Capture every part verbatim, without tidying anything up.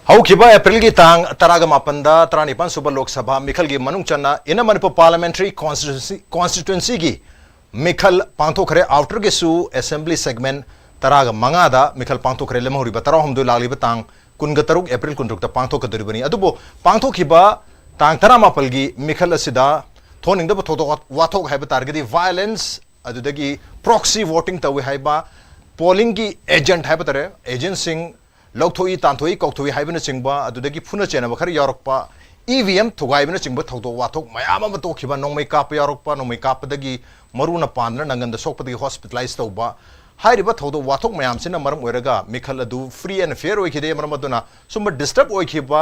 ꯍꯧꯈꯤꯕ ꯑꯦꯄ꯭ꯔꯤꯜꯒꯤ ꯇꯥꯡ ꯇꯔꯥꯒ ꯃꯥꯄꯟꯗ ꯇꯔꯥꯅꯤꯄꯥꯟ ꯁꯨꯕ ꯂꯣꯛ ꯁꯚꯥ ꯃꯤꯈꯜꯒꯤ ꯃꯅꯨꯡ ꯆꯟꯅ ꯏꯟꯅꯔ ꯃꯅꯤꯄꯨꯔ ꯄꯥꯔꯂꯤꯌꯥꯃꯦꯟꯇꯔꯤ ꯀꯣꯟꯁꯇꯤꯇ꯭ꯌꯨꯟꯁꯤ, ꯀꯣꯟꯁꯇꯤꯇ꯭ꯌꯨꯟꯁꯤꯒꯤ ꯃꯤꯈꯜ ꯄꯥꯡꯊꯣꯛꯈ꯭ꯔꯦ꯫ ꯑꯥꯎꯇꯔꯒꯤꯁꯨ ꯑꯦꯁꯦꯝꯕ꯭ꯂꯤ ꯁꯦꯒꯃꯦꯟ ꯇꯔꯥꯒ ꯃꯉꯥꯗ ꯃꯤꯈꯜ ꯄꯥꯡꯊꯣꯛꯈ꯭ꯔꯦ꯫ ꯂꯦꯝꯍꯧꯔꯤꯕ ꯇꯔꯥꯍꯨꯝꯗꯣꯏ ꯂꯥꯛꯂꯤꯕ ꯇꯥꯡ ꯀꯨꯟꯒ ꯇꯔꯨꯛ ꯑꯦꯄ꯭ꯔꯤꯜ ꯀꯨꯟꯇꯔꯨꯛꯇ ꯄꯥꯡꯊꯣꯛꯀꯗꯧꯔꯤꯕꯅꯤ꯫ ꯑꯗꯨꯕꯨ ꯄꯥꯡꯊꯣꯛꯈꯤꯕ ꯇꯥꯡ ꯇꯔꯥꯃꯥꯄꯜꯒꯤ ꯃꯤꯈꯜ ꯑꯁꯤꯗ ꯊꯣꯛꯍꯟꯅꯤꯡꯗꯕ ꯊꯧꯗꯣꯛ ꯋꯥꯊꯣꯛ ꯍꯥꯏꯕ ꯇꯥꯔꯒꯗꯤ ꯚꯥꯏꯑꯣꯂꯦꯟꯁ, ꯑꯗꯨꯗꯒꯤ ꯄ꯭ꯔꯣꯛꯁꯤ ꯚꯣꯇꯤꯡ ꯇꯧꯏ ꯍꯥꯏꯕ, ꯄꯣꯂꯤꯡꯒꯤ ꯑꯦꯖꯦꯟꯠ ꯍꯥꯏꯕ ꯇꯥꯔꯦ, ꯑꯦꯖꯦꯟꯠꯁꯤꯡ ꯂꯧꯊꯣꯛꯏ, ꯇꯥꯟꯊꯣꯛꯏ, ꯀꯧꯊꯣꯛꯏ ꯍꯥꯏꯕꯅꯆꯤꯡꯕ, ꯑꯗꯨꯗꯒꯤ ꯐꯨꯅ ꯆꯩꯅꯕ ꯈꯔ ꯌꯥꯎꯔꯛꯄ, ꯏ ꯚꯤ ꯑꯦꯝ ꯊꯨꯒꯥꯏꯕꯅꯆꯤꯡꯕ ꯊꯧꯗꯣꯛ ꯋꯥꯊꯣꯛ ꯃꯌꯥꯝ ꯑꯃ ꯊꯣꯛꯈꯤꯕ, ꯅꯣꯡꯃꯩ ꯀꯥꯞꯄ ꯌꯥꯎꯔꯛꯄ, ꯅꯣꯡꯃꯩ ꯀꯥꯞꯄꯗꯒꯤ ꯃꯔꯨꯅ ꯄꯥꯟꯗꯅ ꯅꯪꯒꯟꯗ ꯁꯣꯛꯄꯗꯒꯤ ꯍꯣꯁꯄꯤꯇꯥꯂꯥꯏꯁ ꯇꯧꯕ, ꯍꯥꯏꯔꯤꯕ ꯊꯧꯗꯣꯛ ꯋꯥꯊꯣꯛ ꯃꯌꯥꯝꯁꯤꯅ ꯃꯔꯝ ꯑꯣꯏꯔꯒ ꯃꯤꯈꯜ ꯑꯗꯨ ꯐ꯭ꯔꯤ ꯑꯦꯟ ꯐꯤꯌꯔ ꯑꯣꯏꯈꯤꯗꯦ꯫ ꯃꯔꯝ ꯑꯗꯨꯅ ꯁꯨꯝꯕ ꯗꯤꯁꯇꯔꯕ ꯑꯣꯏꯈꯤꯕ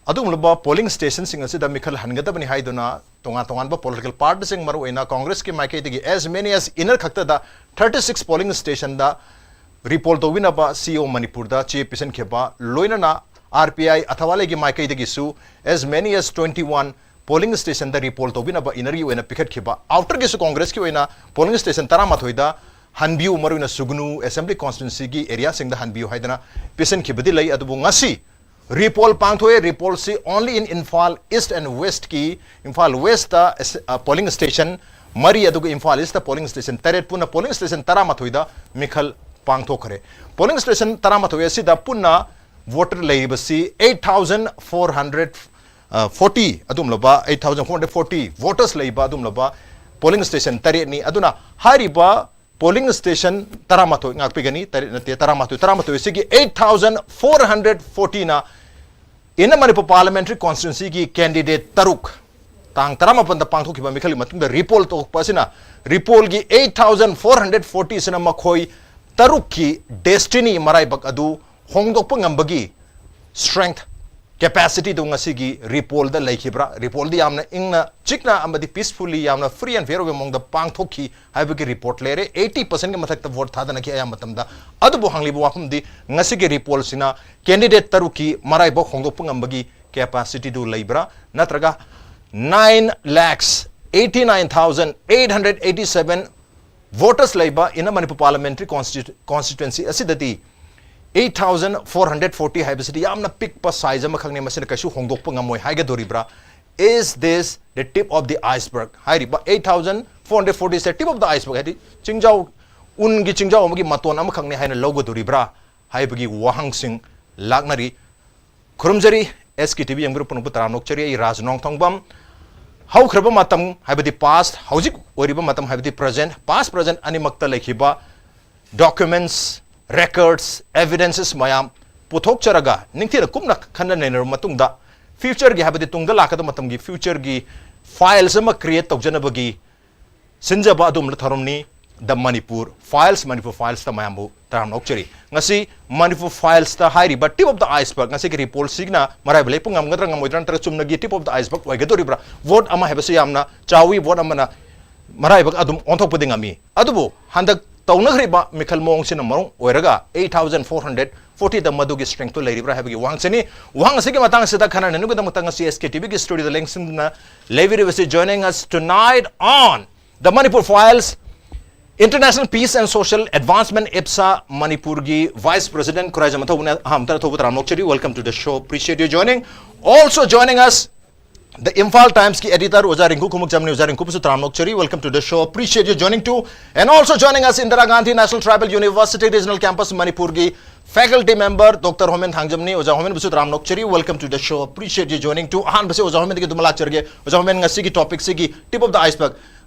ꯑꯗꯨꯒꯨꯝꯂꯕ ꯄꯣꯂꯤꯡ ꯁ꯭ꯇꯦꯁꯟꯁꯤꯡ ꯑꯁꯤꯗ ꯃꯤꯈꯜ ꯍꯟꯒꯗꯕꯅꯤ ꯍꯥꯏꯗꯨꯅ ꯇꯣꯉꯥꯟ ꯇꯣꯉꯥꯟꯕ ꯄꯣꯂꯤꯇꯤꯀꯦꯜ ꯄꯥꯔꯇꯤꯁꯤꯡ, ꯃꯔꯨꯑꯣꯏꯅ ꯀꯣꯡꯒ꯭ꯔꯦꯁꯀꯤ ꯃꯥꯏꯀꯩꯗꯒꯤ as many as ꯏꯟꯅꯔ ꯈꯛꯇꯗ thirty six polling stationꯗ ꯔꯤꯄꯣꯜ ꯇꯧꯕꯤꯅꯕ ꯁꯤ ꯏ ꯑꯣ ꯃꯅꯤꯄꯨꯔꯗ ꯆꯦ ꯄꯤꯁꯤꯟꯈꯤꯕ, ꯂꯣꯏꯅꯅ ꯑꯥꯔ ꯄꯤ ꯑꯥꯏ ꯑꯊꯋꯥꯂꯦꯒꯤ ꯃꯥꯏꯀꯩꯗꯒꯤꯁꯨ as many as twenty one polling stationꯗ ꯔꯤꯄꯣꯜ ꯇꯧꯕꯤꯅꯕ ꯏꯟꯅꯔꯒꯤ ꯑꯣꯏꯅ ꯄꯤꯈꯠꯈꯤꯕ꯫ ꯑꯥꯎꯇꯔꯒꯤꯁꯨ ꯀꯣꯡꯒ꯭ꯔꯦꯁꯀꯤ ꯑꯣꯏꯅ ꯄꯣꯂꯤꯡ ꯁ꯭ꯇꯦꯁꯟ ꯇꯔꯥꯃꯥꯊꯣꯏꯗ ꯍꯟꯕꯤꯌꯨ, ꯃꯔꯨꯑꯣꯏꯅ ꯁꯨꯒꯅꯨ ꯑꯦꯁꯦꯝꯕ꯭ꯂꯤ ꯀꯣꯟꯁꯇꯤꯇ꯭ꯌꯨꯟꯁꯤꯒꯤ ꯑꯦꯔꯤꯌꯥꯁꯤꯡꯗ ꯍꯟꯕꯤꯌꯨ ꯍꯥꯏꯗꯅ ꯄꯤꯁꯤꯟꯈꯤꯕꯗꯤ ꯂꯩ꯫ ꯑꯗꯨꯕꯨ ꯉꯁꯤ ꯔꯤꯄꯣꯜ ꯄꯥꯡꯊꯣꯛꯑꯦ꯫ ꯔꯤꯄꯣꯜꯁꯤ only in Imphal East and Westꯀꯤ, ꯏꯝꯐꯥꯜ ꯋꯦꯁꯇ ꯑꯦꯁ-, ꯑ, ꯄꯣꯂꯤꯡ ꯁ꯭ꯇꯦꯁꯟ ꯃꯔꯤ, ꯑꯗꯨꯒ ꯏꯝꯐꯥꯜ ꯏꯁꯇ ꯄꯣꯂꯤꯡ ꯁ꯭ꯇꯦꯁꯟ ꯇꯔꯦꯠ, ꯄꯨꯟꯅ ꯄꯣꯂꯤꯡ ꯁ꯭ꯇꯦꯁꯟ ꯇꯔꯥꯃꯥꯊꯣꯏꯗ ꯃꯤꯈꯜ ꯄꯥꯡꯊꯣꯛꯈ꯭ꯔꯦ꯫ ꯄꯣꯂꯤꯡ ꯁ꯭ꯇꯦꯁꯟ ꯇꯔꯥꯃꯥꯊꯣꯏ ꯑꯁꯤꯗ ꯄꯨꯟꯅ ꯚꯣꯇꯔ ꯂꯩꯔꯤꯕꯁꯤ eight thousand four hundred forty ꯑꯗꯨꯒꯨꯝꯂꯕ, eight thousand four hundred forty voters ꯂꯩꯕ ꯑꯗꯨꯒꯨꯝꯂꯕ ꯄꯣꯂꯤꯡ ꯁ꯭ꯇꯦꯁꯟ ꯇꯔꯦꯠꯅꯤ꯫ ꯑꯗꯨꯅ ꯍꯥꯏꯔꯤꯕ ꯄꯣꯂꯤꯡ ꯁ꯭ꯇꯦꯁꯟ ꯇꯔꯥꯃꯥꯊꯣꯏ, ꯉꯥꯛꯄꯤꯒꯅꯤ, ꯇꯔꯦꯠ ꯅꯠꯇꯦ, ꯇꯔꯥꯃꯥꯊꯣꯏ, ꯇꯔꯥꯃꯥꯊꯣꯏ ꯑꯁꯤꯒꯤ eight thousand four hundred fortyꯅ ꯏꯟꯅꯔ ꯃꯅꯤꯄꯨꯔ ꯄꯥꯔꯂꯤꯌꯥꯃꯦꯟꯇꯔꯤ ꯀꯣꯟꯁꯇꯤꯇ꯭ꯌꯨꯟꯁꯤꯒꯤ ꯀꯦꯟꯗꯤꯗꯦꯠ ꯇꯔꯨꯛ, ꯇꯥꯡ ꯇꯔꯥꯃꯥꯄꯟꯗ ꯄꯥꯡꯊꯣꯛꯈꯤꯕ ꯃꯤꯈꯜꯒꯤ ꯃꯇꯨꯡꯗ ꯔꯤꯄꯣꯜ ꯇꯧꯔꯛꯄ ꯑꯁꯤꯅ, ꯔꯤꯄꯣꯜꯒꯤ eight thousand four hundred forty ꯑꯁꯤꯅ ꯃꯈꯣꯏ ꯇꯔꯨꯛꯀꯤ ꯗꯦꯁꯇꯤꯅꯤ, ꯃꯔꯥꯏꯕꯛ ꯑꯗꯨ ꯍꯣꯡꯗꯣꯛꯄ ꯉꯝꯕꯒꯤ ꯁ꯭ꯇꯔꯦꯡꯊ, ꯀꯦꯄꯥꯁꯤꯇꯤꯗꯨ ꯉꯁꯤꯒꯤ ꯔꯤꯄꯣꯜꯗ ꯂꯩꯈꯤꯕ꯭ꯔꯥ? ꯔꯤꯄꯣꯜꯗꯤ ꯌꯥꯝꯅ ꯏꯪꯅ ꯆꯤꯛꯅ ꯑꯃꯗꯤ ꯄꯤꯁꯐꯨꯜꯂꯤ, ꯌꯥꯝꯅ ꯐ꯭ꯔꯤ ꯑꯦꯟ ꯐꯤꯌꯔ ꯑꯣꯏꯕ ꯃꯑꯣꯡꯗ ꯄꯥꯡꯊꯣꯛꯈꯤ ꯍꯥꯏꯕꯒꯤ ꯔꯤꯄꯣꯔꯠ ꯂꯩꯔꯦ꯫ Eighty percentꯀꯤ ꯃꯊꯛꯇ ꯚꯣꯠ ꯊꯥꯗꯅꯈꯤ ꯑꯌꯥꯝꯕ ꯃꯇꯝꯗ꯫ ꯑꯗꯨꯕꯨ ꯍꯪꯂꯤꯕ ꯋꯥꯐꯝꯗꯤ, ꯉꯁꯤꯒꯤ ꯔꯤꯄꯣꯜꯁꯤꯅ ꯀꯦꯟꯗꯤꯗꯦꯠ ꯇꯔꯨꯛꯀꯤ ꯃꯔꯥꯏꯕꯛ ꯍꯣꯡꯗꯣꯛꯄ ꯉꯝꯕꯒꯤ ꯀꯦꯄꯥꯁꯤꯇꯤꯗꯨ ꯂꯩꯕ꯭ꯔꯥ? ꯅꯠꯇ꯭ꯔꯒ nine lakhs eighty nine thousand eight hundred eighty seven voters ꯂꯩꯕ ꯏꯟꯅꯔ ꯃꯅꯤꯄꯨꯔ ꯄꯥꯔꯂꯤꯌꯥꯃꯦꯟꯇꯔꯤ ꯀꯣꯟꯁꯇꯤꯇ꯭ꯌꯨ-, ꯀꯣꯟꯁꯇꯤꯇ꯭ꯌꯨꯑꯦꯟꯁꯤ ꯑꯁꯤꯗꯗꯤ Eight thousand four hundred forty ꯍꯥꯏꯕꯁꯤꯗꯤ ꯌꯥꯝꯅ ꯄꯤꯛꯄ size ꯑꯃꯈꯛꯅꯤ, ꯃꯁꯤꯅ ꯀꯩꯁꯨ ꯍꯣꯡꯗꯣꯛꯄ ꯉꯝꯃꯣꯏ ꯍꯥꯏꯒꯗꯣꯔꯤꯕ꯭ꯔꯥ? Is this the tip of the iceberg? ꯍꯥꯏꯔꯤꯕ eight thousand four hundred forty ꯑꯁꯦ tip of the iceberg ꯍꯥꯏꯗꯤ ꯆꯤꯡꯖꯥꯎ, ꯎꯟꯒꯤ ꯆꯤꯡꯖꯥꯎ ꯑꯃꯒꯤ ꯃꯇꯣꯟ ꯑꯃꯈꯛꯅꯤ ꯍꯥꯏꯅ ꯂꯧꯒꯗꯣꯔꯤꯕ꯭ꯔꯥ ꯍꯥꯏꯕꯒꯤ ꯋꯥꯍꯪꯁꯤꯡ ꯂꯥꯛꯅꯔꯤ꯫ ꯈꯨꯔꯨꯝꯖꯔꯤ, S K T V ꯌꯦꯡꯕꯤꯔꯤꯕ ꯄꯨꯝꯅꯃꯛꯄꯨ ꯇꯔꯥꯝꯅ ꯑꯣꯛꯆꯔꯤ꯫ ꯑꯩ ꯔꯥꯖ ꯅꯣꯡꯊꯣꯡꯕꯝ꯫ ꯍꯧꯈ꯭ꯔꯕ ꯃꯇꯝ ꯍꯥꯏꯕꯗꯤ past, ꯍꯧꯖꯤꯛ ꯑꯣꯏꯔꯤꯕ ꯃꯇꯝ ꯍꯥꯏꯕꯗꯤ present, past, present ꯑꯅꯤꯃꯛꯇ ꯂꯩꯈꯤꯕ documents, records, evidences ꯃꯌꯥꯝ ꯄꯨꯊꯣꯛꯆꯔꯒ ꯅꯤꯡꯊꯤꯅ ꯀꯨꯞꯅ ꯈꯟꯅ ꯅꯩꯅꯔꯕ ꯃꯇꯨꯡꯗ future ꯒꯤ ꯍꯥꯏꯕꯗꯤ ꯇꯨꯡꯗ ꯂꯥꯛꯀꯗꯕ ꯃꯇꯝꯒꯤ future ꯒꯤ files ꯑꯃ create ꯇꯧꯖꯅꯕꯒꯤ ꯁꯤꯟꯖꯕ ꯑꯗꯨꯒꯨꯝꯂꯕ ꯊꯧꯔꯝꯅꯤ꯫ The Manipur Files, Manipur Files ꯇ ꯃꯌꯥꯝꯕꯨ ꯇꯔꯥꯝꯅ ꯑꯣꯛꯆꯔꯤ꯫ ꯉꯁꯤ Manipur Files ꯇ ꯍꯥꯏꯔꯤꯕ tip of the iceberg, ꯉꯁꯤꯒꯤ report ꯁꯤꯅ ꯃꯔꯥꯏꯕꯛ ꯂꯩꯄ ꯉꯝꯒꯗ꯭ꯔꯥ ꯉꯝꯃꯣꯏꯗ꯭ꯔꯥ, ꯅꯠꯇ꯭ꯔꯒ ꯆꯨꯝꯅꯒꯤ tip of the iceberg ꯑꯣꯏꯒꯗꯧꯔꯤꯕ꯭ꯔꯥ? Vote ꯑꯃ ꯍꯥꯏꯕꯁꯤ ꯌꯥꯝꯅ ꯆꯥꯎꯏ, vote ꯑꯃꯅ ꯃꯔꯥꯏꯕꯛ ꯑꯗꯨꯝ ꯑꯣꯟꯊꯣꯛꯄꯗꯤ ꯉꯝꯃꯤ꯫ ꯑꯗꯨꯕꯨ ꯍꯟꯗꯛ ꯇꯧꯅꯈ꯭ꯔꯤꯕ ꯃꯤꯈꯜ ꯃꯑꯣꯡꯁꯤꯅ ꯃꯔꯝ ꯑꯣꯏꯔꯒ eight thousand four hundred forty ꯗ ꯃꯗꯨꯒꯤ strength ꯇꯨ ꯂꯩꯔꯤꯕ꯭ꯔꯥ ꯍꯥꯏꯕꯒꯤ ꯋꯥꯍꯪꯁꯤꯅꯤ꯫ ꯋꯥꯍꯪ ꯑꯁꯤꯒꯤ ꯃꯇꯥꯡꯁꯤꯗ ꯈꯟꯅ ꯅꯩꯅꯕꯒꯤꯗꯃꯛꯇ ꯉꯁꯤ S K T V ꯒꯤ studio the ꯂꯦꯡꯁꯤꯟꯗꯨꯅ ꯂꯩꯕꯤꯔꯤꯕꯁꯤ, joining us tonight on The Manipur Files, International Peace and Social Advancement, IPSA, ꯃꯅꯤꯄꯨꯔꯒꯤ Vice President ꯈꯨꯔꯥꯏꯖꯝ ꯑꯊꯧꯕꯅ ꯑꯍꯥꯟꯕꯗ ꯑꯊꯧꯕ ꯇꯔꯥꯝꯅ ꯑꯣꯛꯆꯔꯤ꯫ Welcome to the show. Appreciate you joining. Also joining us, the Imphal Times ꯀꯤ editor ꯑꯣꯖꯥ ꯔꯤꯡꯀꯨ ꯈꯨꯃꯨꯛꯆꯝꯅꯤ꯫ ꯑꯣꯖꯥ ꯔꯤꯡꯀꯨꯕꯨꯁꯨ ꯇꯔꯥꯝꯅ ꯑꯣꯛꯆꯔꯤ꯫ Welcome to the show. Appreciate you joining too. And also joining us, Indira Gandhi National Tribal University Regional Campus ꯃꯅꯤꯄꯨꯔꯒꯤ faculty member Doctor ꯍꯣꯃꯦꯟ ꯊꯥꯡꯖꯝꯅꯤ꯫ ꯑꯣꯖꯥ ꯍꯣꯃꯦꯟꯕꯨꯁꯨ ꯇꯔꯥꯝꯅ ꯑꯣꯛꯆꯔꯤ꯫ Welcome to the show. Appreciate you joining too. ꯑꯍꯥꯟꯕꯁꯤ ꯑꯣꯖꯥ ꯍꯣꯃꯦꯟꯗꯒꯤ ꯑꯗꯨꯝ ꯂꯥꯛꯆꯔꯒꯦ꯫ ꯑꯣꯖꯥ ꯍꯣꯃꯦꯟ, ꯉꯁꯤꯒꯤ topic ꯁꯤꯒꯤ tip of the iceberg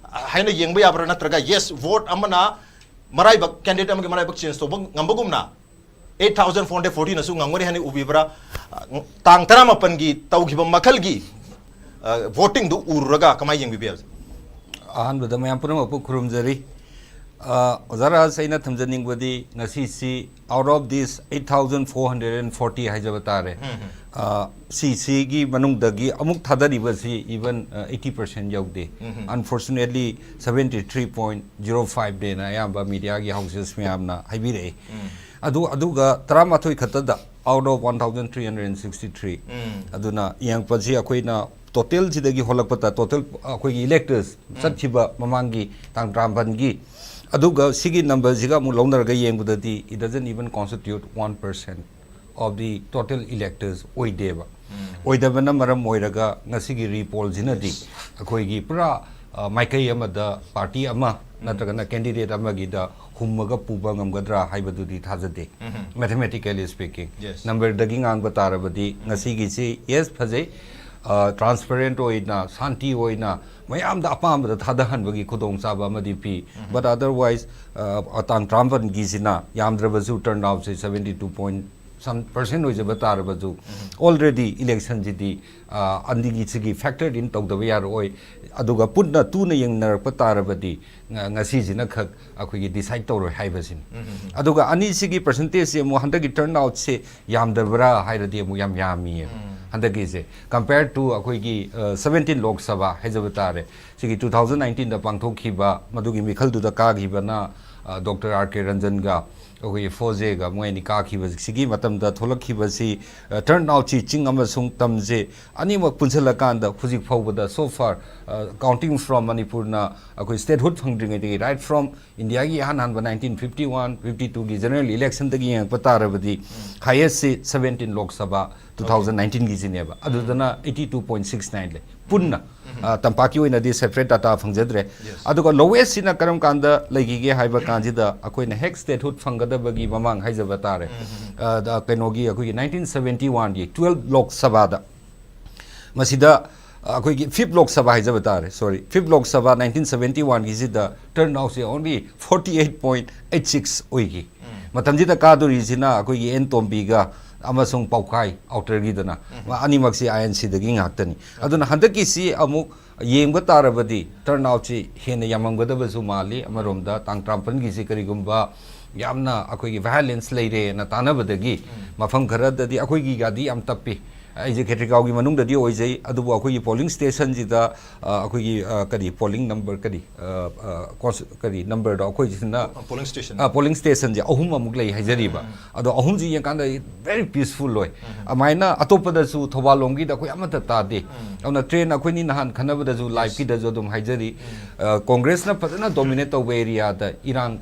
ꯍꯥꯏꯅ ꯌꯦꯡꯕ ꯌꯥꯕ꯭ꯔꯥ, ꯅꯠꯇ꯭ꯔꯒ yes, vote ꯑꯃꯅ ꯃꯔꯥꯏꯕꯛ, candidate ꯑꯃꯒꯤ ꯃꯔꯥꯏꯕꯛ change ꯇꯧꯕ ꯉꯝꯕꯒꯨꯝꯅ eight thousand four hundred forty ꯅꯁꯨ ꯉꯝꯒꯅꯤ ꯍꯥꯏꯅ ꯎꯕꯤꯕ꯭ꯔꯥ? ꯇꯥꯡ ꯇꯔꯥꯃꯥꯄꯟꯒꯤ ꯇꯧꯈꯤꯕ ꯃꯈꯜꯒꯤ, ꯑ, voting ꯗꯨ ꯎꯔꯨꯔꯒ ꯀꯃꯥꯏꯅ ꯌꯦꯡꯕꯤꯕ ꯌꯥꯕꯁꯦ? ꯑꯍꯥꯟꯕꯗ ꯃꯌꯥꯝ ꯄꯨꯝꯅꯃꯛꯄꯨ ꯈꯨꯔꯨꯝꯖꯔꯤ꯫ ꯑ, ꯑꯣꯖꯥ ꯔꯥꯖ, ꯑꯩꯅ ꯊꯝꯖꯅꯤꯡꯕꯗꯤ ꯉꯁꯤꯁꯤ out of this eight thousand four hundred forty ꯍꯥꯏꯖꯕ ꯇꯥꯔꯦ꯫ ꯎꯝ, ꯎꯝ꯫ ꯑ, ꯁꯤꯁꯤꯒꯤ ꯃꯅꯨꯡꯗꯒꯤ ꯑꯃꯨꯛ ꯊꯥꯗꯔꯤꯕꯁꯤ even, ꯑ, eighty percent ꯌꯧꯗꯦ꯫ ꯎꯝ, ꯎꯝ꯫ Unfortunately, seventy three point zero five ꯅꯦꯅ ꯑꯌꯥꯝꯕ media ꯒꯤ houses ꯃꯌꯥꯝꯅ ꯍꯥꯏꯕꯤꯔꯛꯏ꯫ ꯎꯝ꯫ ꯑꯗꯨ, ꯑꯗꯨꯒ ꯇꯔꯥꯃꯥꯊꯣꯏ ꯈꯛꯇꯗ out of one thousand three hundred sixty three꯫ ꯎꯝ꯫ ꯑꯗꯨꯅ ꯌꯦꯡꯉꯛꯄꯁꯤ ꯑꯩꯈꯣꯏꯅ total ꯁꯤꯗꯒꯤ ꯍꯣꯜꯂꯛꯄꯗ total ꯑꯩꯈꯣꯏꯒꯤ electors ꯎꯝ꯫ ꯆꯠꯈꯤꯕ ꯃꯃꯥꯡꯒꯤ ꯇꯥꯡ ꯇꯔꯥꯃꯥꯄꯟꯒꯤ ꯑꯗꯨꯒ ꯁꯤꯒꯤ ꯅꯝꯕꯔꯁꯤꯒ ꯑꯃꯨꯛ ꯂꯧꯅꯔꯒ ꯌꯦꯡꯕꯗꯗꯤ, it doesn't even constitute one percent of the total electors ꯑꯣꯏꯗꯦꯕ꯫ ꯑꯣꯏꯗꯕꯅ ꯃꯔꯝ ꯑꯣꯏꯔꯒ ꯉꯁꯤꯒꯤ ꯔꯤꯄꯣꯜꯁꯤꯅꯗꯤ ꯑꯩꯈꯣꯏꯒꯤ ꯄꯨꯔꯥ, ꯑ, ꯃꯥꯏꯀꯩ ꯑꯃꯗ ꯄꯥꯔꯇꯤ ꯑꯃ ꯅꯠꯇ꯭ꯔꯒꯅ ꯀꯦꯟꯗꯤꯗꯦꯠ ꯑꯃꯒꯤꯗ ꯍꯨꯝꯃꯒ ꯄꯨꯕ ꯉꯝꯒꯗ꯭ꯔꯥ ꯍꯥꯏꯕꯗꯨꯗꯤ ꯊꯥꯖꯗꯦ, mathematically speaking꯫ Yes. ꯅꯝꯕꯔꯗꯒꯤ ꯉꯥꯡꯕ ꯇꯥꯔꯕꯗꯤ ꯉꯁꯤꯒꯤꯁꯤ, ꯌꯦꯁ, ꯐꯖꯩ, ꯇ꯭ꯔꯥꯟꯁꯄꯦꯔꯦꯟꯠ ꯑꯣꯏꯅ, ꯁꯥꯟꯇꯤ ꯑꯣꯏꯅ, ꯃꯌꯥꯝꯗ ꯑꯄꯥꯝꯕꯗ ꯊꯥꯗꯍꯟꯕꯒꯤ ꯈꯨꯗꯣꯡꯆꯥꯕ ꯑꯃꯗꯤ ꯄꯤ꯫ But otherwise, ꯑ, ꯇꯥꯡ ꯇꯔꯥꯃꯥꯄꯟꯒꯤꯁꯤꯅ ꯌꯥꯝꯗ꯭ꯔꯕꯁꯨ turn ꯑꯥꯎꯠꯁꯦ seventy two point some percent ꯑꯣꯏꯖꯕ ꯇꯥꯔꯕꯁꯨ, already ꯏꯂꯦꯛꯁꯟꯁꯤꯗꯤ, ꯑ, ꯑꯅꯤꯒꯤ ꯁꯤꯒꯤ ꯐꯦꯛꯇꯔ ꯏꯟ ꯇꯧꯗꯕ ꯌꯥꯔꯛꯑꯣꯏ꯫ ꯑꯗꯨꯒ ꯄꯨꯟꯅ ꯇꯨꯅ ꯌꯦꯡꯅꯔꯛꯄ ꯇꯥꯔꯕꯗꯤ, ꯉ-, ꯉꯁꯤꯁꯤꯅ ꯈꯛ ꯑꯩꯈꯣꯏꯒꯤ ꯗꯤꯁꯥꯏꯠ ꯇꯧꯔꯣꯏ ꯍꯥꯏꯕꯁꯤꯅꯤ꯫ ꯑꯗꯨꯒ ꯑꯅꯤꯁꯤꯒꯤ ꯄꯔꯁꯦꯟꯇꯦꯖꯁꯤ ꯑꯃꯨꯛ ꯍꯟꯗꯛꯀꯤ ꯇꯔꯟ ꯑꯥꯎꯠꯁꯦ ꯌꯥꯝꯗꯕ꯭ꯔꯥ ꯍꯥꯏꯔꯗꯤ ꯑꯃꯨꯛ ꯌꯥꯝ ꯌꯥꯝꯃꯤꯌꯦ꯫ ꯍꯟꯗꯛꯀꯤꯁꯦ, compare to ꯑꯩꯈꯣꯏꯒꯤ, ꯑ, seventeen ꯂꯣꯛ ꯁꯚꯥ ꯍꯥꯏꯖꯕ ꯇꯥꯔꯦ, ꯁꯤꯒꯤ two thousand nineteenꯗ ꯄꯥꯡꯊꯣꯛꯈꯤꯕ, ꯃꯗꯨꯒꯤ ꯃꯤꯈꯜꯗꯨꯗ ꯀꯥꯈꯤꯕꯅ, ꯑ, ꯗꯣꯛꯇꯔ ꯑꯥꯔ ꯀꯦ ꯔꯟꯖꯟꯒ ꯑꯩꯈꯣꯏꯒꯤ ꯐꯣꯖꯦꯒ ꯃꯣꯏ ꯑꯅꯤ ꯀꯥꯈꯤꯕꯁꯤꯒꯤ ꯃꯇꯝꯗ ꯊꯣꯛꯂꯛꯈꯤꯕꯁꯤ, ꯑ, ꯇꯔꯟ ꯑꯥꯎꯠꯁꯤ, ꯆꯤꯡ ꯑꯃꯁꯨꯡ ꯇꯝꯁꯦ ꯑꯅꯤꯃꯛ ꯄꯨꯟꯁꯤꯜꯂꯀꯥꯟꯗ ꯍꯧꯖꯤꯛ ꯐꯥꯎꯕꯗ, so far, ꯑ, counting from ꯃꯅꯤꯄꯨꯔꯅ ꯑꯩꯈꯣꯏ statehood ꯐꯪꯗ꯭ꯔꯤꯉꯩꯗꯒꯤ, right from ꯏꯟꯗꯤꯌꯥꯒꯤ ꯑꯍꯥꯟ ꯍꯥꯟꯕ nineteen fifty one fifty twoꯒꯤ ꯖꯦꯅꯔꯦꯜ ꯏꯂꯦꯛꯁꯟꯗꯒꯤ ꯌꯦꯡꯉꯛꯄ ꯇꯥꯔꯕꯗꯤ, highestꯁꯤ seventeen Lok Sabha two thousand nineteenꯒꯤꯁꯤꯅꯦꯕ, ꯑꯗꯨꯗꯅ eighty two point six nine ꯂꯩ ꯄꯨꯟꯅ꯫ ꯑ, ꯇꯝꯄꯥꯛꯀꯤ ꯑꯣꯏꯅꯗꯤ separate data ꯐꯪꯖꯗ꯭ꯔꯦ꯫ ꯑꯗꯨꯒ lowestꯁꯤꯅ ꯀꯔꯝ ꯀꯥꯟꯗ ꯂꯩꯈꯤꯒꯦ ꯍꯥꯏꯕ ꯀꯥꯟꯁꯤꯗ, ꯑꯩꯈꯣꯏꯅ ꯍꯦꯛ statehood ꯐꯪꯒꯗꯕꯒꯤ ꯃꯃꯥꯡ ꯍꯥꯏꯖꯕ ꯇꯥꯔꯦ, ꯑ, ꯗ, ꯀꯩꯅꯣꯒꯤ ꯑꯩꯈꯣꯏꯒꯤ nineteen seventy oneꯒꯤ twelve ꯂꯣꯛ ꯁꯚꯥꯗ, ꯃꯁꯤꯗ, ꯑ, ꯑꯩꯈꯣꯏꯒꯤ fifth ꯂꯣꯛ ꯁꯚꯥ ꯍꯥꯏꯖꯕ ꯇꯥꯔꯦ, sorry, fifth Lok Sabha nineteen seventy oneꯒꯤꯁꯤꯗ ꯇꯔꯟ ꯑꯥꯎꯠꯁꯦ only forty eight point eight six ꯑꯣꯏꯈꯤ꯫ ꯃꯇꯝꯁꯤꯗ ꯀꯥꯗꯣꯔꯤꯁꯤꯅ ꯑꯩꯈꯣꯏꯒꯤ ꯑꯦꯟ ꯇꯣꯝꯕꯤꯒ ꯑꯃꯁꯨꯡ ꯄꯥꯎꯈꯥꯏ ꯑꯥꯎꯇꯔꯒꯤꯗꯅ, ꯑꯅꯤꯃꯛꯁꯤ ꯑꯥꯏ ꯑꯦꯟ ꯁꯤꯗꯒꯤ ꯉꯥꯛꯇꯅꯤ꯫ ꯑꯗꯨꯅ ꯍꯟꯗꯛꯀꯤꯁꯤ ꯑꯃꯨꯛ ꯌꯦꯡꯕ ꯇꯥꯔꯕꯗꯤ ꯇꯔꯟ ꯑꯥꯎꯠꯁꯤ ꯍꯦꯟꯅ ꯌꯥꯝꯃꯝꯒꯗꯕꯁꯨ ꯃꯥꯜꯂꯤ꯫ ꯑꯃꯔꯣꯝꯗ ꯇꯥꯡ ꯇꯔꯥꯃꯥꯄꯟꯒꯤꯁꯤ ꯀꯔꯤꯒꯨꯝꯕ ꯌꯥꯝꯅ ꯑꯩꯈꯣꯏꯒꯤ ꯚꯥꯏꯑꯣꯂꯦꯟꯁ ꯂꯩꯔꯦꯅ ꯇꯥꯟꯅꯕꯗꯒꯤ, ꯃꯐꯝ ꯈꯔꯗꯗꯤ ꯑꯩꯈꯣꯏꯒꯤ ꯒꯥꯔꯤ ꯌꯥꯝ ꯇꯞꯄꯤ, ꯑꯩꯁꯦ ꯈꯦꯇ꯭ꯔꯤꯒꯥꯎꯒꯤ ꯃꯅꯨꯡꯗꯗꯤ ꯑꯣꯏꯖꯩ, ꯑꯗꯨꯕꯨ ꯑꯩꯈꯣꯏꯒꯤ ꯄꯣꯂꯤꯡ ꯁ꯭ꯇꯦꯁꯟꯁꯤꯗ, ꯑ, ꯑꯩꯈꯣꯏꯒꯤ, ꯑ, ꯀꯔꯤ, ꯄꯣꯂꯤꯡ ꯅꯝꯕꯔ ꯀꯔꯤ, ꯑ, ꯑ, ꯀꯣꯟꯁ-, ꯀꯔꯤ ꯅꯝꯕꯔꯗꯣ ꯑꯩꯈꯣꯏꯁꯤꯅ, ꯄꯣꯂꯤꯡ ꯁ꯭ꯇꯦꯁꯟ ꯑ, ꯄꯣꯂꯤꯡ ꯁ꯭ꯇꯦꯁꯟꯁꯦ ꯑꯍꯨꯝ ꯑꯃꯨꯛ ꯂꯩ ꯍꯥꯏꯖꯔꯤꯕ꯫ ꯑꯗꯣ ꯑꯍꯨꯝꯁꯤ ꯌꯦꯡꯀꯥꯟꯗ very peaceful ꯑꯣꯏ꯫ ꯑꯗꯨꯃꯥꯏꯅ ꯑꯇꯣꯞꯄꯗꯁꯨ ꯊꯧꯕꯥꯜ ꯂꯣꯝꯒꯤꯗ ꯑꯩꯈꯣꯏ ꯑꯃꯠꯇ ꯇꯥꯗꯦ꯫ ꯑꯗꯨꯅ ꯇ꯭ꯔꯦꯟ ꯑꯩꯈꯣꯏꯅꯤ ꯅꯍꯥꯟ ꯈꯟꯅꯕꯗꯁꯨ, ꯂꯥꯏꯐꯀꯤꯗꯁꯨ ꯑꯗꯨꯝ ꯍꯥꯏꯖꯔꯤ, ꯑ, ꯀꯣꯡꯒ꯭ꯔꯦꯁꯅ ꯐꯖꯅ ꯗꯣꯃꯤꯅꯦꯠ ꯇꯧꯕ ꯑꯦꯔꯤꯌꯥꯗ ꯏꯔꯥꯡ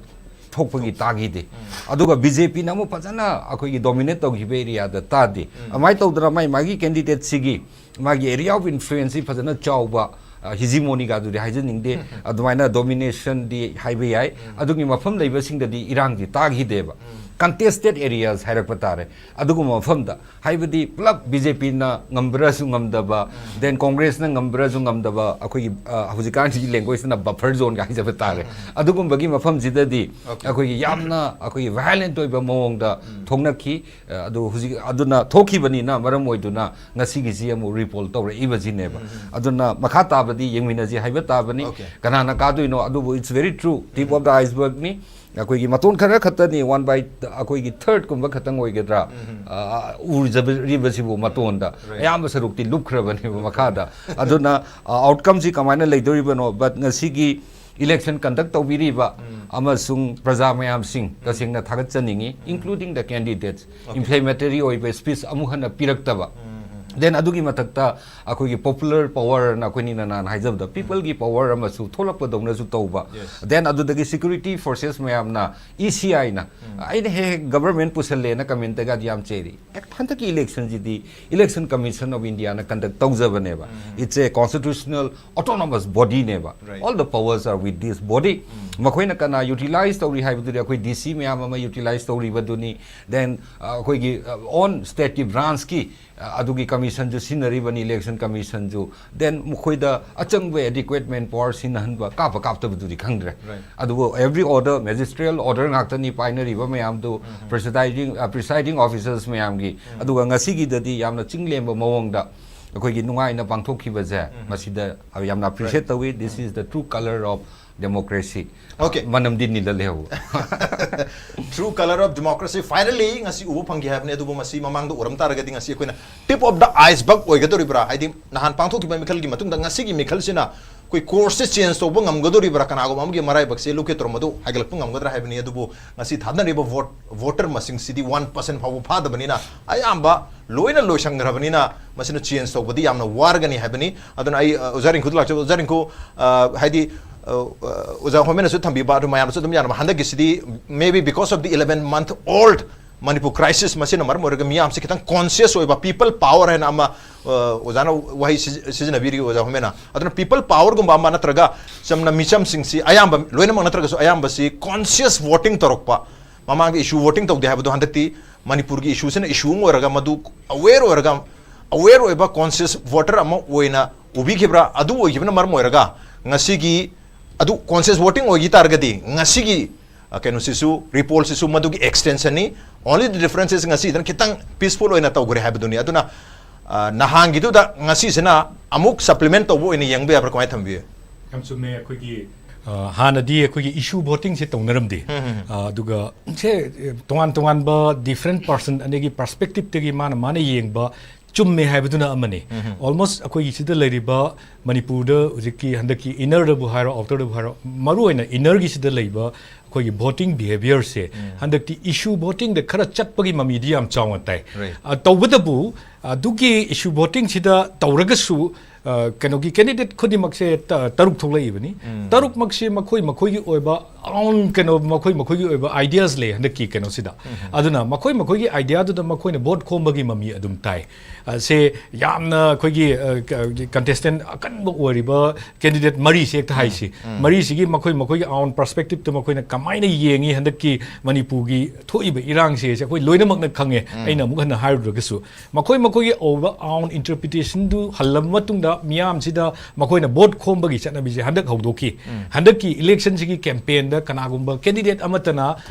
ꯊꯣꯛꯄꯒꯤ ꯇꯥꯈꯤꯗꯦ꯫ ꯑꯗꯨꯒ ꯕꯤ ꯖꯦ ꯄꯤꯅ ꯑꯃꯨꯛ ꯐꯖꯅ ꯑꯩꯈꯣꯏꯒꯤ ꯗꯣꯃꯤꯅꯦꯠ ꯇꯧꯈꯤꯕ ꯑꯦꯔꯤꯌꯥꯗ ꯇꯥꯗꯦ꯫ ꯑꯗꯨꯃꯥꯏꯅ ꯇꯧꯗꯅ ꯃꯥꯏ ꯃꯥꯒꯤ ꯀꯦꯟꯗꯤꯗꯦꯠꯁꯤꯒꯤ ꯃꯥꯒꯤ ꯑꯦꯔꯤꯌꯥ ꯑꯣꯐ ꯏꯟꯐ꯭ꯂꯨꯌꯦꯟꯁꯁꯤ ꯐꯖꯅ ꯆꯥꯎꯕ, ꯑ, ꯍꯤꯖꯤꯃꯣꯅꯤꯒꯗꯨꯗꯤ ꯍꯥꯏꯖꯅꯤꯡꯗꯦ, ꯑꯗꯨꯃꯥꯏꯅ ꯗꯣꯃꯤꯅꯦꯁꯟꯗꯤ ꯍꯥꯏꯕ ꯌꯥꯏ꯫ ꯑꯗꯨꯒꯤ ꯃꯐꯝ ꯂꯩꯕꯁꯤꯡꯗꯗꯤ ꯏꯔꯥꯡꯗꯤ ꯇꯥꯈꯤꯗꯦꯕ꯫ ꯀꯟꯇꯦꯁꯇꯦꯠ ꯑꯦꯔꯤꯌꯥꯁ ꯍꯥꯏꯔꯛꯄ ꯇꯥꯔꯦ꯫ ꯑꯗꯨꯒꯨꯝꯕ ꯃꯐꯝꯗ ꯍꯥꯏꯕꯗꯤ ꯄꯨꯂꯞ ꯕꯤ ꯖꯦ ꯄꯤꯅ ꯉꯝꯕ꯭ꯔꯁꯨ ꯉꯝꯗꯕ, ꯗꯦꯟ ꯀꯣꯡꯒ꯭ꯔꯦꯁꯅ ꯉꯝꯕ꯭ꯔꯁꯨ ꯉꯝꯗꯕ, ꯑꯩꯈꯣꯏꯒꯤ, ꯑ, ꯍꯧꯖꯤꯛꯀꯥꯟꯒꯤ ꯂꯦꯡꯒ꯭ꯋꯦꯖꯇꯅ ꯕꯐꯔ ꯖꯣꯟꯒ ꯍꯥꯏꯖꯕ ꯇꯥꯔꯦ꯫ ꯑꯗꯨꯒꯨꯝꯕꯒꯤ ꯃꯐꯝꯁꯤꯗꯗꯤ ꯑꯩꯈꯣꯏꯒꯤ ꯌꯥꯝꯅ ꯑꯩꯈꯣꯏꯒꯤ ꯚꯥꯏꯑꯣꯂꯦꯟꯠ ꯑꯣꯏꯕ ꯃꯑꯣꯡꯗ ꯊꯣꯛꯅꯈꯤ꯫ ꯑ, ꯑꯗꯨ ꯍꯧꯖꯤꯛ ꯑꯗꯨꯅ ꯊꯣꯛꯈꯤꯕꯅꯤꯅ ꯃꯔꯝ ꯑꯣꯏꯗꯨꯅ ꯉꯁꯤꯒꯤꯁꯤ ꯑꯃꯨꯛ ꯔꯤꯄꯣꯜ ꯇꯧꯔꯛꯏꯕꯁꯤꯅꯦꯕ꯫ ꯑꯗꯨꯅ ꯃꯈꯥ ꯇꯥꯕꯗꯤ ꯌꯦꯡꯃꯤꯟꯅꯁꯤ ꯍꯥꯏꯕ ꯇꯥꯕꯅꯤ꯫ Okay. ꯀꯅꯥꯅ ꯀꯥꯗꯣꯏꯅꯣ ꯑꯗꯨꯕꯨ it's very true, tip of the icebergꯅꯤ꯫ ꯑꯩꯈꯣꯏꯒꯤ ꯃꯇꯣꯟ ꯈꯔ ꯈꯛꯇꯅꯤ, one by, ꯑꯩꯈꯣꯏꯒꯤ ꯊꯔꯠꯀꯨꯝꯕ ꯈꯛꯇꯪ ꯑꯣꯏꯒꯗ꯭ꯔꯥ, ꯑ, ꯎꯖꯔꯤꯕꯁꯤꯕꯨ ꯃꯇꯣꯟꯗ꯫ Right. ꯑꯌꯥꯝꯕ ꯁꯔꯨꯛꯇꯤ ꯂꯨꯞꯈ꯭ꯔꯕꯅꯦꯕ ꯃꯈꯥꯗ꯫ ꯑꯗꯨꯅ, ꯑ, ꯑꯥꯎꯠꯀꯝꯁꯤ ꯀꯃꯥꯏꯅ ꯂꯩꯗꯣꯔꯤꯕꯅꯣ, but ꯉꯁꯤꯒꯤ ꯏꯂꯦꯛꯁꯟ ꯀꯟꯗꯛ ꯇꯧꯕꯤꯔꯤꯕ ꯑꯃꯁꯨꯡ ꯄ꯭ꯔꯖꯥ ꯃꯌꯥꯝꯁꯤꯡ ꯇꯁꯦꯡꯅ ꯊꯥꯒꯠꯆꯅꯤꯡꯉꯤ, including the candidates꯫ Inflammatory ꯑꯣꯏꯕ ꯁ꯭ꯄꯤꯆ ꯑꯃꯨꯛ ꯍꯟꯅ ꯄꯤꯔꯛꯇꯕ꯫ Then ꯑꯗꯨꯒꯤ ꯃꯊꯛꯇ ꯑꯩꯈꯣꯏꯒꯤ ꯄꯣꯄꯨꯂꯔ ꯄꯋꯥꯔꯅ ꯑꯩꯈꯣꯏꯅꯤꯅ ꯅꯍꯥꯟ ꯍꯥꯏꯖꯕꯗ ꯄꯤꯄꯜꯒꯤ ꯄꯋꯥꯔ ꯑꯃꯁꯨ ꯊꯣꯛꯂꯛꯄꯗꯧꯅꯁꯨ ꯇꯧꯕ꯫ Yes. Then ꯑꯗꯨꯗꯒꯤ ꯁꯦꯀ꯭ꯌꯨꯔꯤꯇꯤ ꯐꯣꯔꯁꯦꯁ ꯃꯌꯥꯝꯅ, ꯏ ꯁꯤ ꯑꯥꯏꯅ, ꯑꯩꯅ ꯍꯦꯛ ꯍꯦꯛ ꯒꯕꯔꯃꯦꯟ ꯄꯨꯁꯜꯂꯦꯅ ꯀꯃꯦꯟꯇꯒꯗꯤ ꯌꯥꯝ ꯆꯩꯔꯤ꯫ ꯍꯟꯗꯛꯀꯤ ꯏꯂꯦꯛꯁꯟꯁꯤꯗꯤ ꯏꯂꯦꯛꯁꯟ ꯀꯃꯤꯁꯟ ꯑꯣꯐ ꯏꯟꯗꯤꯌꯥꯅ ꯀꯟꯗꯛ ꯇꯧꯖꯕꯅꯦꯕ꯫ It's a constitutional autonomous bodyꯅꯦꯕ꯫ Right. All the powers are with this body. ꯃꯈꯣꯏꯅ ꯀꯅꯥ ꯌꯨꯇꯤꯂꯥꯏꯖ ꯇꯧꯔꯤ ꯍꯥꯏꯕꯗꯨꯗꯤ ꯑꯩꯈꯣꯏ ꯗꯤ ꯁꯤ ꯃꯌꯥꯝ ꯑꯃ ꯌꯨꯇꯤꯂꯥꯏꯖ ꯇꯧꯔꯤꯕꯗꯨꯅꯤ꯫ Then, ꯑ, ꯑꯩꯈꯣꯏꯒꯤ, ꯑ, ꯑꯣꯟ ꯁ꯭ꯇꯦꯠꯀꯤ ꯕ꯭ꯔꯥꯟꯁꯀꯤ, ꯑ, ꯑꯗꯨꯒꯤ ꯀꯃꯤꯁꯟꯁꯨ ꯁꯤꯖꯤꯟꯅꯔꯤꯕꯅꯤ, ꯏꯂꯦꯛꯁꯟ ꯀꯃꯤꯁꯟꯁꯨ꯫ Then ꯃꯈꯣꯏꯗ ꯑꯆꯪꯕ adequate manpower ꯁꯤꯖꯤꯟꯅꯍꯟꯕ, ꯀꯥꯞꯄ ꯀꯥꯞꯇꯕꯗꯨꯗꯤ ꯈꯪꯗ꯭ꯔꯦ꯫ Right. ꯑꯗꯨꯕꯨ every order, magisterial order ꯉꯥꯛꯇꯅꯤ ꯄꯥꯏꯅꯔꯤꯕ ꯃꯌꯥꯝꯗꯨ, presiding, ꯑ, presiding officers ꯃꯌꯥꯝꯒꯤ꯫ ꯑꯗꯨꯒ ꯉꯁꯤꯒꯤꯗꯗꯤ ꯌꯥꯝꯅ ꯆꯤꯡ ꯂꯦꯝꯕ ꯃꯑꯣꯡꯗ ꯑꯩꯈꯣꯏꯒꯤ ꯅꯨꯡꯉꯥꯏꯅ ꯄꯥꯡꯊꯣꯛꯈꯤꯕꯁꯦ, ꯃꯁꯤꯗ ꯌꯥꯝꯅ ꯑꯦꯄ꯭ꯔꯤꯁꯤꯌꯦꯠ ꯇꯧꯏ꯫ This is the true color of Democracy. Okay. ꯃꯅꯝꯗꯤ ꯅꯤꯜꯂ ꯂꯩꯍꯧꯕ. True color of democracy finally ꯉꯁꯤ ꯎꯕ ꯐꯪꯈꯤ ꯍꯥꯏꯕꯅꯤ꯫ ꯑꯗꯨꯕꯨ ꯃꯁꯤ ꯃꯃꯥꯡꯗ ꯎꯔꯝ ꯇꯥꯔꯒꯗꯤ ꯉꯁꯤ ꯑꯩꯈꯣꯏꯅ tip of the iceberg ꯑꯣꯏꯒꯗꯧꯔꯤꯕ꯭ꯔꯥ? ꯍꯥꯏꯗꯤ ꯅꯍꯥꯟ ꯄꯥꯡꯊꯣꯛꯈꯤꯕ ꯃꯤꯈꯜꯒꯤ ꯃꯇꯨꯡꯗ ꯉꯁꯤꯒꯤ ꯃꯤꯈꯜꯁꯤꯅ ꯑꯩꯈꯣꯏ course ꯁꯦ change ꯇꯧꯕ ꯉꯝꯒꯗꯧꯔꯤꯕ꯭ꯔꯥ? ꯀꯅꯥꯒꯨꯝꯕ ꯑꯃꯒꯤ ꯃꯔꯥꯏꯕꯛꯁꯦ ꯂꯨꯞꯀꯦ ꯇꯧꯔꯝꯕꯗꯨ ꯍꯥꯏꯒꯠꯂꯛꯄ ꯉꯝꯒꯗ꯭ꯔꯥ ꯍꯥꯏꯕꯅꯤ꯫ ꯑꯗꯨꯕꯨ ꯉꯁꯤ ꯊꯥꯗꯅꯔꯤꯕ vote voter ꯃꯁꯤꯡꯁꯤꯗꯤ one percent ꯐꯥꯎꯕ ꯐꯥꯗꯕꯅꯤꯅ ꯑꯌꯥꯝꯕ ꯂꯣꯏꯅ ꯂꯣꯏꯁꯟꯈ꯭ꯔꯕꯅꯤꯅ ꯃꯁꯤꯅ change ꯇꯧꯕꯗꯤ ꯌꯥꯝꯅ ꯋꯥꯔꯒꯅꯤ ꯍꯥꯏꯕꯅꯤ꯫ ꯑꯗꯨꯅ ꯑꯩ ꯑ, ꯑꯣꯖꯥ ꯔꯤꯡꯀꯨꯗ ꯂꯥꯛꯆꯕ꯫ ꯑꯣꯖꯥ ꯔꯤꯡꯀꯨ, ꯑ, ꯍꯥꯏꯗꯤ ꯑ, ꯑ, ꯑꯣꯖꯥ ꯍꯣꯃꯦꯅꯁꯨ ꯊꯝꯕꯤꯕ ꯑꯗꯨ ꯃꯌꯥꯝꯅꯁꯨ ꯑꯗꯨꯝ ꯌꯥꯅꯕ, ꯍꯟꯗꯛꯀꯤꯁꯤꯗꯤ maybe because of the eleven month old Manipur crisis ꯃꯁꯤꯅ ꯃꯔꯝ ꯑꯣꯏꯔꯒ ꯃꯤꯌꯥꯝꯁꯤ ꯈꯤꯇꯪ conscious ꯑꯣꯏꯕ, people power ꯍꯥꯏꯅ ꯑꯃ ꯑ, ꯑꯣꯖꯥꯅ ꯋꯥꯍꯩ ꯁꯤꯖꯤ- ꯁꯤꯖꯤꯟꯅꯕꯤꯔꯤ ꯑꯣꯖꯥ ꯍꯣꯃꯦꯅ꯫ ꯑꯗꯨꯅ people power ꯒꯨꯝꯕ ꯑꯃ ꯅꯠꯇ꯭ꯔꯒ ꯆꯝꯅ ꯃꯤꯆꯝꯁꯤꯡꯁꯤ ꯑꯌꯥꯝꯕ, ꯂꯣꯏꯅꯃꯛ ꯅꯠꯇ꯭ꯔꯒꯁꯨ ꯑꯌꯥꯝꯕꯁꯤ conscious voting ꯇꯧꯔꯛꯄ, ꯃꯃꯥꯡꯗ issue voting ꯇꯧꯗꯦ ꯍꯥꯏꯕꯗꯣ ꯍꯟꯗꯛꯇꯤ ꯃꯅꯤꯄꯨꯔꯒꯤ issue ꯁꯤꯅ issue ꯑꯃ ꯑꯣꯏꯔꯒ ꯃꯗꯨ aware ꯑꯣꯏꯔꯒ aware ꯑꯣꯏꯕ conscious voter ꯑꯃ ꯑꯣꯏꯅ ꯎꯕꯤꯈꯤꯕ꯭ꯔꯥ? ꯑꯗꯨ ꯑꯣꯏꯈꯤꯕꯅ ꯃꯔꯝ ꯑꯣꯏꯔꯒ ꯉꯁꯤꯒꯤ ꯑꯗꯨ conscious voting ꯑꯣꯏꯈꯤ ꯇꯥꯔꯒꯗꯤ ꯉꯁꯤꯒꯤ ꯑ, ꯀꯩꯅꯣꯁꯤꯁꯨ, reportꯁꯤꯁꯨ ꯃꯗꯨꯒꯤ extensionꯅꯤ꯫ Only the difference is ꯉꯁꯤꯗꯅ ꯈꯤꯇꯪ peaceful ꯑꯣꯏꯅ ꯇꯧꯈ꯭ꯔꯦ ꯍꯥꯏꯕꯗꯨꯅꯤ꯫ ꯑꯗꯨꯅ ꯑ, ꯅꯍꯥꯟꯒꯤꯗꯨꯗ ꯉꯁꯤꯁꯤꯅ ꯑꯃꯨꯛ supplement ꯇꯧꯕ ꯑꯣꯏꯅ ꯌꯦꯡꯕ ꯌꯥꯕ꯭ꯔꯥ? ꯀꯃꯥꯏꯅ ꯊꯝꯕꯤꯌꯨ? ꯌꯥꯝ ꯆꯨꯝꯃꯦ꯫ ꯑꯩꯈꯣꯏꯒꯤ ꯑ, ꯍꯥꯟꯅꯗꯤ ꯑꯩꯈꯣꯏꯒꯤ issue votingꯁꯦ ꯇꯧꯅꯔꯝꯗꯦ꯫ ꯑ, ꯑꯗꯨꯒ ꯁꯦ ꯑꯦ, ꯇꯣꯉꯥꯟ ꯇꯣꯉꯥꯟꯕ different person ꯑꯗꯒꯤ perspectiveꯇꯒꯤ ꯃꯥꯅ ꯃꯥꯅ ꯌꯦꯡꯕ ꯆꯨꯝꯃꯦ ꯍꯥꯏꯕꯗꯨꯅ ꯑꯃꯅꯤ꯫ Almost ꯑꯩꯈꯣꯏꯒꯤ ꯁꯤꯗ ꯂꯩꯔꯤꯕ ꯃꯅꯤꯄꯨꯔꯗ ꯍꯧꯖꯤꯛꯀꯤ ꯍꯟꯗꯛꯀꯤ innerꯗꯕꯨ ꯍꯥꯏꯔꯣ, outerꯗꯕꯨ ꯍꯥꯏꯔꯣ, ꯃꯔꯨꯑꯣꯏꯅ innerꯒꯤꯁꯤꯗ ꯂꯩꯕ ꯑꯩꯈꯣꯏꯒꯤ voting behaviourꯁꯦ ꯍꯟꯗꯛꯇꯤ issue votingꯗ ꯈꯔ ꯆꯠꯄꯒꯤ ꯃꯃꯤꯗꯤ ꯌꯥꯝ ꯆꯥꯎꯅ ꯇꯥꯏ꯫ Right. ꯑ, ꯇꯧꯕꯇꯕꯨ ꯑꯗꯨꯒꯤ issue votingꯁꯤꯗ ꯇꯧꯔꯒꯁꯨ ꯑ, ꯀꯩꯅꯣꯒꯤ candidate ꯈꯨꯗꯤꯡꯃꯛꯁꯦ ꯇ- ꯇꯔꯨꯛ ꯊꯣꯛꯂꯛꯏꯕꯅꯤ꯫ ꯇꯔꯨꯛꯃꯛꯁꯤ ꯃꯈꯣꯏ ꯃꯈꯣꯏꯒꯤ ꯑꯣꯏꯕ own ꯀꯩꯅꯣ, ꯃꯈꯣꯏ ꯃꯈꯣꯏꯒꯤ ꯑꯣꯏꯕ ideas ꯂꯩ ꯍꯟꯗꯛꯀꯤ ꯀꯩꯅꯣꯁꯤꯗ꯫ ꯑꯗꯨꯅ ꯃꯈꯣꯏ ꯃꯈꯣꯏꯒꯤ ideaꯗꯨꯗ ꯃꯈꯣꯏꯅ vote ꯈꯣꯝꯕꯒꯤ ꯃꯃꯤ ꯑꯗꯨꯝ ꯇꯥꯏ꯫ ꯑ, ꯁꯦ ꯌꯥꯝꯅ ꯑꯩꯈꯣꯏꯒꯤ ꯑ, ꯀ- contestant ꯑꯀꯟꯕ ꯑꯣꯏꯔꯤꯕ candidate ꯃꯔꯤꯁꯦ ꯍꯦꯛꯇ ꯍꯥꯏꯁꯤ꯫ ꯃꯔꯤꯁꯤꯒꯤ ꯃꯈꯣꯏ ꯃꯈꯣꯏꯒꯤ own perspectiveꯇ ꯃꯈꯣꯏꯅ ꯀꯃꯥꯏꯅ ꯌꯦꯡꯉꯤ ꯍꯟꯗꯛꯀꯤ ꯃꯅꯤꯄꯨꯔꯒꯤ ꯊꯣꯛꯏꯕ ꯏꯔꯥꯡꯁꯦ, ꯁꯦ ꯑꯩꯈꯣꯏ ꯂꯣꯏꯅꯃꯛꯅ ꯈꯪꯉꯦ꯫ ꯑꯩꯅ ꯑꯃꯨꯛ ꯍꯟꯅ ꯍꯥꯏꯔꯨꯗ꯭ꯔꯒꯁꯨ ꯃꯈꯣꯏ ꯃꯈꯣꯏꯒꯤ over own interpretationꯗꯨ ꯍꯜꯂꯕ ꯃꯇꯨꯡꯗ ꯃꯤꯌꯥꯝꯁꯤꯗ ꯃꯈꯣꯏꯅ vote ꯈꯣꯝꯕꯒꯤ ꯆꯠꯅꯕꯤꯁꯦ ꯍꯟꯗꯛ ꯍꯧꯗꯣꯛꯈꯤ꯫ ꯍꯟꯗꯛꯀꯤ electionꯁꯤꯒꯤ campaignꯗ ꯀꯅꯥꯒꯨꯝꯕ candidate ꯑꯃꯠꯇꯅ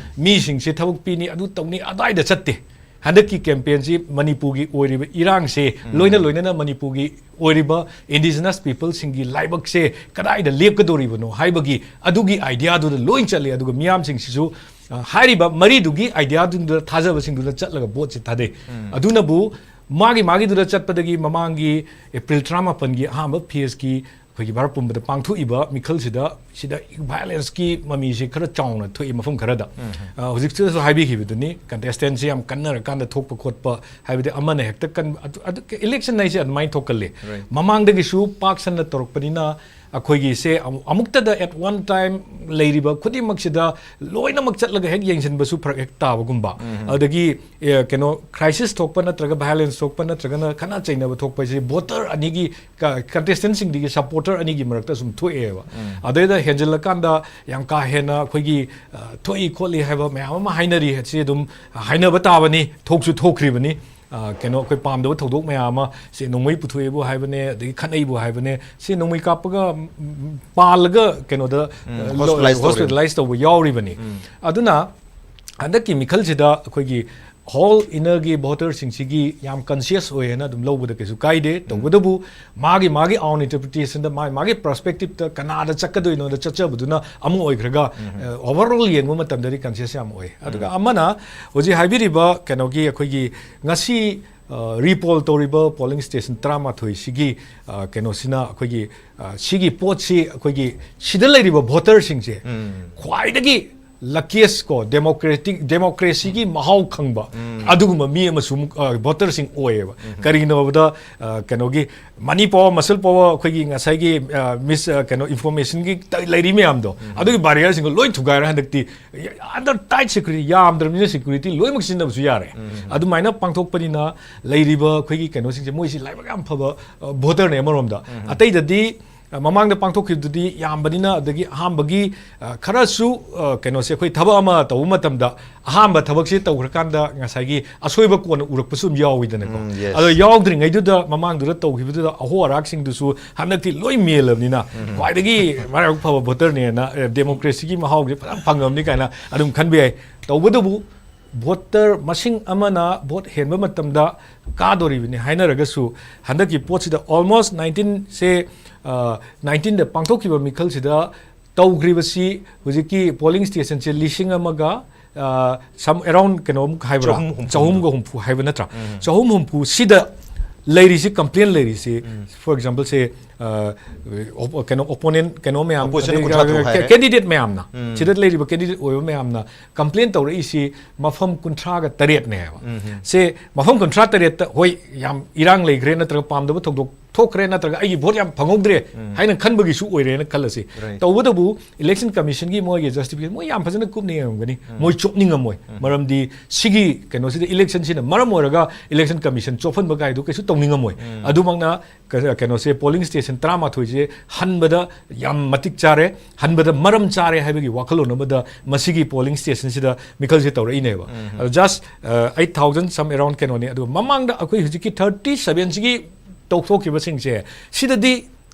ꯃꯤꯁꯤꯡꯁꯦ ꯊꯕꯛ ꯄꯤꯅꯤ, ꯑꯗꯨ ꯇꯧꯅꯤ, ꯑꯗꯥꯏꯗ ꯆꯠꯇꯦ꯫ ꯍꯟꯗꯛꯀꯤ ꯀꯦꯝꯄꯦꯟꯁꯤ ꯃꯅꯤꯄꯨꯔꯒꯤ ꯑꯣꯏꯔꯤꯕ ꯏꯔꯥꯡꯁꯦ ꯂꯣꯏꯅ ꯂꯣꯏꯅꯅ ꯃꯅꯤꯄꯨꯔꯒꯤ ꯑꯣꯏꯔꯤꯕ indigenous peopleꯁꯤꯡꯒꯤ ꯂꯥꯏꯕꯛꯁꯦ ꯀꯗꯥꯏꯗ ꯂꯦꯞꯀꯗꯧꯔꯤꯕꯅꯣ ꯍꯥꯏꯕꯒꯤ ꯑꯗꯨꯒꯤ ꯑꯥꯏꯗꯤꯌꯥꯗꯨꯗ ꯂꯣꯏ ꯆꯠꯂꯤ꯫ ꯑꯗꯨꯒ ꯃꯤꯌꯥꯝꯁꯤꯡꯁꯤꯁꯨ, ꯑ, ꯍꯥꯏꯔꯤꯕ ꯃꯔꯤꯗꯨꯒꯤ ꯑꯥꯏꯗꯤꯌꯥꯗꯨꯗ ꯊꯥꯖꯕꯁꯤꯡꯗꯨꯗ ꯆꯠꯂꯒ ꯚꯣꯠꯁꯦ ꯊꯥꯗꯩ꯫ ꯑꯗꯨꯅꯕꯨ ꯃꯥꯒꯤ ꯃꯥꯒꯤꯗꯨꯗ ꯆꯠꯄꯗꯒꯤ ꯃꯃꯥꯡꯒꯤ ꯑꯦꯄ꯭ꯔꯤꯜ ꯇꯔꯥꯃꯥꯄꯟꯒꯤ ꯑꯍꯥꯟꯕ ꯐꯦꯁꯀꯤ ꯑꯩꯈꯣꯏꯒꯤ ꯚꯥꯔꯠ ꯄꯨꯝꯕꯗ ꯄꯥꯡꯊꯣꯛꯏꯕ ꯃꯤꯈꯜꯁꯤꯗ ꯁꯤꯗ violence ꯀꯤ ꯃꯃꯤꯁꯦ ꯈꯔ ꯆꯥꯎꯅ ꯊꯣꯛꯏ ꯃꯐꯝ ꯈꯔꯗ꯫ ꯑ, ꯍꯧꯖꯤꯛꯇꯁꯨ ꯍꯥꯏꯕꯤꯈꯤꯕꯗꯨꯅꯤ, contestant ꯁꯦ ꯌꯥꯝ ꯀꯟꯅꯔꯀꯥꯟꯗ ꯊꯣꯛꯄ ꯈꯣꯠꯄ, ꯍꯥꯏꯕꯗꯤ ꯑꯃꯅ ꯍꯦꯛꯇ ꯀꯟ-, ꯑꯗꯨ, ꯑꯗꯨ, election ꯍꯥꯏꯁꯦ ꯑꯗꯨꯃꯥꯏꯅ ꯊꯣꯛꯀꯜꯂꯤ꯫ Right. ꯃꯃꯥꯡꯗꯒꯤꯁꯨ ꯄꯥꯛ ꯁꯟꯅ ꯇꯧꯔꯛꯄꯅꯤꯅ ꯑꯩꯈꯣꯏꯒꯤꯁꯦ ꯑꯃꯨ-, ꯑꯃꯨꯛꯇꯗ at one time ꯂꯩꯔꯤꯕ ꯈꯨꯗꯤꯡꯃꯛꯁꯤꯗ ꯂꯣꯏꯅꯃꯛ ꯆꯠꯂꯒ ꯍꯦꯛ ꯌꯦꯡꯁꯤꯟꯕꯁꯨ ꯐꯔꯛ ꯍꯦꯛ ꯇꯥꯕꯒꯨꯝꯕ꯫ ꯑꯗꯒꯤ, ꯑꯦ, ꯀꯩꯅꯣ, crisis ꯊꯣꯛꯄ ꯅꯠꯇ꯭ꯔꯒ violence ꯊꯣꯛꯄ ꯅꯠꯇ꯭ꯔꯒꯅ ꯈꯠꯅ ꯆꯩꯅꯕ ꯊꯣꯛꯄ ꯍꯥꯏꯁꯦ voter ꯑꯅꯤꯒꯤ ꯀ-, contestant ꯁꯤꯡꯗꯒꯤ supporter ꯑꯅꯤꯒꯤ ꯃꯔꯛꯇ ꯁꯨꯝ ꯊꯣꯛꯑꯦꯕ꯫ ꯑꯗꯩꯗ ꯍꯦꯟꯖꯜꯂꯀꯥꯟꯗ ꯌꯥꯝ ꯀꯥ ꯍꯦꯟꯅ ꯑꯩꯈꯣꯏꯒꯤ, ꯑ, ꯊꯣꯛꯏ ꯈꯣꯠꯂꯤ ꯍꯥꯏꯕ ꯃꯌꯥꯝ ꯑꯃ ꯍꯥꯏꯅꯔꯤ꯫ ꯁꯤ ꯑꯗꯨꯝ ꯍꯥꯏꯅꯕ ꯇꯥꯕꯅꯤ, ꯊꯣꯛꯁꯨ ꯊꯣꯛꯈ꯭ꯔꯤꯕꯅꯤ꯫ ꯑ, ꯀꯩꯅꯣ, ꯑꯩꯈꯣꯏ ꯄꯥꯝꯗꯕ ꯊꯧꯗꯣꯛ ꯃꯌꯥꯝ ꯑꯃ ꯁꯤ ꯅꯣꯡꯃꯩ ꯄꯨꯊꯣꯛꯑꯦꯕꯨ ꯍꯥꯏꯕꯅꯦ, ꯑꯗꯒꯤ ꯈꯠꯅꯩꯕꯨ ꯍꯥꯏꯕꯅꯦ꯫ ꯁꯤ ꯅꯣꯡꯃꯩ ꯀꯥꯞꯄꯒ, ꯎꯝ, ꯄꯥꯜꯂꯒ ꯀꯩꯅꯣꯗ, ꯎꯝ, ꯑ, hospitalize ꯇꯧꯕ꯫ Hospitalize ꯇꯧꯕ ꯌꯥꯎꯔꯤꯕꯅꯤ꯫ ꯑꯗꯨꯅ ꯍꯟꯗꯛꯀꯤ ꯃꯤꯈꯜꯁꯤꯗ ꯑꯩꯈꯣꯏꯒꯤ whole inner ꯒꯤ voter ꯁꯤꯡꯁꯤꯒꯤ ꯌꯥꯝ conscious ꯑꯣꯏ ꯍꯥꯏꯅ ꯑꯗꯨꯝ ꯂꯧꯕꯗ ꯀꯩꯁꯨ ꯀꯥꯏꯗꯦ꯫ ꯇꯧꯕꯇꯕꯨ ꯃꯥꯒꯤ ꯃꯥꯒꯤ own interpretation ꯗ, ꯃꯥꯒꯤ ꯃꯥꯒꯤ perspective ꯇ ꯀꯅꯥꯗ ꯆꯠꯀꯗꯣꯏꯅꯣꯗ ꯆꯠꯆꯕꯗꯨꯅ ꯑꯃ ꯑꯣꯏꯈ꯭ꯔꯒ, ꯑ, overall ꯌꯦꯡꯕ ꯃꯇꯝꯗꯗꯤ conscious ꯌꯥꯝ ꯑꯣꯏ꯫ ꯑꯗꯨꯒ ꯑꯃꯅ ꯍꯧꯖꯤꯛ ꯍꯥꯏꯕꯤꯔꯤꯕ ꯀꯩꯅꯣꯒꯤ ꯑꯩꯈꯣꯏꯒꯤ ꯉꯁꯤ, ꯑ, repoll ꯇꯧꯔꯤꯕ polling station ꯇꯔꯥꯃꯥꯊꯣꯏꯁꯤꯒꯤ, ꯑ, ꯀꯩꯅꯣꯁꯤꯅ ꯑꯩꯈꯣꯏꯒꯤ, ꯑ, ꯁꯤꯒꯤ ꯄꯣꯠꯁꯤ ꯑꯩꯈꯣꯏꯒꯤ ꯁꯤꯗ ꯂꯩꯔꯤꯕ voter ꯁꯤꯡꯁꯦ ꯈ꯭ꯋꯥꯏꯗꯒꯤ luckiest ꯀꯣ, democratic, democracy ꯒꯤ ꯃꯍꯥꯎ ꯈꯪꯕ ꯑꯗꯨꯒꯨꯝꯕ ꯃꯤ ꯑꯃꯁꯨ ꯑꯃꯨꯛ, ꯑ, voter ꯁꯤꯡ ꯑꯣꯏꯌꯦꯕ꯫ ꯀꯔꯤꯒꯤꯅꯣ ꯍꯥꯏꯕꯗ, ꯑ, ꯀꯩꯅꯣꯒꯤ money power, muscle power, ꯑꯩꯈꯣꯏꯒꯤ ꯉꯁꯥꯏꯒꯤ, ꯑ, mis-, ꯑ, ꯀꯩꯅꯣ, information ꯒꯤ ꯇ-, ꯂꯩꯔꯤ ꯃꯌꯥꯝꯗꯣ, ꯑꯗꯨꯒꯤ barrier ꯁꯤꯡꯗꯣ ꯂꯣꯏ ꯊꯨꯒꯥꯏꯔ ꯍꯟꯗꯛꯇꯤ under tight security, ꯌꯥꯝꯗ꯭ꯔꯕꯅꯤꯅ security ꯂꯣꯏꯅꯃꯛ ꯁꯤꯖꯤꯟꯅꯕꯁꯨ ꯌꯥꯔꯦ꯫ ꯑꯗꯨꯃꯥꯏꯅ ꯄꯥꯡꯊꯣꯛꯄꯅꯤꯅ ꯂꯩꯔꯤꯕ ꯑꯩꯈꯣꯏꯒꯤ ꯀꯩꯅꯣꯁꯤꯡꯁꯦ, ꯃꯣꯏꯁꯤ ꯂꯥꯏꯕꯛ ꯌꯥꯝ ꯐꯕ, ꯑ, voter ꯅꯦ ꯑꯃꯔꯣꯝꯗ꯫ ꯑꯇꯩꯗꯗꯤ ꯑ, ꯃꯃꯥꯡꯗ ꯄꯥꯡꯊꯣꯛꯈꯤꯕꯗꯨꯗꯤ ꯌꯥꯝꯕꯅꯤꯅ, ꯑꯗꯒꯤ ꯑꯍꯥꯟꯕꯒꯤ, ꯑ, ꯈꯔꯁꯨ, ꯑ, ꯀꯩꯅꯣꯁꯦ, ꯑꯩꯈꯣꯏ ꯊꯕꯛ ꯑꯃ ꯇꯧꯕ ꯃꯇꯝꯗ ꯑꯍꯥꯟꯕ ꯊꯕꯛꯁꯦ ꯇꯧꯈ꯭ꯔꯀꯥꯟꯗ ꯉꯁꯥꯏꯒꯤ ꯑꯁꯣꯏꯕ ꯀꯣꯟꯅ ꯎꯔꯛꯄꯁꯨ ꯑꯗꯨꯝ ꯌꯥꯎꯋꯤꯗꯅꯀꯣ꯫ ꯎꯝ, yes. ꯑꯗꯣ ꯌꯥꯎꯗ꯭ꯔꯤꯉꯩꯗꯨꯗ ꯃꯃꯥꯡꯗꯨꯗ ꯇꯧꯈꯤꯕꯗꯨꯗ ꯑꯍꯣ ꯑꯔꯥꯛꯁꯤꯡꯗꯨꯁꯨ ꯍꯟꯗꯛꯇꯤ ꯂꯣꯏ ꯃꯦꯜꯂꯕꯅꯤꯅ ꯈ꯭ꯋꯥꯏꯗꯒꯤ ꯃꯔꯥꯏꯕꯛ ꯐꯕ voter ꯅꯦꯅ, ꯑ, democracy ꯒꯤ ꯃꯍꯥꯎꯁꯦ ꯐꯖꯅ ꯐꯪꯉꯕꯅꯤ ꯀꯥꯏꯅ ꯑꯗꯨꯝ ꯈꯟꯕ ꯌꯥꯏ꯫ ꯇꯧꯕꯇꯕꯨ ꯚꯣꯇꯔ ꯃꯁꯤꯡ ꯑꯃꯅ ꯚꯣꯠ ꯍꯦꯟꯕ ꯃꯇꯝꯗ ꯀꯥꯗꯣꯔꯤꯕꯅꯤ ꯍꯥꯏꯅꯔꯒꯁꯨ, ꯍꯟꯗꯛꯀꯤ ꯄꯣꯠꯁꯤꯗ almost nineteenꯁꯦ, nineteenꯗ ꯄꯥꯡꯊꯣꯛꯈꯤꯕ ꯃꯤꯈꯜꯁꯤꯗ ꯇꯧꯈ꯭ꯔꯤꯕꯁꯤ ꯍꯧꯖꯤꯛꯀꯤ polling stationꯁꯦ ꯂꯤꯁꯤꯡ ꯑꯃꯒ, ꯑ, some around ꯀꯩꯅꯣꯃꯨꯛ ꯍꯥꯏꯕ꯭ꯔꯥ? ꯆꯍꯨꯝ ꯍꯨꯝꯐꯨ꯫ ꯆꯍꯨꯝꯒ ꯍꯨꯝꯐꯨ ꯍꯥꯏꯕ ꯅꯠꯇ꯭ꯔꯥ? ꯎꯝ꯫ ꯆꯍꯨꯝ ꯍꯨꯝꯐꯨ ꯁꯤꯗ ꯂꯩꯔꯤꯁꯤ, complain ꯂꯩꯔꯤꯁꯤ, ꯎꯝ꯫ For exampleꯁꯦ, ꯑ, op-, ꯀꯩꯅꯣ, opponent, ꯀꯩꯅꯣ ꯃꯌꯥꯝ, Opposition ꯑꯗꯩ ꯀꯨꯟꯊ꯭ꯔꯥ ꯇꯔꯨꯛ ꯍꯥꯏꯔꯦ꯫ Candidate ꯃꯌꯥꯝꯅ, ꯎꯝ꯫ ꯁꯤꯗ ꯂꯩꯔꯤꯕ candidate ꯑꯣꯏꯕ ꯃꯌꯥꯝꯅ complain ꯇꯧꯔꯛꯏꯁꯤ ꯃꯐꯝ ꯀꯨꯟꯊ꯭ꯔꯥꯒ ꯇꯔꯦꯠꯅꯦꯕ꯫ ꯎꯝ꯫ ꯁꯦ ꯃꯐꯝ ꯀꯨꯟꯊ꯭ꯔꯥ ꯇꯔꯦꯠꯇ, ꯍꯣꯏ, ꯌꯥꯝ ꯏꯔꯥꯡ ꯂꯩꯈ꯭ꯔꯦ, ꯅꯠꯇ꯭ꯔꯒ ꯄꯥꯝꯗꯕ ꯊꯧꯗꯣꯛ ꯊꯣꯛꯈ꯭ꯔꯦ, ꯅꯠꯇ꯭ꯔꯒ ꯑꯩꯒꯤ ꯚꯣꯠ ꯌꯥꯝ ꯐꯪꯍꯧꯗ꯭ꯔꯦ ꯎꯝ꯫ ꯍꯥꯏꯅ ꯈꯟꯕꯒꯤꯁꯨ ꯑꯣꯏꯔꯦꯅ ꯈꯜꯂꯁꯤ꯫ Right꯫ ꯇꯧꯕꯇꯕꯨ election commissionꯒꯤ ꯃꯣꯏꯒꯤ justification, ꯃꯣꯏ ꯌꯥꯝ ꯐꯖꯅ ꯀꯨꯞꯅ ꯌꯦꯡꯉꯝꯒꯅꯤ꯫ ꯎꯝ꯫ ꯃꯣꯏ ꯆꯣꯞꯅꯤꯡꯉꯝꯃꯣꯏ꯫ ꯎꯝ꯫ ꯃꯔꯝꯗꯤ ꯁꯤꯒꯤ ꯀꯩꯅꯣꯁꯤꯗ, electionꯁꯤꯅ ꯃꯔꯝ ꯑꯣꯏꯔꯒ election commission ꯆꯣꯞꯍꯟꯕ ꯀꯥꯏꯗꯨ ꯀꯩꯁꯨ ꯇꯧꯅꯤꯡꯉꯝꯃꯣꯏ꯫ ꯎꯝ꯫ ꯑꯗꯨꯃꯛꯅ ꯀ-, ꯀꯩꯅꯣꯁꯦ, polling station ꯇꯔꯥꯃꯥꯊꯣꯏꯁꯦ ꯍꯟꯕꯗ ꯌꯥꯝ ꯃꯇꯤꯛ ꯆꯥꯔꯦ, ꯍꯟꯕꯗ ꯃꯔꯝ ꯆꯥꯔꯦ ꯍꯥꯏꯕꯒꯤ ꯋꯥꯈꯜꯂꯣꯟ ꯑꯃꯗ ꯃꯁꯤꯒꯤ polling stationꯁꯤꯗ ꯃꯤꯈꯜꯁꯦ ꯇꯧꯔꯛꯏꯅꯦꯕ꯫ ꯎꯝ꯫ ꯑꯗꯣ just, ꯑ, eight thousand some around ꯀꯩꯅꯣꯅꯤ꯫ ꯑꯗꯨꯒ ꯃꯃꯥꯡꯗ ꯑꯩꯈꯣꯏ ꯍꯧꯖꯤꯛꯀꯤ thirty sevenꯁꯤꯒꯤ ꯇꯧꯊꯣꯛꯈꯤꯕꯁꯤꯡꯁꯦ, ꯁꯤꯗꯗꯤ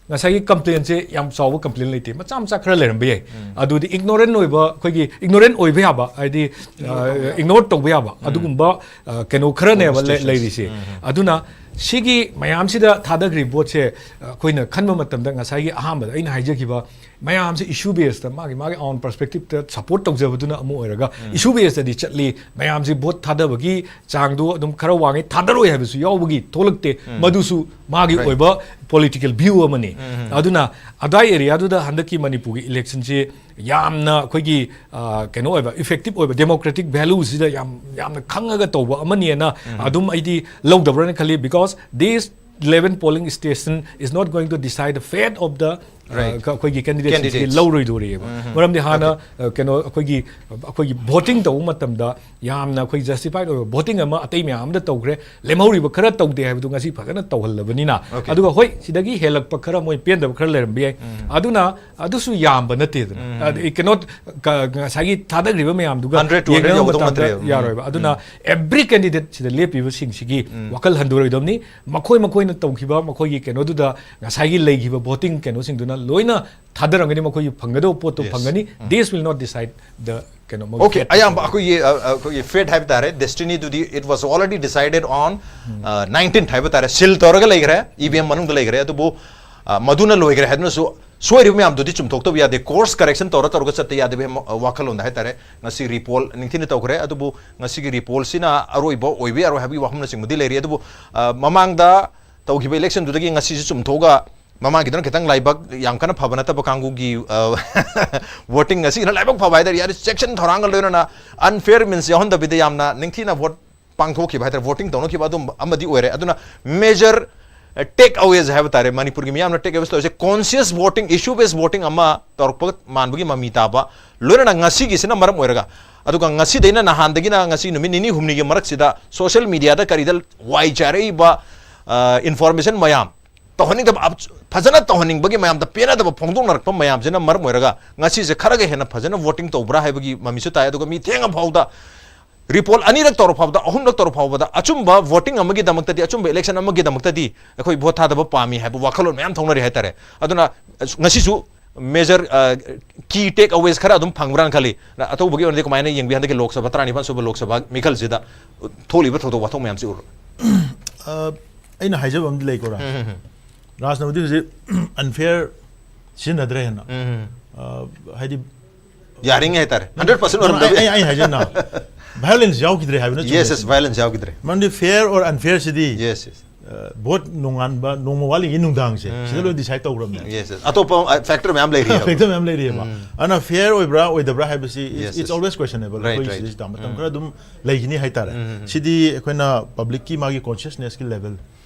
ꯉꯁꯥꯏꯒꯤ complainꯁꯦ ꯌꯥꯝ ꯆꯥꯎꯕ complain ꯂꯩꯇꯦ, ꯃꯆꯥ ꯃꯆꯥ ꯈꯔ ꯂꯩꯔꯝꯕ ꯌꯥꯏ꯫ ꯎꯝ꯫ ꯑꯗꯨꯗꯤ ignorant ꯑꯣꯏꯕ, ꯑꯩꯈꯣꯏꯒꯤ ignorant ꯑꯣꯏꯕ ꯌꯥꯕ, ꯍꯥꯏꯗꯤ, ꯑ, Ignore ꯇꯧꯕ ꯌꯥꯕ꯫ Ignore ꯇꯧꯕ ꯌꯥꯕ꯫ ꯎꯝ꯫ ꯑꯗꯨꯒꯨꯝꯕ, ꯑ, ꯀꯩꯅꯣ ꯈꯔꯅꯦꯕ ꯂꯩ-, Polling stations꯫ ꯂꯩꯔꯤꯁꯦ꯫ ꯎꯝ꯫ ꯑꯗꯨꯅ ꯁꯤꯒꯤ ꯃꯌꯥꯝꯁꯤꯗ ꯊꯥꯗꯈ꯭ꯔꯤꯕ ꯚꯣꯠꯁꯦ, ꯑ, ꯑꯩꯈꯣꯏꯅ ꯈꯟꯕ ꯃꯇꯝꯗ ꯉꯁꯥꯏꯒꯤ ꯑꯍꯥꯟꯕꯗ ꯑꯩꯅ ꯍꯥꯏꯖꯈꯤꯕ ꯃꯌꯥꯝꯁꯦ issue basedꯇ, ꯃꯥꯒꯤ, ꯃꯥꯒꯤ own perspectiveꯇ support ꯇꯧꯖꯕꯗꯨꯅ ꯑꯃ ꯑꯣꯏꯔꯒ, ꯎꯝ꯫ Issue basedꯇꯗꯤ ꯆꯠꯂꯤ, ꯃꯌꯥꯝꯁꯦ ꯚꯣꯠ ꯊꯥꯗꯕꯒꯤ ꯆꯥꯡꯗꯣ ꯑꯗꯨꯝ ꯈꯔ ꯋꯥꯡꯉꯦ, ꯊꯥꯗꯔꯣꯏ ꯍꯥꯏꯕꯁꯨ ꯌꯥꯎꯕꯒꯤ ꯊꯣꯛꯂꯛꯇꯦ꯫ ꯎꯝ꯫ ꯃꯗꯨꯁꯨ ꯃꯥꯒꯤ Right꯫ ꯑꯣꯏꯕ political view ꯑꯃꯅꯤ꯫ ꯎꯝ꯫ ꯑꯗꯨꯅ ꯑꯗꯥꯏ areaꯗꯨꯗ ꯍꯟꯗꯛꯀꯤ ꯃꯅꯤꯄꯨꯔꯒꯤ electionꯁꯤ ꯌꯥꯝꯅ ꯑꯩꯈꯣꯏꯒꯤ, ꯑ, ꯀꯩꯅꯣ ꯑꯣꯏꯕ, effective ꯑꯣꯏꯕ, democratic valueꯁꯤꯗ ꯌꯥꯝ, ꯌꯥꯝꯅ ꯈꯪꯉꯒ ꯇꯧꯕ ꯑꯃꯅꯦꯅ ꯎꯝ꯫ ꯑꯗꯨꯝ ꯑꯩꯗꯤ ꯂꯧꯗꯕ꯭ꯔꯅ ꯈꯜꯂꯤ, because this eleven polling station is not going to decide the fate of the, uh, Right꯫ ꯀ-, ꯑꯩꯈꯣꯏꯒꯤ candidatesꯤꯡꯁꯤ Candidates꯫ ꯂꯧꯔꯣꯏꯗꯣꯔꯤꯑꯕ꯫ ꯎꯝ꯫ ꯃꯔꯝꯗꯤ ꯍꯥꯟꯅ, Okay꯫ ꯑ, ꯀꯩꯅꯣ, ꯑꯩꯈꯣꯏꯒꯤ, ꯑꯩꯈꯣꯏꯒꯤ voting ꯇꯧꯕ ꯃꯇꯝꯗ ꯌꯥꯝꯅ ꯑꯩꯈꯣꯏ justified ꯑꯣꯏꯕ voting ꯑꯃ ꯑꯇꯩ ꯃꯌꯥꯝ ꯑꯃꯗ ꯇꯧꯈ꯭ꯔꯦ, ꯂꯦꯝꯍꯧꯔꯤꯕ ꯈꯔ ꯇꯧꯗꯦ ꯍꯥꯏꯕꯗꯨ ꯉꯁꯤ ꯐꯖꯅ ꯇꯧꯍꯜꯂꯕꯅꯤꯅ꯫ Okay꯫ ꯑꯗꯨꯒ ꯍꯣꯏ, ꯁꯤꯗꯒꯤ ꯍꯦꯜꯂꯛꯄ ꯈꯔ, ꯃꯣꯏ ꯄꯦꯟꯗꯕ ꯈꯔ ꯂꯩꯔꯝꯕ ꯌꯥꯏ꯫ ꯎꯝ꯫ ꯑꯗꯨꯅ ꯑꯗꯨꯁꯨ ꯌꯥꯝꯕ ꯅꯠꯇꯦꯗꯅ꯫ ꯎꯝ꯫ ꯑꯗ, ꯀꯩꯅꯣ, ꯀ-, ꯉꯁꯥꯏꯒꯤ ꯊꯥꯗꯈ꯭ꯔꯤꯕ ꯃꯌꯥꯝꯗꯨꯒ Hundred, two hundred ꯌꯦꯡꯅꯕ ꯌꯧꯒꯗꯧ ꯃꯇꯝꯗ ꯅꯠꯇ꯭ꯔꯦꯕ꯫ ꯎꯝ꯫ ꯌꯥꯔꯣꯏꯕ꯫ ꯑꯗꯨꯅ ꯎꯝ꯫ Every candidate ꯁꯤꯗ ꯂꯦꯞꯄꯤꯕꯁꯤꯡꯁꯤꯒꯤ ꯎꯝ꯫ ꯋꯥꯈꯜ ꯍꯟꯗꯣꯔꯣꯏꯗꯕꯅꯤ꯫ ꯃꯈꯣꯏ ꯃꯈꯣꯏꯅ ꯇꯧꯈꯤꯕ ꯃꯈꯣꯏꯒꯤ ꯀꯩꯅꯣꯗꯨꯗ ꯉꯁꯥꯏꯒꯤ ꯂꯩꯈꯤꯕ voting ꯀꯩꯅꯣꯁꯤꯡꯗꯨꯅ ꯂꯣꯏꯅ ꯊꯥꯗꯔꯝꯒꯅꯤ, ꯃꯈꯣꯏꯒꯤ ꯐꯪꯒꯗꯧꯕ ꯄꯣꯠꯇꯣ ꯐꯪꯒꯅꯤ. This will not decide the ꯀꯩꯅꯣ, ꯃꯈꯣꯏꯒꯤ ꯑꯣꯀꯦ, ꯑꯌꯥꯝꯕ ꯑꯩꯈꯣꯏꯒꯤ ꯑ, ꯑ, ꯑꯩꯈꯣꯏꯒꯤ fate ꯍꯥꯏꯕ ꯇꯥꯔꯦ, destiny ꯗꯨꯗꯤ it was already decided on nineteen ꯍꯥꯏꯕ ꯇꯥꯔꯦ, seal ꯇꯧꯔꯒ ꯂꯩꯈ꯭ꯔꯦ, ꯏ ꯚꯤ ꯑꯦꯝ ꯃꯅꯨꯡꯗ ꯂꯩꯈ꯭ꯔꯦ. ꯑꯗꯨꯕꯨ ꯑ, ꯃꯗꯨꯅ ꯂꯣꯏꯈ꯭ꯔꯦ ꯍꯥꯏꯗꯨꯅꯁꯨ ꯁꯣꯏꯔꯤꯕ ꯃꯌꯥꯝꯗꯨꯗꯤ ꯆꯨꯝꯊꯣꯛꯇꯕ ꯌꯥꯗꯦ. Course correction ꯇꯧꯔ ꯇꯧꯔꯒ ꯆꯠꯇ ꯌꯥꯗꯦꯕ ꯍꯦ-, ꯋꯥꯈꯜꯂꯣꯟꯗ ꯍꯥꯏ ꯇꯥꯔꯦ. ꯉꯁꯤ ꯔꯤꯄꯣꯜ ꯅꯤꯡꯊꯤꯅ ꯇꯧꯈ꯭ꯔꯦ, ꯑꯗꯨꯕꯨ ꯉꯁꯤꯒꯤ ꯔꯤꯄꯣꯜꯁꯤꯅ ꯑꯔꯣꯏꯕ ꯑꯣꯏꯕ ꯌꯥꯔꯣꯏ ꯍꯥꯏꯕꯒꯤ ꯋꯥꯐꯝꯅꯆꯤꯡꯕꯗꯤ ꯂꯩꯔꯤ. ꯑꯗꯨꯕꯨ ꯑ, ꯃꯃꯥꯡꯗ ꯇꯧꯈꯤꯕ ꯏꯂꯦꯛꯁꯟꯗꯨꯗꯒꯤ ꯉꯁꯤꯁꯨ ꯆꯨꯝꯊꯣꯛꯑꯒ, ꯃꯃꯥꯡꯒꯤꯗꯨꯅ ꯈꯤꯇꯪ ꯂꯥꯏꯕꯛ ꯌꯥꯝ ꯀꯟꯅ ꯐꯕ ꯅꯠꯇꯕ ꯀꯥꯡꯕꯨꯒꯤ ꯚꯣꯇꯤꯡ, ꯉꯁꯤꯒꯤꯅ ꯂꯥꯏꯕꯛ ꯐꯕ ꯍꯥꯏꯇꯥꯔꯦ, ꯌꯥꯔꯦ, ꯆꯦꯛꯁꯤꯟ ꯊꯧꯔꯥꯡꯒ ꯂꯣꯏꯅꯅ unfair means ꯌꯥꯎꯍꯟꯗꯕꯤꯗ ꯌꯥꯝꯅ ꯅꯤꯡꯊꯤꯅ ꯚꯣꯠ ꯄꯥꯡꯊꯣꯛꯈꯤꯕ ꯍꯥꯏꯇꯥꯔꯦ, ꯚꯣꯇꯤꯡ ꯇꯧꯅꯈꯤꯕ ꯑꯗꯨꯝ ꯑꯃꯗꯤ ꯑꯣꯏꯔꯦ. ꯑꯗꯨꯅ major take aways ꯍꯥꯏꯕ ꯇꯥꯔꯦ, ꯃꯅꯤꯄꯨꯔꯒꯤ ꯃꯤꯌꯥꯝꯅ take aways ꯇꯧꯔꯤꯁꯦ conscious voting, issue based voting ꯑꯃ ꯇꯧꯔꯛꯄ ꯃꯥꯟꯕꯒꯤ ꯃꯃꯤ ꯇꯥꯕ, ꯂꯣꯏꯅꯅ ꯉꯁꯤꯒꯤꯁꯤꯅ ꯃꯔꯝ ꯑꯣꯏꯔꯒ. ꯑꯗꯨꯒ ꯉꯁꯤꯗꯩꯅ ꯅꯍꯥꯟꯗꯒꯤꯅ ꯉꯁꯤ ꯅꯨꯃꯤꯠ ꯅꯤꯅꯤ ꯍꯨꯝꯅꯤꯒꯤ ꯃꯔꯛꯁꯤꯗ social media ꯗ ꯀꯔꯤꯗ ꯋꯥꯏ ꯆꯥꯏꯔꯛꯏꯕ ꯏꯟꯐꯣꯔꯃꯦꯁꯟ ꯃꯌꯥꯝ, ꯇꯧꯍꯟꯅꯤꯡꯗꯕ, ꯑꯞ-, ꯐꯖꯅ ꯇꯧꯍꯟꯅꯤꯡꯕꯒꯤ, ꯃꯌꯥꯝꯗ ꯄꯦꯟꯅꯗꯕ ꯐꯣꯡꯗꯣꯛꯅꯔꯛꯄ ꯃꯌꯥꯝꯁꯤꯅ ꯃꯔꯝ ꯑꯣꯏꯔꯒ ꯉꯁꯤꯁꯦ ꯈꯔꯒ ꯍꯦꯟꯅ ꯐꯖꯅ ꯚꯣꯇꯤꯡ ꯇꯧꯕ꯭ꯔꯥ ꯍꯥꯏꯕꯒꯤ ꯃꯃꯤꯁꯨ ꯇꯥꯏ. ꯑꯗꯨꯒ ꯃꯤ ꯊꯦꯡꯉ ꯐꯥꯎꯗ ꯔꯤꯄꯣꯜ ꯑꯅꯤꯔꯛ ꯇꯧꯔ ꯐꯥꯎꯕꯗ, ꯑꯍꯨꯝꯂꯛ ꯇꯧꯔ ꯐꯥꯎꯕꯗ ꯑꯆꯨꯝꯕ ꯚꯣꯇꯤꯡ ꯑꯃꯒꯤꯗꯃꯛꯇꯗꯤ, ꯑꯆꯨꯝꯕ ꯏꯂꯦꯛꯁꯟ ꯑꯃꯒꯤꯗꯃꯛꯇꯗꯤ ꯑꯩꯈꯣꯏ ꯚꯣꯠ ꯊꯥꯗꯕ ꯄꯥꯝꯃꯤ ꯍꯥꯏꯕ ꯋꯥꯈꯜꯂꯣꯟ ꯃꯌꯥꯝ ꯊꯣꯛꯅꯔꯤ ꯍꯥꯏꯇꯥꯔꯦ. ꯑꯗꯨꯅ ꯉꯁꯤꯁꯨ major, ꯑ, key take aways ꯈꯔ ꯑꯗꯨꯝ ꯐꯪꯕ꯭ꯔꯥꯅ ꯈꯜꯂꯤ꯫ ꯑꯇꯧꯕꯒꯤ ꯑꯣꯏꯅꯗꯤ ꯀꯃꯥꯏꯅ ꯌꯦꯡꯕꯤ? ꯍꯟꯗꯛꯀꯤ ꯂꯣꯛ ꯁꯚꯥ, ꯇꯔꯥꯅꯤꯄꯥꯟ ꯁꯨꯕ ꯂꯣꯛ ꯁꯚꯥ ꯃꯤꯈꯜꯁꯤꯗ ꯊꯣꯛꯂꯤꯕ ꯊꯧꯗꯣꯛ ꯋꯥꯊꯣꯛ ꯃꯌꯥꯝꯁꯤ ꯎꯔꯣ? ꯑ, ꯑꯩꯅ ꯍꯥꯏꯖꯕ ꯑꯃꯗꯤ ꯂꯩꯀꯣ, ꯔꯥꯖ꯫ ꯔꯥꯖꯅꯕꯨꯗꯤ ꯍꯧꯖꯤꯛ unfair ꯁꯤꯖꯤꯟꯅꯗ꯭ꯔꯦ ꯍꯦꯟꯅ꯫ ꯑ, ꯍꯥꯏꯗꯤ ꯌꯥꯔꯤꯉꯩ ꯍꯥꯏꯇꯥꯔꯦ, hundred percent ꯑꯣꯏꯔꯝꯗꯕ ꯑꯩ, ꯑꯩ ꯍꯥꯏꯖꯅ violence ꯌꯥꯎꯈꯤꯗ꯭ꯔꯦ ꯍꯥꯏꯕꯅ ꯆꯨꯝꯃꯦ꯫ Yes, yes, violence ꯌꯥꯎꯈꯤꯗ꯭ꯔꯦ꯫ ꯃꯔꯝꯗꯤ fair or unfair ꯁꯤꯗꯤ, Yes, yes. ꯑ, ꯚꯣꯠ ꯅꯣꯡꯉꯥꯟꯕ, ꯅꯣꯡꯃ ꯋꯥꯠꯂꯤꯉꯩ ꯅꯨꯡꯗꯥꯡꯁꯦ, ꯁꯤꯗ ꯂꯣꯏ decide ꯇꯧꯈ꯭ꯔꯕꯅꯦ꯫ Yes, yes. ꯑꯇꯣꯞꯄ, ꯑ, factor ꯃꯌꯥꯝ ꯂꯩꯔꯤ ꯍꯥꯏꯕ꯫ Factor ꯃꯌꯥꯝ ꯂꯩꯔꯤꯑꯕ꯫ ꯑꯗꯨꯅ fair ꯑꯣꯏꯕ꯭ꯔꯥ ꯑꯣꯏꯗꯕ꯭ꯔꯥ ꯍꯥꯏꯕꯁꯤ, it's, Yes, it's yes. always questionable. Right, ꯑꯩꯈꯣꯏꯒꯤ right. ꯁꯤꯗꯩꯁꯤꯗ ꯃꯇꯝ ꯈꯔ ꯑꯗꯨꯝ ꯂꯩꯈꯤꯅꯤ ꯍꯥꯏꯇꯥꯔꯦ꯫ ꯁꯤꯗꯤ ꯑꯩꯈꯣꯏꯅ publicꯀꯤ ꯃꯥꯒꯤ consciousnessꯀꯤ level,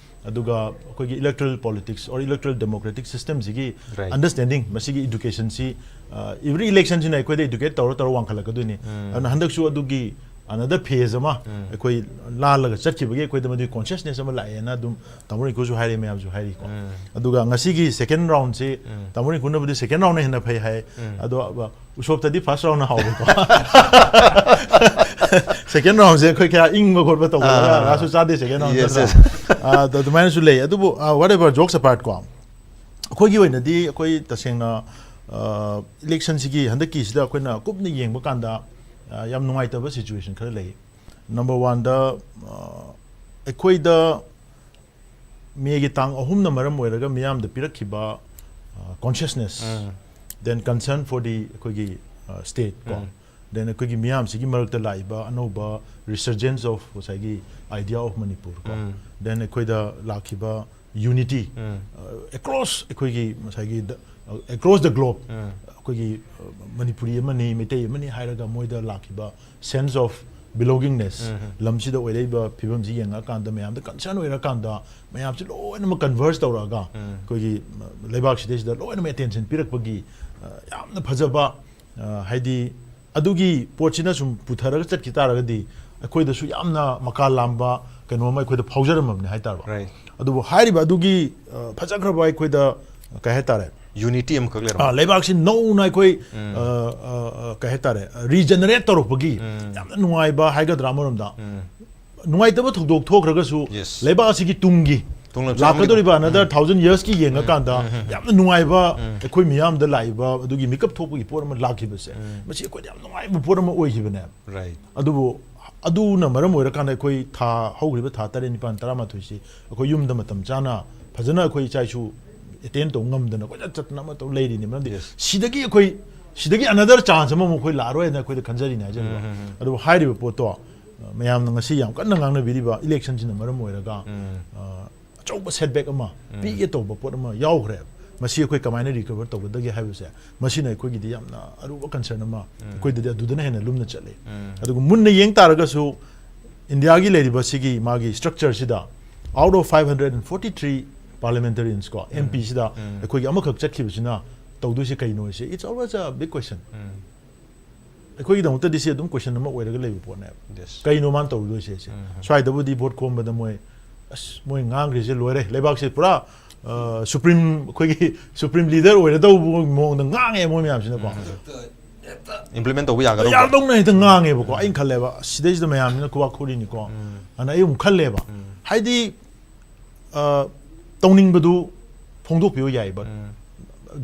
ꯑꯗꯨꯒ ꯑꯩꯈꯣꯏꯒꯤ electoral politics or electoral democratic systemꯁꯤꯒꯤ Right. understanding, ꯃꯁꯤꯒꯤ educationꯁꯤ, ꯑ, every electionꯁꯤꯅ ꯑꯩꯈꯣꯏꯗ educate ꯇꯧꯔ ꯇꯧꯔ ꯋꯥꯡꯈꯠꯂꯛꯀꯗꯣꯏꯅꯤ꯫ ꯑꯗꯨꯅ ꯍꯟꯗꯛꯁꯨ ꯑꯗꯨꯒꯤ another phase ꯑꯃ ꯑꯩꯈꯣꯏ ꯂꯥꯜꯂꯒ ꯆꯠꯈꯤꯕꯒꯤ ꯑꯩꯈꯣꯏꯗ ꯃꯗꯨꯒꯤ consciousness ꯑꯃ ꯂꯥꯛꯑꯦꯅ ꯑꯗꯨꯝ ꯇꯥꯃꯣ ꯔꯤꯡꯀꯨꯁꯨ ꯍꯥꯏꯔꯦ, ꯃꯌꯥꯝꯁꯨ ꯍꯥꯏꯔꯤꯀꯣ꯫ ꯑꯗꯨꯒ ꯉꯁꯤꯒꯤ second roundꯁꯤ ꯇꯥꯃꯣ ꯔꯤꯡꯀꯨꯅꯕꯨꯗꯤ second roundꯅ ꯍꯦꯟꯅ ꯐꯩ ꯍꯥꯏ꯫ ꯑꯗꯣ, ꯑ, ꯎꯁꯣꯞꯇꯗꯤ first roundꯅ ꯍꯥꯎꯕꯀꯣ꯫ Second roundꯁꯦ ꯑꯩꯈꯣꯏ ꯀꯌꯥ ꯏꯪꯕ ꯈꯣꯠꯄ ꯇꯧꯕ, ꯑꯥ. ꯔꯥꯁꯨ ꯆꯥꯗꯦ second round Yes, ꯅꯠꯇ꯭ꯔꯥ? yes. ꯑ, ꯑꯗꯣ ꯑꯗꯨꯃꯥꯏꯅꯁꯨ ꯂꯩ꯫ ꯑꯗꯨꯕꯨ, ꯑ, whatever, jokes apart ꯀꯣ, ꯑꯩꯈꯣꯏꯒꯤ ꯑꯣꯏꯅꯗꯤ ꯑꯩꯈꯣꯏ ꯇꯁꯦꯡꯅ ꯏꯂꯦꯛꯁꯟꯁꯤꯒꯤ ꯍꯟꯗꯛꯀꯤꯁꯤꯗ ꯑꯩꯈꯣꯏꯅ ꯀꯨꯞꯅ ꯌꯦꯡꯕ ꯀꯥꯟꯗ ꯑ, ꯌꯥꯝ ꯅꯨꯡꯉꯥꯏꯇꯕ ꯁꯤꯆꯨꯋꯦꯁꯟ ꯈꯔ ꯂꯩ꯫ ꯅꯝꯕꯔ ꯋꯥꯟꯗ ꯑꯩꯈꯣꯏꯗ ꯃꯦꯒꯤ ꯇꯥꯡ ꯑꯍꯨꯝꯅ ꯃꯔꯝ ꯑꯣꯏꯔꯒ ꯃꯤꯌꯥꯝꯗ ꯄꯤꯔꯛꯈꯤꯕ consciousness, um. then concern for the ꯑꯩꯈꯣꯏꯒꯤ ꯁ꯭ꯇꯦꯠ ꯀꯣ, ꯎꯝ. then ꯑꯩꯈꯣꯏꯒꯤ ꯃꯤꯌꯥꯝꯁꯤꯒꯤ ꯃꯔꯛꯇ ꯂꯥꯛꯏꯕ ꯑꯅꯧꯕ resurgence of ꯉꯁꯥꯏꯒꯤ idea of Manipur ꯀꯣ, ꯎꯝ. then ꯑꯩꯈꯣꯏꯗ ꯂꯥꯛꯈꯤꯕ unity ꯎꯝ. across ꯑꯩꯈꯣꯏꯒꯤ ꯉꯁꯥꯏꯒꯤ across the globe ꯎꯝ. ꯑꯩꯈꯣꯏꯒꯤ ꯃꯅꯤꯄꯨꯔꯤ ꯑꯃꯅꯤ, ꯃꯩꯇꯩ ꯑꯃꯅꯤ ꯍꯥꯏꯔꯒ ꯃꯣꯏꯗ ꯂꯥꯛꯈꯤꯕ sense of belongingness, ꯎꯝ. ꯂꯝꯁꯤꯗ ꯑꯣꯏꯔꯛꯏꯕ ꯐꯤꯕꯝꯁꯤ ꯌꯦꯡꯉꯀꯥꯟꯗ, ꯃꯌꯥꯝꯗ concern ꯑꯣꯏꯔꯀꯥꯟꯗ, ꯃꯌꯥꯝꯁꯤ ꯂꯣꯏꯅꯃꯛ converse ꯇꯧꯔꯛꯑꯒ ꯎꯝ. ꯑꯩꯈꯣꯏꯒꯤ ꯂꯩꯕꯥꯛꯁꯤꯗꯩꯁꯤꯗ ꯂꯣꯏꯅꯃꯛ attention ꯄꯤꯔꯛꯄꯒꯤ ꯑ, ꯌꯥꯝꯅ ꯐꯖꯕ, ꯑ, ꯍꯥꯏꯗꯤ ꯑꯗꯨꯒꯤ ꯄꯣꯠꯁꯤꯅ ꯁꯨꯝ ꯄꯨꯊꯔꯒ ꯆꯠꯈꯤ ꯇꯥꯔꯒꯗꯤ ꯑꯩꯈꯣꯏꯗꯁꯨ ꯌꯥꯝꯅ ꯃꯀꯥ ꯂꯥꯝꯕ ꯀꯩꯅꯣ ꯑꯃ ꯑꯩꯈꯣꯏꯗ ꯐꯥꯎꯖꯔꯝꯃꯕꯅꯤ ꯍꯥꯏꯇꯥꯔꯦ꯫ Right. ꯑꯗꯨꯕꯨ ꯍꯥꯏꯔꯤꯕ ꯑꯗꯨꯒꯤ ꯑ, ꯐꯖꯈ꯭ꯔꯕ ꯑꯩꯈꯣꯏꯗ ꯀꯩ ꯍꯥꯏꯇꯥꯔꯦ, unity ꯑꯃꯈꯛ ꯂꯩꯔꯝꯕ. ꯑ, ꯂꯩꯕꯥꯛꯁꯤ ꯅꯧꯅ ꯑꯩꯈꯣꯏ ꯎꯝ. ꯑ, ꯑ, ꯑ, ꯀꯩ ꯍꯥꯏꯇꯥꯔꯦ, regenerate ꯇꯧꯔꯛꯄꯒꯤ ꯎꯝ. ꯌꯥꯝꯅ ꯅꯨꯡꯉꯥꯏꯕ ꯍꯥꯏꯒꯗ꯭ꯔꯥ, ꯑꯃꯔꯣꯝꯗ ꯎꯝ. ꯅꯨꯡꯉꯥꯏꯇꯕ ꯊꯧꯗꯣꯛ ꯊꯣꯛꯈ꯭ꯔꯒꯁꯨ Yes. ꯂꯩꯕꯥꯛ ꯑꯁꯤꯒꯤ ꯇꯨꯡꯒꯤ ꯇꯨꯡꯂꯝꯆꯠ ꯑꯃꯗꯤ ꯂꯥꯛꯀꯗꯧꯔꯤꯕ another thousand yearsꯀꯤ ꯌꯦꯡꯉꯀꯥꯟꯗ ꯎꯝ, ꯎꯝ, ꯎꯝ. ꯌꯥꯝꯅ ꯅꯨꯡꯉꯥꯏꯕ ꯎꯝ. ꯑꯩꯈꯣꯏ ꯃꯤꯌꯥꯝꯗ ꯂꯥꯛꯏꯕ ꯑꯗꯨꯒꯤ ꯃꯤꯀꯞ ꯊꯣꯛꯄꯒꯤ ꯄꯣꯠ ꯑꯃ ꯂꯥꯛꯈꯤꯕꯁꯦ, ꯎꯝ. ꯃꯁꯤ ꯑꯩꯈꯣꯏꯗ ꯌꯥꯝ ꯅꯨꯡꯉꯥꯏꯕ ꯄꯣꯠ ꯑꯃ ꯑꯣꯏꯈꯤꯕꯅꯦ꯫ Right. ꯑꯗꯨꯕꯨ ꯑꯗꯨꯅ ꯃꯔꯝ ꯑꯣꯏꯔꯀꯥꯟꯗ ꯑꯩꯈꯣꯏ ꯊꯥ ꯍꯧꯈ꯭ꯔꯤꯕ ꯊꯥ ꯇꯔꯦꯠ, ꯅꯤꯄꯥꯜ, ꯇꯔꯥꯃꯥꯊꯣꯏꯁꯤ ꯑꯩꯈꯣꯏ ꯌꯨꯝꯗ ꯃꯇꯝ ꯆꯥꯅ ꯐꯖꯅ ꯑꯩꯈꯣꯏ ꯏꯆꯥ ꯏꯁꯨ attend ꯇꯧꯕ ꯉꯝꯗꯅ ꯀꯣꯏꯆꯠ ꯆꯠꯇꯅ ꯑꯃ ꯇꯧ ꯂꯩꯔꯤꯅꯤ꯫ ꯃꯔꯝꯗꯤ Yes. ꯁꯤꯗꯒꯤ ꯑꯩꯈꯣꯏ, ꯁꯤꯗꯒꯤ another chance ꯑꯃꯃꯨꯛ ꯑꯩꯈꯣꯏ ꯂꯥꯛꯑꯔꯣꯏ ꯍꯥꯏꯅ ꯑꯩꯈꯣꯏꯗ ꯈꯟꯖꯔꯤꯅꯦ ꯍꯥꯏꯖꯔꯤꯕ꯫ ꯎꯝ, ꯎꯝ, ꯎꯝ. ꯑꯗꯨꯕꯨ ꯍꯥꯏꯔꯤꯕ ꯄꯣꯠꯇꯣ ꯃꯌꯥꯝꯅ ꯉꯁꯤ ꯌꯥꯝ ꯀꯟꯅ ꯉꯥꯡꯅꯕꯤꯔꯤꯕ electionꯁꯤꯅ ꯃꯔꯝ ꯑꯣꯏꯔꯒ ꯎꯝ. ꯑ, ꯑꯆꯧꯕ setback ꯑꯃ ꯎꯝ. ꯄꯤꯒꯦ ꯇꯧꯕ ꯄꯣꯠ ꯑꯃ ꯌꯥꯎꯈ꯭ꯔꯦ꯫ ꯃꯁꯤ ꯑꯩꯈꯣꯏ ꯀꯃꯥꯏꯅ recover ꯇꯧꯒꯗꯒꯦ ꯍꯥꯏꯕꯁꯦ, ꯃꯁꯤꯅ ꯑꯩꯈꯣꯏꯒꯤꯗꯤ ꯌꯥꯝꯅ ꯑꯔꯨꯕ concern ꯑꯃ ꯎꯝ. ꯑꯩꯈꯣꯏꯗꯗꯤ ꯑꯗꯨꯗꯅ ꯍꯦꯟꯅ ꯂꯨꯝꯅ ꯆꯠꯂꯤ꯫ ꯎꯝ. ꯑꯗꯨꯒ ꯃꯨꯟꯅ ꯌꯦꯡ ꯇꯥꯔꯒꯁꯨ ꯏꯟꯗꯤꯌꯥꯒꯤ ꯂꯩꯔꯤꯕ ꯁꯤꯒꯤ ꯃꯥꯒꯤ structureꯁꯤꯗ out of five hundred and forty three parliamentariansꯀꯣ, ꯎꯝ. MPꯁꯤꯗ ꯎꯝ. ꯑꯩꯈꯣꯏꯒꯤ ꯑꯃꯈꯛ ꯆꯠꯈꯤꯕꯁꯤꯅ ꯇꯧꯗꯣꯏꯁꯦ ꯀꯩꯅꯣ ꯍꯥꯏꯁꯦ, it's always a big question꯫ ꯎꯝ. ꯑꯩꯈꯣꯏꯒꯤꯗꯃꯛꯇꯗꯤ ꯁꯤ ꯑꯗꯨꯝ question ꯑꯃ ꯑꯣꯏꯔꯒ ꯂꯩꯕ ꯄꯣꯠꯅꯦꯕ꯫ Yes. ꯀꯩꯅꯣ ꯃꯥꯅ ꯇꯧꯔꯨꯗꯣꯏꯁꯦ ꯁꯦ? ꯎꯝ. ꯁ꯭ꯋꯥꯏꯗꯕꯨꯗꯤ vote ꯈꯣꯝꯕꯗ ꯃꯣꯏ, ꯑꯁ, ꯃꯣꯏ ꯉꯥꯡꯈ꯭ꯔꯤꯁꯦ ꯂꯣꯏꯔꯦ, ꯂꯩꯕꯥꯛꯁꯦ ꯄꯨꯔꯥ ꯑ, supreme, ꯑꯩꯈꯣꯏꯒꯤ supreme leader ꯑꯣꯏꯔꯗꯧꯕ ꯃꯑꯣꯡꯗ ꯉꯥꯡꯉꯦ ꯃꯣꯏ ꯃꯌꯥꯝꯁꯤꯅꯀꯣ꯫ ꯎꯝ. Implement ꯇꯧꯕ ꯌꯥꯒꯗꯧꯕ꯫ ꯌꯥꯗꯧꯅ ꯍꯦꯛꯇ ꯉꯥꯡꯉꯦꯕꯀꯣ꯫ ꯑꯩꯅ ꯈꯜꯂꯦꯕ, ꯁꯤꯗꯩꯁꯤꯗ ꯃꯌꯥꯝꯁꯤꯅ ꯈꯨꯕꯥꯛ ꯈꯨꯔꯤꯅꯤꯀꯣ꯫ ꯎꯝ. ꯑꯗꯨꯅ ꯑꯩ ꯑꯃꯨꯛ ꯈꯜꯂꯦꯕ, ꯎꯝ. ꯍꯥꯏꯗꯤ ꯑ, ꯇꯧꯅꯤꯡꯕꯗꯨ ꯐꯣꯡꯗꯣꯛꯄꯤꯌꯨ ꯌꯥꯏꯕ꯫ ꯎꯝ꯫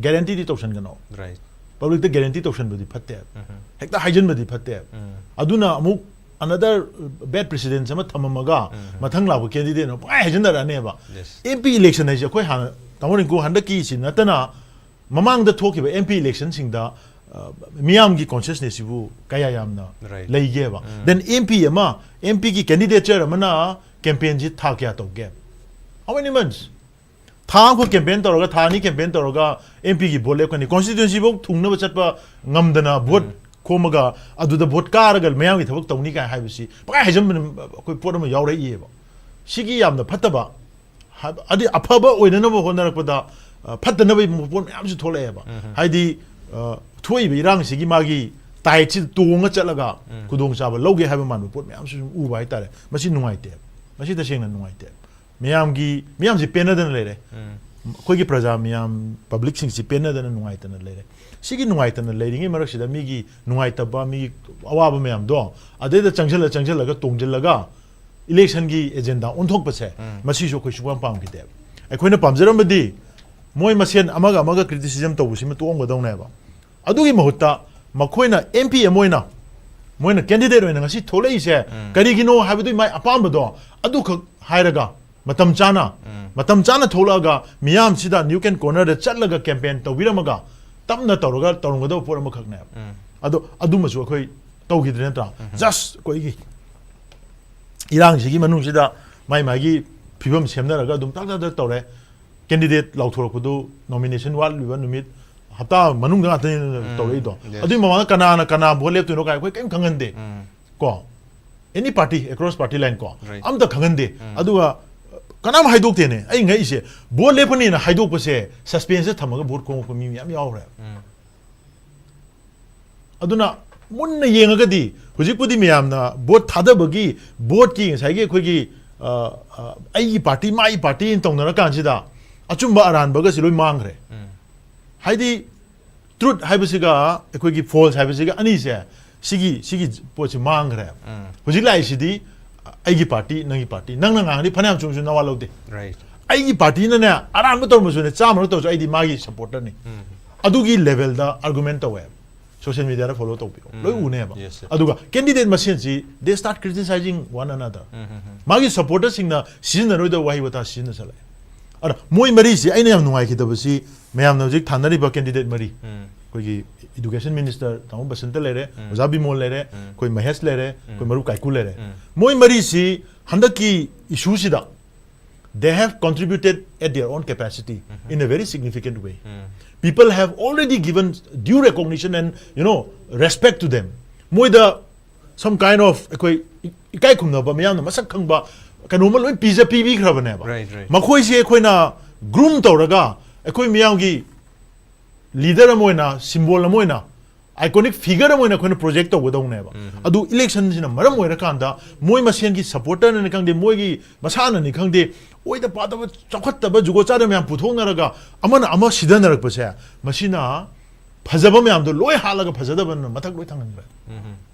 Guarantee ꯗꯤ ꯇꯧꯁꯟꯒꯅꯣ꯫ Right. Public ꯇ guarantee ꯇꯧꯁꯟꯕꯗꯤ ꯐꯠꯇꯦ꯫ ꯎꯝ꯫ ꯍꯦꯛꯇ ꯍꯥꯏꯖꯟꯕꯗꯤ ꯐꯠꯇꯦ꯫ ꯎꯝ꯫ ꯑꯗꯨꯅ ꯑꯃꯨꯛ another bad precedent ꯑꯃ ꯊꯝꯃꯝꯃꯒ ꯎꯝ꯫ ꯃꯊꯪ ꯂꯥꯛꯄ candidate ꯅ ꯄꯪꯍꯥꯏ ꯍꯥꯏꯖꯟꯅꯔꯛꯑꯅꯦꯕ꯫ Yes. M P election ꯍꯥꯏꯁꯦ ꯑꯩꯈꯣꯏ ꯍꯥꯟꯅ ꯇꯥꯃꯣ ꯔꯤꯡꯀꯨ ꯍꯟꯗꯛꯀꯤꯁꯤ ꯅꯠꯇꯅ ꯃꯃꯥꯡꯗ ꯊꯣꯛꯈꯤꯕ M P election ꯁꯤꯡꯗ, ꯑ, ꯃꯤꯌꯥꯝꯒꯤ consciousness ꯁꯤꯕꯨ ꯀꯌꯥ ꯌꯥꯝꯅ Right. ꯂꯩꯒꯦꯕ꯫ ꯎꯝ꯫ Then M P ꯑꯃ, M P ꯒꯤ candidature ꯑꯃꯅ campaign ꯁꯤ ꯊꯥ ꯀꯌꯥ ꯇꯧꯒꯦ? How many months? ꯊꯥ ꯑꯃꯈꯛ campaign ꯇꯧꯔꯒ, ꯊꯥ ꯑꯅꯤ campaign ꯇꯧꯔꯒ M P ꯒꯤ vote ꯂꯦꯞꯀꯅꯤ, constituency ꯐꯥꯎ ꯊꯨꯡꯅꯕ ꯆꯠꯄ ꯉꯝꯗꯅ vote ꯎꯝ꯫ ꯈꯣꯝꯃꯒ ꯑꯗꯨꯗ vote ꯀꯥꯔꯒ ꯃꯌꯥꯝꯒꯤ ꯊꯕꯛ ꯇꯧꯅꯤ ꯀꯥꯏ ꯍꯥꯏꯕꯁꯤ ꯄꯪꯍꯥꯏ ꯍꯥꯏꯖꯟꯕꯅ ꯑꯩꯈꯣꯏ ꯄꯣꯠ ꯑꯃ ꯌꯥꯎꯔꯛꯏꯑꯕ꯫ ꯁꯤꯒꯤ ꯌꯥꯝꯅ ꯐꯠꯇꯕ, ꯍꯥꯏꯕ-, ꯑꯗꯤ ꯑꯐꯕ ꯑꯣꯏꯅꯅꯕ ꯍꯣꯠꯅꯔꯛꯄꯗ, ꯑ, ꯐꯠꯇꯅꯕꯒꯤ ꯄꯣꯠ ꯃꯌꯥꯝꯁꯨ ꯊꯣꯛꯂꯛꯑꯦꯕ꯫ ꯎꯝ꯫ ꯍꯥꯏꯗꯤ, ꯑ, ꯊꯣꯛꯏꯕ ꯏꯔꯥꯡꯁꯤꯒꯤ ꯃꯥꯒꯤ tide ꯁꯤ ꯇꯣꯡꯉ ꯆꯠꯂꯒ ꯎꯝ꯫ ꯈꯨꯗꯣꯡꯆꯥꯕ ꯂꯧꯒꯦ ꯍꯥꯏꯕ ꯃꯥꯟꯕ ꯄꯣꯠ ꯃꯌꯥꯝꯁꯨ ꯁꯨꯝ ꯎꯕ ꯍꯥꯏꯇꯥꯔꯦ꯫ ꯃꯁꯤ ꯅꯨꯡꯉꯥꯏꯇꯦ꯫ ꯃꯁꯤ ꯇꯁꯦꯡꯅ ꯅꯨꯡꯉꯥꯏꯇꯦ꯫ ꯃꯌꯥꯝꯒꯤ, ꯃꯤꯌꯥꯝꯁꯤ ꯄꯦꯟꯅꯗꯅ ꯂꯩꯔꯦ꯫ ꯎꯝ꯫ ꯑꯩꯈꯣꯏꯒꯤ ꯄ꯭ꯔꯖꯥ ꯃꯤꯌꯥꯝ, public ꯁꯤꯡꯁꯤ ꯄꯦꯟꯅꯗꯅ ꯅꯨꯡꯉꯥꯏꯇꯅ ꯂꯩꯔꯦ꯫ ꯁꯤꯒꯤ ꯅꯨꯡꯉꯥꯏꯇꯅ ꯂꯩꯔꯤꯉꯩ ꯃꯔꯛꯁꯤꯗ ꯃꯤꯒꯤ ꯅꯨꯡꯉꯥꯏꯇꯕ, ꯃꯤꯒꯤ ꯑꯋꯥꯕ ꯃꯌꯥꯝꯗꯣ ꯑꯗꯩꯗ ꯆꯪꯁꯤꯜꯂ, ꯆꯪꯁꯤꯜꯂꯒ, ꯇꯣꯡꯁꯤꯜꯂꯒ election ꯒꯤ agenda ꯑꯣꯟꯊꯣꯛꯄꯁꯦ, ꯎꯝ꯫ ꯃꯁꯤꯁꯨ ꯑꯩꯈꯣꯏ ꯁꯨꯡꯄꯥꯝ ꯄꯥꯝꯈꯤꯗꯦꯕ꯫ ꯑꯩꯈꯣꯏꯅ ꯄꯥꯝꯖꯔꯝꯕꯗꯤ ꯃꯣꯏ ꯃꯁꯦꯟ ꯑꯃꯒ ꯑꯃꯒ criticism ꯇꯧꯕꯁꯤꯃ ꯇꯣꯛꯑꯝꯒꯗꯧꯅꯦꯕ꯫ ꯑꯗꯨꯒꯤ ꯃꯍꯨꯠꯇ ꯃꯈꯣꯏꯅ M P ꯑꯃ ꯑꯣꯏꯅ, ꯃꯣꯏꯅ candidate ꯑꯣꯏꯅ ꯉꯁꯤ ꯊꯣꯛꯂꯛꯏꯁꯦ ꯎꯝ꯫ ꯀꯔꯤꯒꯤꯅꯣ ꯍꯥꯏꯕꯗꯨꯒꯤ ꯃꯥꯏ ꯑꯄꯥꯝꯕꯗꯣ ꯑꯗꯨꯈꯛ ꯍꯥꯏꯔꯒ, ꯃꯇꯝ ꯆꯥꯅ, ꯎꯝ꯫ ꯃꯇꯝ ꯆꯥꯅ ꯊꯣꯛꯂꯛꯑꯒ ꯃꯤꯌꯥꯝꯁꯤꯗ nook and corner ꯗ ꯆꯠꯂꯒ campaign ꯇꯧꯕꯤꯔꯝꯃꯒ ꯇꯞꯅ ꯇꯧꯔꯒ ꯇꯧꯔꯝꯒꯗꯕ ꯄꯣꯠ ꯑꯃꯈꯛꯅꯦꯕ꯫ ꯎꯝ꯫ ꯑꯗꯣ ꯑꯗꯨꯃꯁꯨ ꯑꯩꯈꯣꯏ ꯇꯧꯈꯤꯗ꯭ꯔꯦ ꯅꯠꯇ꯭ꯔꯥ? ꯎꯝ꯫ Just ꯑꯩꯈꯣꯏꯒꯤ ꯏꯔꯥꯡꯁꯤꯒꯤ ꯃꯅꯨꯡꯁꯤꯗ ꯃꯥꯏ ꯃꯥꯒꯤ ꯐꯤꯕꯝ ꯁꯦꯝꯅꯔꯒ ꯑꯗꯨꯝ ꯇꯛ ꯇꯛ ꯇꯛ ꯇꯧꯔꯦ꯫ Candidate ꯂꯥꯎꯊꯣꯔꯛꯄꯗꯨ nomination ꯋꯥꯠꯂꯤꯕ ꯅꯨꯃꯤꯠ ꯍꯞꯇꯥ ꯃꯅꯨꯡꯗ ꯉꯥꯛꯇꯅꯤ ꯎꯝ, ꯇꯧꯔꯛꯏꯗꯣ꯫ yes. ꯑꯗꯨꯒꯤ ꯃꯃꯥꯡꯗ ꯀꯅꯥꯅ ꯀꯅꯥ vote ꯂꯦꯞꯇꯣꯏꯅꯣ ꯀꯥꯏ ꯑꯩꯈꯣꯏ ꯀꯔꯤꯝ ꯈꯪꯍꯟꯗꯦ꯫ ꯎꯝ꯫ ꯀꯣ, any party, across party line ꯀꯣ, Right. ꯑꯝꯇ ꯈꯪꯍꯟꯗꯦ꯫ ꯎꯝ꯫ ꯑꯗꯨꯒ ꯀꯅꯥꯝ ꯍꯥꯏꯗꯣꯛꯇꯦꯅꯦ꯫ ꯑꯩ ꯉꯛꯏꯁꯦ, vote ꯂꯦꯞꯄꯅꯤꯅ ꯍꯥꯏꯗꯣꯛꯄꯁꯦ suspense ꯊꯝꯃꯒ vote ꯈꯣꯝꯃꯛꯄ ꯃꯤ ꯃꯌꯥꯝ ꯌꯥꯎꯈ꯭ꯔꯦ꯫ ꯎꯝ꯫ ꯑꯗꯨꯅ ꯃꯨꯟꯅ ꯌꯦꯡꯉꯒꯗꯤ ꯍꯧꯖꯤꯛꯄꯨꯗꯤ ꯃꯌꯥꯝꯅ vote ꯊꯥꯗꯕꯒꯤ, vote ꯀꯤ ꯉꯁꯥꯏꯒꯤ ꯑꯩꯈꯣꯏꯒꯤ, ꯑ, ꯑ, ꯑꯩꯒꯤ party, ꯃꯥꯒꯤ party ꯅ ꯇꯧꯅꯔꯀꯥꯟꯁꯤꯗ ꯑꯆꯨꯝꯕ ꯑꯔꯥꯟꯕꯒꯁꯤ ꯂꯣꯏ ꯃꯥꯡꯈ꯭ꯔꯦ꯫ ꯎꯝ꯫ ꯍꯥꯏꯗꯤ truth ꯍꯥꯏꯕꯁꯤꯒ ꯑꯩꯈꯣꯏꯒꯤ false ꯍꯥꯏꯕꯁꯤꯒ ꯑꯅꯤꯁꯦ, ꯁꯤꯒꯤ, ꯁꯤꯒꯤ ꯄꯣꯠꯁꯤ ꯃꯥꯡꯈ꯭ꯔꯦ꯫ ꯎꯝ꯫ ꯍꯧꯖꯤꯛ ꯂꯥꯛꯏꯁꯤꯗꯤ ꯑꯩꯒꯤ party, ꯅꯪꯒꯤ party, ꯅꯪꯅ ꯉꯥꯡꯉꯗꯤ ꯐꯅꯌꯥꯝ ꯆꯨꯝꯁꯨ ꯅꯋꯥ ꯂꯧꯗꯦ꯫ Right. ꯑꯩꯒꯤ ꯄꯥꯔꯇꯤꯅꯅꯦ ꯑꯔꯥꯟꯕ ꯇꯧꯔꯝꯃꯁꯨꯅꯦ, ꯆꯥꯝꯃꯔꯛ ꯇꯧꯔꯁꯨ ꯑꯩꯗꯤ ꯃꯥꯒꯤ ꯁꯄꯣꯔꯇꯔꯅꯤ꯫ ꯑꯗꯨꯒꯤ ꯂꯦꯚꯦꯜꯗ ꯑꯥꯔꯒꯨꯃꯦꯟ ꯇꯧꯋꯦ꯫ ꯁꯣꯁꯤꯌꯦꯜ ꯃꯤꯗꯤꯌꯥꯗ ꯐꯣꯂꯣ ꯇꯧꯕꯤꯌꯣ, ꯂꯣꯏ ꯎꯅꯦꯕ꯫ Yes, yes. ꯑꯗꯨꯒ candidate ꯃꯁꯦꯟꯁꯤ they start criticizing one another꯫ ꯃꯥꯒꯤ ꯁꯄꯣꯔꯇꯔꯁꯤꯡꯅ ꯁꯤꯖꯤꯟꯅꯔꯣꯏꯗꯕ ꯋꯥꯍꯩ ꯋꯥꯇꯥ ꯁꯤꯖꯤꯟꯅꯁꯜꯂꯛꯑꯦ꯫ ꯑꯗ ꯃꯣꯏ ꯃꯔꯤꯁꯤ ꯑꯩꯅ ꯌꯥꯝ ꯅꯨꯡꯉꯥꯏꯈꯤꯗꯕꯁꯤ, ꯃꯌꯥꯝꯅ ꯍꯧꯖꯤꯛ ꯊꯥꯅꯔꯤꯕ ꯀꯦꯟꯗꯤꯗꯦꯠ ꯃꯔꯤ, ꯑꯩꯈꯣꯏꯒꯤ ꯏꯗꯨꯀꯦꯁꯟ ꯃꯤꯅꯤꯁꯇꯔ ꯇꯥꯃꯣ ꯕꯁꯟꯇ ꯂꯩꯔꯦ, ꯑꯣꯖꯥ ꯕꯤꯃꯣꯜ ꯂꯩꯔꯦ, ꯑꯩꯈꯣꯏ ꯃꯍꯦꯁ ꯂꯩꯔꯦ, ꯑꯩꯈꯣꯏ ꯃꯔꯨꯞ ꯀꯥꯏꯀꯨ ꯂꯩꯔꯦ꯫ ꯃꯣꯏ ꯃꯔꯤꯁꯤ ꯍꯟꯗꯛꯀꯤ ꯏꯁꯨꯁꯤꯗ they have contributed at their own capacity in a very significant way. People have already given due recognition and, you know, respect to them. ꯃꯣꯏꯗ some kind of ꯑꯩꯈꯣꯏ ꯏ- ꯏꯀꯥꯏ ꯈꯨꯝꯅꯕ, ꯃꯤꯌꯥꯝꯅ ꯃꯁꯛ ꯈꯪꯕ ꯀꯩꯅꯣꯝꯃ ꯂꯣꯏ ꯄꯤꯖ ꯄꯤꯕꯤꯈ꯭ꯔꯕꯅꯦꯕ꯫ Right, right. ꯃꯈꯣꯏꯁꯦ ꯑꯩꯈꯣꯏꯅ ꯒ꯭ꯔꯨꯝ ꯇꯧꯔꯒ ꯑꯩꯈꯣꯏ ꯃꯤꯌꯥꯝꯒꯤ ꯂꯤꯗꯔ ꯑꯃ ꯑꯣꯏꯅ, ꯁꯤꯝꯕꯣꯜ ꯑꯃ ꯑꯣꯏꯅ, ꯑꯥꯏꯀꯣꯅꯤꯛ ꯐꯤꯒꯔ ꯑꯃ ꯑꯣꯏꯅ ꯑꯩꯈꯣꯏꯅ ꯄ꯭ꯔꯣꯖꯦꯛ ꯇꯧꯒꯗꯧꯅꯦꯕ꯫ ꯑꯗꯨ ꯏꯂꯦꯛꯁꯟꯁꯤꯅ ꯃꯔꯝ ꯑꯣꯏꯔꯀꯥꯟꯗ ꯃꯣꯏ ꯃꯁꯦꯟꯒꯤ ꯁꯄꯣꯔꯇꯔꯅꯅꯤ ꯈꯪꯗꯦ, ꯃꯣꯏꯒꯤ ꯃꯁꯥꯅꯅꯤ ꯈꯪꯗꯦ, ꯑꯣꯏꯗ ꯄꯥꯗꯕ, ꯆꯥꯎꯈꯠꯇꯕ, ꯖꯨꯒꯣꯠ ꯆꯥꯗꯕ ꯃꯌꯥꯝ ꯄꯨꯊꯣꯛꯅꯔꯒ ꯑꯃꯅ ꯑꯃ ꯁꯤꯗꯅꯔꯛꯄꯁꯦ, ꯃꯁꯤꯅ ꯐꯖꯕ ꯃꯌꯥꯝꯗꯣ ꯂꯣꯏ ꯍꯥꯠꯂꯒ ꯐꯖꯗꯕꯅ ꯃꯊꯛ ꯂꯣꯏ ꯊꯪꯍꯟꯈ꯭ꯔꯦ꯫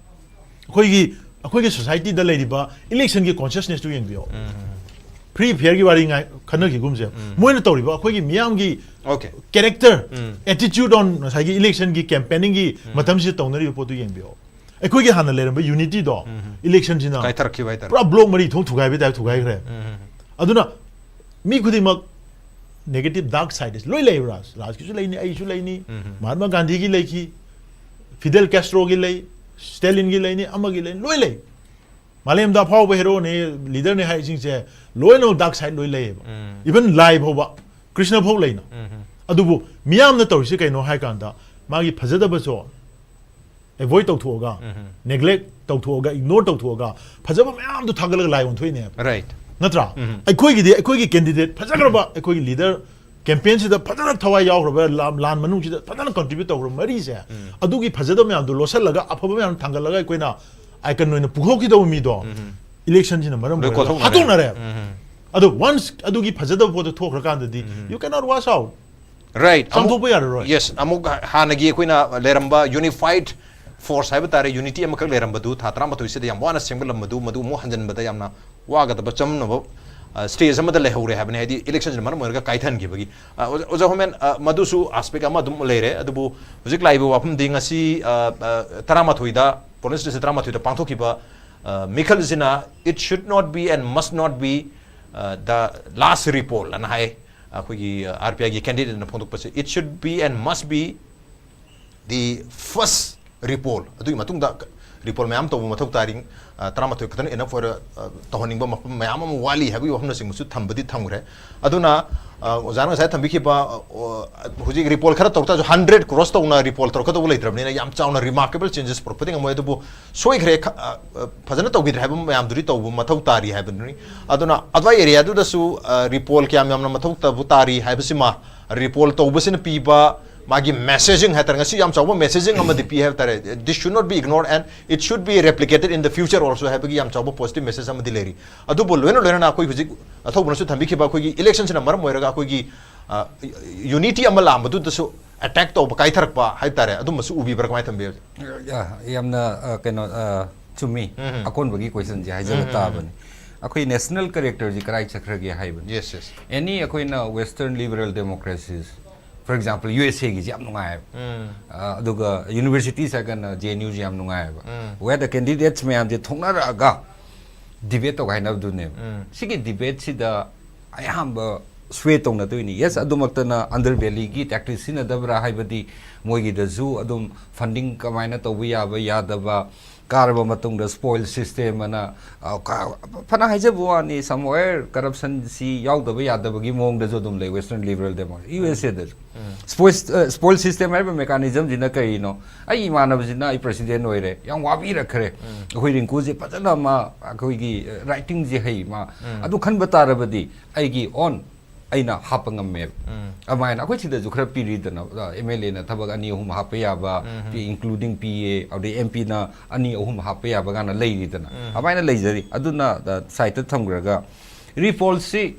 ꯑꯩꯈꯣꯏꯒꯤ ꯑꯩꯈꯣꯏꯒꯤ ꯁꯣꯁꯥꯏꯇꯤꯗ ꯂꯩꯔꯤꯕ ꯏꯂꯦꯛꯁꯟꯒꯤ ꯀꯣꯟꯁꯤꯌꯁꯅꯦꯁꯇꯨ ꯌꯦꯡꯕꯤꯌꯣ꯫ ꯐ꯭ꯔꯤ ꯐꯤꯌꯔꯒꯤ ꯋꯥꯔꯤ ꯉꯥꯏ ꯈꯟꯅꯈꯤꯒꯨꯝꯁꯦ꯫ ꯃꯣꯏꯅ ꯇꯧꯔꯤꯕ ꯑꯩꯈꯣꯏꯒꯤ ꯃꯤꯌꯥꯝꯒꯤ Okay. ꯀꯦꯔꯦꯛꯇꯔ, ꯎꯝ. ꯑꯦꯇꯤꯇ꯭ꯌꯨꯠ ꯑꯣꯟ ꯉꯁꯥꯏꯒꯤ ꯏꯂꯦꯛꯁꯟꯒꯤ ꯀꯦꯝꯄꯦꯅꯤꯡꯒꯤ ꯃꯇꯝꯁꯤꯗ ꯇꯧꯅꯔꯤꯕ ꯄꯣꯠꯇꯨ ꯌꯦꯡꯕꯤꯌꯣ꯫ ꯑꯩꯈꯣꯏꯒꯤ ꯍꯥꯟꯅ ꯂꯩꯔꯝꯕ ꯌꯨꯅꯤꯇꯤꯗꯣ ꯏꯂꯦꯛꯁꯟꯁꯤꯅ ꯀꯥꯏꯊꯔꯛꯈꯤꯕ ꯍꯥꯏꯇꯥꯔꯦ꯫ ꯄꯨꯔꯥ ꯕ꯭ꯂꯣꯛ ꯃꯔꯤ ꯊꯣꯡ ꯊꯨꯒꯥꯏꯕ ꯇꯥꯏꯞ ꯊꯨꯒꯥꯏꯈ꯭ꯔꯦ꯫ ꯑꯗꯨꯅ ꯃꯤ ꯈꯨꯗꯤꯡꯃꯛ ꯅꯦꯒꯦꯇꯤꯚ ꯗꯥꯔꯛ ꯁꯥꯏꯗ ꯂꯣꯏ ꯂꯩ꯫ ꯔꯥꯖ, ꯔꯥꯖꯀꯤꯁꯨ ꯂꯩꯅꯤ, ꯑꯩꯁꯨ ꯂꯩꯅꯤ, ꯃꯍꯥꯠꯃꯥ ꯒꯥꯟꯙꯤꯒꯤ ꯂꯩꯈꯤ, ꯐꯤꯗꯦꯜ ꯀꯦꯁꯇ꯭ꯔꯣꯒꯤ ꯂꯩ, ꯁ꯭ꯇꯦꯂꯤꯟꯒꯤ ꯂꯩꯅꯤ, ꯑꯃꯒꯤ ꯂꯩꯅꯤ, ꯂꯣꯏ ꯂꯩ꯫ ꯃꯥꯂꯦꯝꯗ ꯑꯐꯥꯎꯕ ꯍꯦꯔꯣꯅꯦ, ꯂꯤꯗꯔꯅꯦ ꯍꯥꯏꯔꯤꯁꯤꯡꯁꯦ ꯂꯣꯏꯅꯃꯛ ꯗꯥꯔꯛ ꯁꯥꯏꯗ ꯂꯣꯏ ꯂꯩꯌꯦꯕ꯫ ꯏꯚꯟ ꯂꯥꯏ ꯐꯥꯎꯕ, ꯀ꯭ꯔꯤꯁꯅ ꯐꯥꯎ ꯂꯩꯅ꯫ ꯑꯗꯨꯕꯨ ꯃꯤꯌꯥꯝꯅ ꯇꯧꯔꯤꯁꯤ ꯀꯩꯅꯣ ꯍꯥꯏ ꯀꯥꯟꯗ, ꯃꯥꯒꯤ ꯐꯖꯗꯕꯁꯨ ꯑꯦꯚꯣꯏꯗ ꯇꯧꯊꯣꯛꯑꯒ, ꯅꯦꯒ꯭ꯂꯦꯛ ꯇꯧꯊꯣꯛꯑꯒ, ꯏꯒꯅꯣꯔ ꯇꯧꯊꯣꯛꯑꯒ, ꯐꯖꯕ ꯃꯌꯥꯝꯗꯣ ꯊꯥꯒꯠꯂꯒ ꯂꯥꯏ ꯑꯣꯟꯊꯣꯛꯏꯅꯦꯕ꯫ Right. ꯅꯠꯇ꯭ꯔꯥ? ꯑꯩꯈꯣꯏꯒꯤꯗꯤ ꯑꯩꯈꯣꯏꯒꯤ ꯀꯦꯟꯗꯤꯗꯦꯠ ꯐꯖꯈ꯭ꯔꯕ, ꯑꯩꯈꯣꯏꯒꯤ ꯂꯤꯗꯔ ꯀꯦꯝꯄꯦꯟꯁꯤꯗ ꯐꯖꯅ ꯊꯋꯥꯏ ꯌꯥꯎꯈ꯭ꯔꯕ, ꯂꯥꯟ, ꯂꯥꯟ ꯃꯅꯨꯡꯁꯤꯗ ꯐꯖꯅ ꯀꯟꯇ꯭ꯔꯤꯕ꯭ꯌꯨꯠ ꯇꯧꯈ꯭ꯔꯕ ꯃꯔꯤꯁꯦ, ꯑꯗꯨꯒꯤ ꯐꯖꯗꯕ ꯃꯌꯥꯝꯗꯣ ꯂꯣꯠꯁꯤꯜꯂꯒ ꯑꯐꯕ ꯃꯌꯥꯝ ꯊꯥꯡꯒꯠꯂꯒ ꯑꯩꯈꯣꯏꯅ ꯑꯥꯏꯀꯟ ꯑꯣꯏꯅ ꯄꯨꯊꯣꯛꯈꯤꯗꯧꯕ ꯃꯤꯗꯣ ꯏꯂꯦꯛꯁꯟꯁꯤꯅ ꯃꯔꯝ ꯂꯣꯏ ꯑꯣꯏꯔꯒ ꯀꯣꯊꯣꯛꯅꯔꯦ꯫ ꯍꯥꯠꯇꯣꯛꯅꯔꯦꯕ꯫ ꯑꯗꯣ ꯋꯥꯟꯁ ꯑꯗꯨꯒꯤ ꯐꯖꯗꯕ ꯄꯣꯠꯇꯣ ꯊꯣꯛꯈ꯭ꯔꯀꯥꯟꯗꯗꯤ you cannot wash out꯫ Right. ꯆꯥꯝꯊꯣꯛꯄ ꯌꯥꯔꯔꯣꯏ꯫ Yes, ꯑꯃꯨꯛ ꯍꯥꯟꯅꯒꯤ ꯑꯩꯈꯣꯏꯅ ꯂꯩꯔꯝꯕ ꯌꯨꯅꯤꯐꯥꯏꯠ ꯐꯣꯔꯁ ꯍꯥꯏꯕ ꯇꯥꯔꯦ, ꯌꯨꯅꯤꯇꯤ ꯑꯃꯈꯛ ꯂꯩꯔꯝꯕꯗꯨ, ꯊꯥ ꯇꯔꯥꯃꯥꯊꯣꯏꯁꯤꯗ ꯌꯥꯝ ꯋꯥꯅ ꯁꯦꯝꯒꯠꯂꯝꯕꯗꯨ, ꯃꯗꯨ ꯑꯃꯨꯛ ꯍꯟꯖꯤꯟꯕꯗ ꯌꯥꯝꯅ ꯋꯥꯒꯗꯕ, ꯆꯃꯝꯅꯕ, ꯁ꯭ꯇꯦꯖ ꯑꯃꯗ ꯂꯩꯍꯧꯔꯦ ꯍꯥꯏꯕꯅꯤ, ꯍꯥꯏꯗꯤ ꯏꯂꯦꯛꯁꯟꯁꯤꯅ ꯃꯔꯝ ꯑꯣꯏꯔꯒ ꯀꯥꯏꯊꯍꯟꯈꯤꯕꯒꯤ꯫ ꯑ, ꯑꯣꯖꯥ, ꯑꯣꯖꯥ ꯍꯣꯃꯦꯟ, ꯑ, ꯃꯗꯨꯁꯨ ꯑꯥꯁꯄꯦꯛ ꯑꯃ ꯑꯗꯨꯝ ꯂꯩꯔꯦ꯫ ꯑꯗꯨꯕꯨ ꯍꯧꯖꯤꯛ ꯂꯥꯛꯏꯕ ꯋꯥꯐꯝꯗꯤ ꯉꯁꯤ, ꯑ, ꯑ, ꯇꯔꯥꯃꯥꯊꯣꯏꯗ, ꯄꯣꯂꯤꯡ ꯁ꯭ꯇꯦꯁꯟ ꯇꯔꯥꯃꯥꯊꯣꯏꯗ ꯄꯥꯡꯊꯣꯛꯈꯤꯕ, ꯑ, ꯃꯤꯈꯜꯁꯤꯅ "It should not be and must not be, ꯑ, the last repoll" ꯑꯅ ꯍꯥꯏ꯫ ꯑꯩꯈꯣꯏꯒꯤ, ꯑ, ꯑꯥꯔ ꯄꯤ ꯑꯥꯏꯒꯤ ꯀꯦꯟꯗꯤꯗꯦꯠꯅ ꯐꯣꯡꯗꯣꯛꯄꯁꯦ, "It should be and must be the first repoll." ꯑꯗꯨꯒꯤ ꯃꯇꯨꯡꯗ ꯔꯤꯄꯣꯜ ꯃꯌꯥꯝ ꯇꯧꯕ ꯃꯊꯧ ꯇꯥꯔꯤ꯫ ꯑ, ꯇꯔꯥꯃꯥꯊꯣꯏ ꯈꯛꯇꯅ ꯏꯅꯐ ꯑꯣꯏꯔ, ꯑ, ꯇꯧꯍꯟꯅꯤꯡꯕ ꯃꯐꯝ ꯃꯌꯥꯝ ꯑꯃ ꯋꯥꯠꯂꯤ ꯍꯥꯏꯕꯒꯤ ꯋꯥꯐꯝꯅꯆꯤꯡꯕꯁꯨ ꯊꯝꯕꯗꯤ ꯊꯝꯈ꯭ꯔꯦ꯫ ꯑꯗꯨꯅ, ꯑ, ꯑꯣꯖꯥꯅ ꯉꯁꯥꯏ ꯊꯝꯕꯤꯈꯤꯕ, ꯑ, ꯍꯧꯖꯤꯛ ꯔꯤꯄꯣꯜ ꯈꯔ ꯇꯧꯔꯛꯇꯥꯔꯁꯨ, ꯍꯟꯗ꯭ꯔꯦꯠ ꯀ꯭ꯔꯣꯁ ꯇꯧꯅ ꯔꯤꯄꯣꯜ ꯇꯧꯔꯛꯀꯗꯧꯕ ꯂꯩꯇ꯭ꯔꯕꯅꯤꯅ, ꯌꯥꯝ ꯆꯥꯎꯅ ꯔꯤꯃꯥꯔꯀꯦꯕꯜ ꯆꯦꯟꯖꯦꯁ ꯄꯨꯔꯛꯄꯗꯤ ꯉꯝꯃꯣꯏ꯫ ꯑꯗꯨꯕꯨ ꯁꯣꯏꯈ꯭ꯔꯦ, ꯈ-, ꯑ, ꯑ, ꯐꯖꯅ ꯇꯧꯈꯤꯗ꯭ꯔꯦ ꯍꯥꯏꯕ ꯃꯌꯥꯝꯗꯨꯗꯤ ꯇꯧꯕ ꯃꯊꯧ ꯇꯥꯔꯤ ꯍꯥꯏꯕꯗꯨꯅꯤ꯫ ꯑꯗꯨꯅ ꯑꯗꯨꯋꯥꯏ ꯑꯦꯔꯤꯌꯥꯗꯨꯗꯁꯨ, ꯑ, ꯔꯤꯄꯣꯜ ꯀꯌꯥꯝ ꯌꯥꯝꯅ ꯃꯊꯧ ꯇꯧꯕ ꯇꯥꯔꯤ ꯍꯥꯏꯕꯁꯤꯃ, ꯔꯤꯄꯣꯜ ꯇꯧꯕꯁꯤꯅ ꯄꯤꯕ ꯃꯥꯒꯤ ꯃꯦꯁꯦꯖꯤꯡ ꯍꯥꯏꯇꯥꯔꯦ, ꯉꯁꯤ ꯌꯥꯝ ꯆꯥꯎꯕ ꯃꯦꯁꯦꯖꯤꯡ ꯑꯃꯗꯤ ꯄꯤ ꯍꯥꯏꯕ ꯇꯥꯔꯦ꯫ "This should not be ignored and it should be replicated in the future also" ꯍꯥꯏꯕꯒꯤ ꯌꯥꯝ ꯆꯥꯎꯕ ꯄꯣꯖꯤꯇꯤꯚ ꯃꯦꯁꯦꯖ ꯑꯃꯗꯤ ꯂꯩꯔꯤ꯫ ꯑꯗꯨꯕꯨ ꯂꯣꯏꯅ ꯂꯣꯏꯅꯅ ꯑꯩꯈꯣꯏ ꯍꯧꯖꯤꯛ ꯑꯊꯧꯕꯅꯁꯨ ꯊꯝꯕꯤꯈꯤꯕ ꯑꯩꯈꯣꯏꯒꯤ ꯏꯂꯦꯛꯁꯟꯁꯤꯅ ꯃꯔꯝ ꯑꯣꯏꯔꯒ ꯑꯩꯈꯣꯏꯒꯤ, ꯑ, ꯌꯨꯅꯤꯇꯤ ꯑꯃ ꯂꯥꯝꯕꯗꯨꯗꯁꯨ ꯑꯦꯇꯦꯛ ꯇꯧꯕ, ꯀꯥꯏꯊꯔꯛꯄ ꯍꯥꯏꯕ ꯇꯥꯔꯦ, ꯑꯗꯨꯝꯕꯁꯨ ꯎꯕꯤꯕ꯭ꯔꯥ, ꯀꯃꯥꯏꯅ ꯊꯝꯕꯤ ꯍꯧꯖꯤꯛ? ꯌꯥ, ꯌꯥꯝꯅ, ꯑ, ꯀꯩꯅꯣ, ꯑ, ꯆꯨꯝꯃꯤ꯫ ꯎꯝ꯫ ꯑꯀꯣꯟꯕꯒꯤ ꯀꯣꯏꯁꯟꯁꯦ ꯍꯥꯏꯖꯕ ꯎꯝ, ꯎꯝ, ꯎꯝ꯫ ꯇꯥꯕꯅꯤ꯫ ꯑꯩꯈꯣꯏ ꯅꯦꯁꯅꯦꯜ ꯀꯦꯔꯦꯛꯇꯔꯁꯤ ꯀꯗꯥꯏ ꯆꯠꯈ꯭ꯔꯒꯦ ꯍꯥꯏꯕꯅꯤ꯫ Yes, yes. ꯑꯦꯅꯤ ꯑꯩꯈꯣꯏꯅ western liberal democracies, for example, U S ꯑꯦꯒꯤꯁꯤ ꯌꯥꯝ ꯅꯨꯡꯉꯥꯏꯌꯦꯕ꯫ ꯎꯝ꯫ ꯑ, ꯑꯗꯨꯒ ꯌꯨꯅꯤꯚꯔꯁꯤꯇꯤꯁ ꯍꯥꯏꯔꯒꯅ ꯖꯦ ꯑꯦꯟ ꯌꯨꯁꯤ ꯌꯥꯝ ꯅꯨꯡꯉꯥꯏꯌꯦꯕ꯫ ꯎꯝ꯫ Where the candidates ꯃꯌꯥꯝꯁꯦ ꯊꯣꯛꯅꯔꯛꯑꯒ ꯗꯤꯕꯦꯠ ꯇꯧꯒꯥꯏꯅꯕꯗꯨꯅꯦꯕ꯫ ꯎꯝ꯫ ꯁꯤꯒꯤ ꯗꯤꯕꯦꯠꯁꯤꯗ ꯑꯌꯥꯝꯕ ꯁ꯭ꯋꯦ ꯇꯧꯅꯗꯣꯏꯅꯤ꯫ ꯌꯦꯁ, ꯑꯗꯨꯃꯛꯇꯅ ꯑꯟꯗꯔ ꯕꯦꯂꯤꯒꯤ ꯇꯦꯛꯇꯤꯛ ꯁꯤꯖꯤꯟꯅꯗꯕ꯭ꯔꯥ ꯍꯥꯏꯕꯗꯤ, ꯃꯣꯏꯒꯤꯗꯁꯨ ꯑꯗꯨꯝ ꯐꯟꯗꯤꯡ ꯀꯃꯥꯏꯅ ꯇꯧꯕ ꯌꯥꯕ, ꯌꯥꯗꯕ, ꯀꯥꯔꯕ ꯃꯇꯨꯡꯗ ꯁ꯭ꯄꯣꯏꯜ ꯁꯤꯁꯇꯦꯝ ꯑꯅ, ꯑ, ꯀ-, ꯐꯅ ꯍꯥꯏꯖꯕ ꯋꯥꯅꯤ, ꯁꯝꯋꯦꯌꯔ ꯀꯔꯞꯁꯟꯁꯤ ꯌꯥꯎꯗꯕ ꯌꯥꯗꯕꯒꯤ ꯃꯑꯣꯡꯗꯁꯨ ꯑꯗꯨꯝ ꯂꯩ western liberal democracy, U S ꯑꯦꯗꯁꯨ꯫ Um. Spoil, uh, spoil system ꯍꯥꯏꯔꯤꯕ ꯃꯦꯀꯥꯅꯤꯖꯝꯁꯤꯅ ꯀꯔꯤꯅꯣ? ꯑꯩ ꯏꯃꯥꯟꯅꯕꯁꯤꯅ ꯑꯩ ꯄ꯭ꯔꯁꯤꯗꯦꯟ ꯑꯣꯏꯔꯦ, ꯌꯥꯝ ꯋꯥꯕꯤꯔꯛꯈ꯭ꯔꯦ꯫ ꯎꯝ꯫ ꯑꯩꯈꯣꯏ ꯔꯤꯡꯀꯨꯁꯦ ꯐꯖꯅ ꯃꯥ, ꯑꯩꯈꯣꯏꯒꯤ, ꯑ, ꯔꯥꯏꯇꯤꯡꯁꯦ ꯍꯩ ꯃꯥ꯫ ꯎꯝ꯫ ꯑꯗꯨ ꯈꯟꯕ ꯇꯥꯔꯕꯗꯤ ꯑꯩꯒꯤ ꯑꯣꯟ ꯑꯩꯅ ꯍꯥꯞꯄ ꯉꯝꯃꯦꯕ꯫ ꯎꯝ꯫ ꯑꯗꯨꯃꯥꯏꯅ ꯑꯩꯈꯣꯏ ꯁꯤꯗꯁꯨ ꯈꯔ ꯄꯤꯔꯤꯗꯅ, ꯑꯦꯝ ꯑꯦꯜ ꯑꯦꯅ ꯊꯕꯛ ꯑꯅꯤ ꯑꯍꯨꯝ ꯍꯥꯞꯄ ꯌꯥꯕ, ꯎꯝ꯫ ꯄꯤ-, including ꯄꯤ ꯑꯦ, ꯑꯗꯩ ꯑꯦꯝ ꯄꯤꯅ ꯑꯅꯤ ꯑꯍꯨꯝ ꯍꯥꯞꯄ ꯌꯥꯕ ꯀꯥꯏꯅ ꯂꯩꯔꯤꯗꯅ, ꯎꯝ꯫ ꯑꯗꯨꯃꯥꯏꯅ ꯂꯩꯖꯔꯤ꯫ ꯑꯗꯨꯅ, ꯑ, ꯁꯥꯏꯠꯇ ꯊꯝꯈ꯭ꯔꯒ, ꯔꯤꯄꯣꯜꯁꯤ,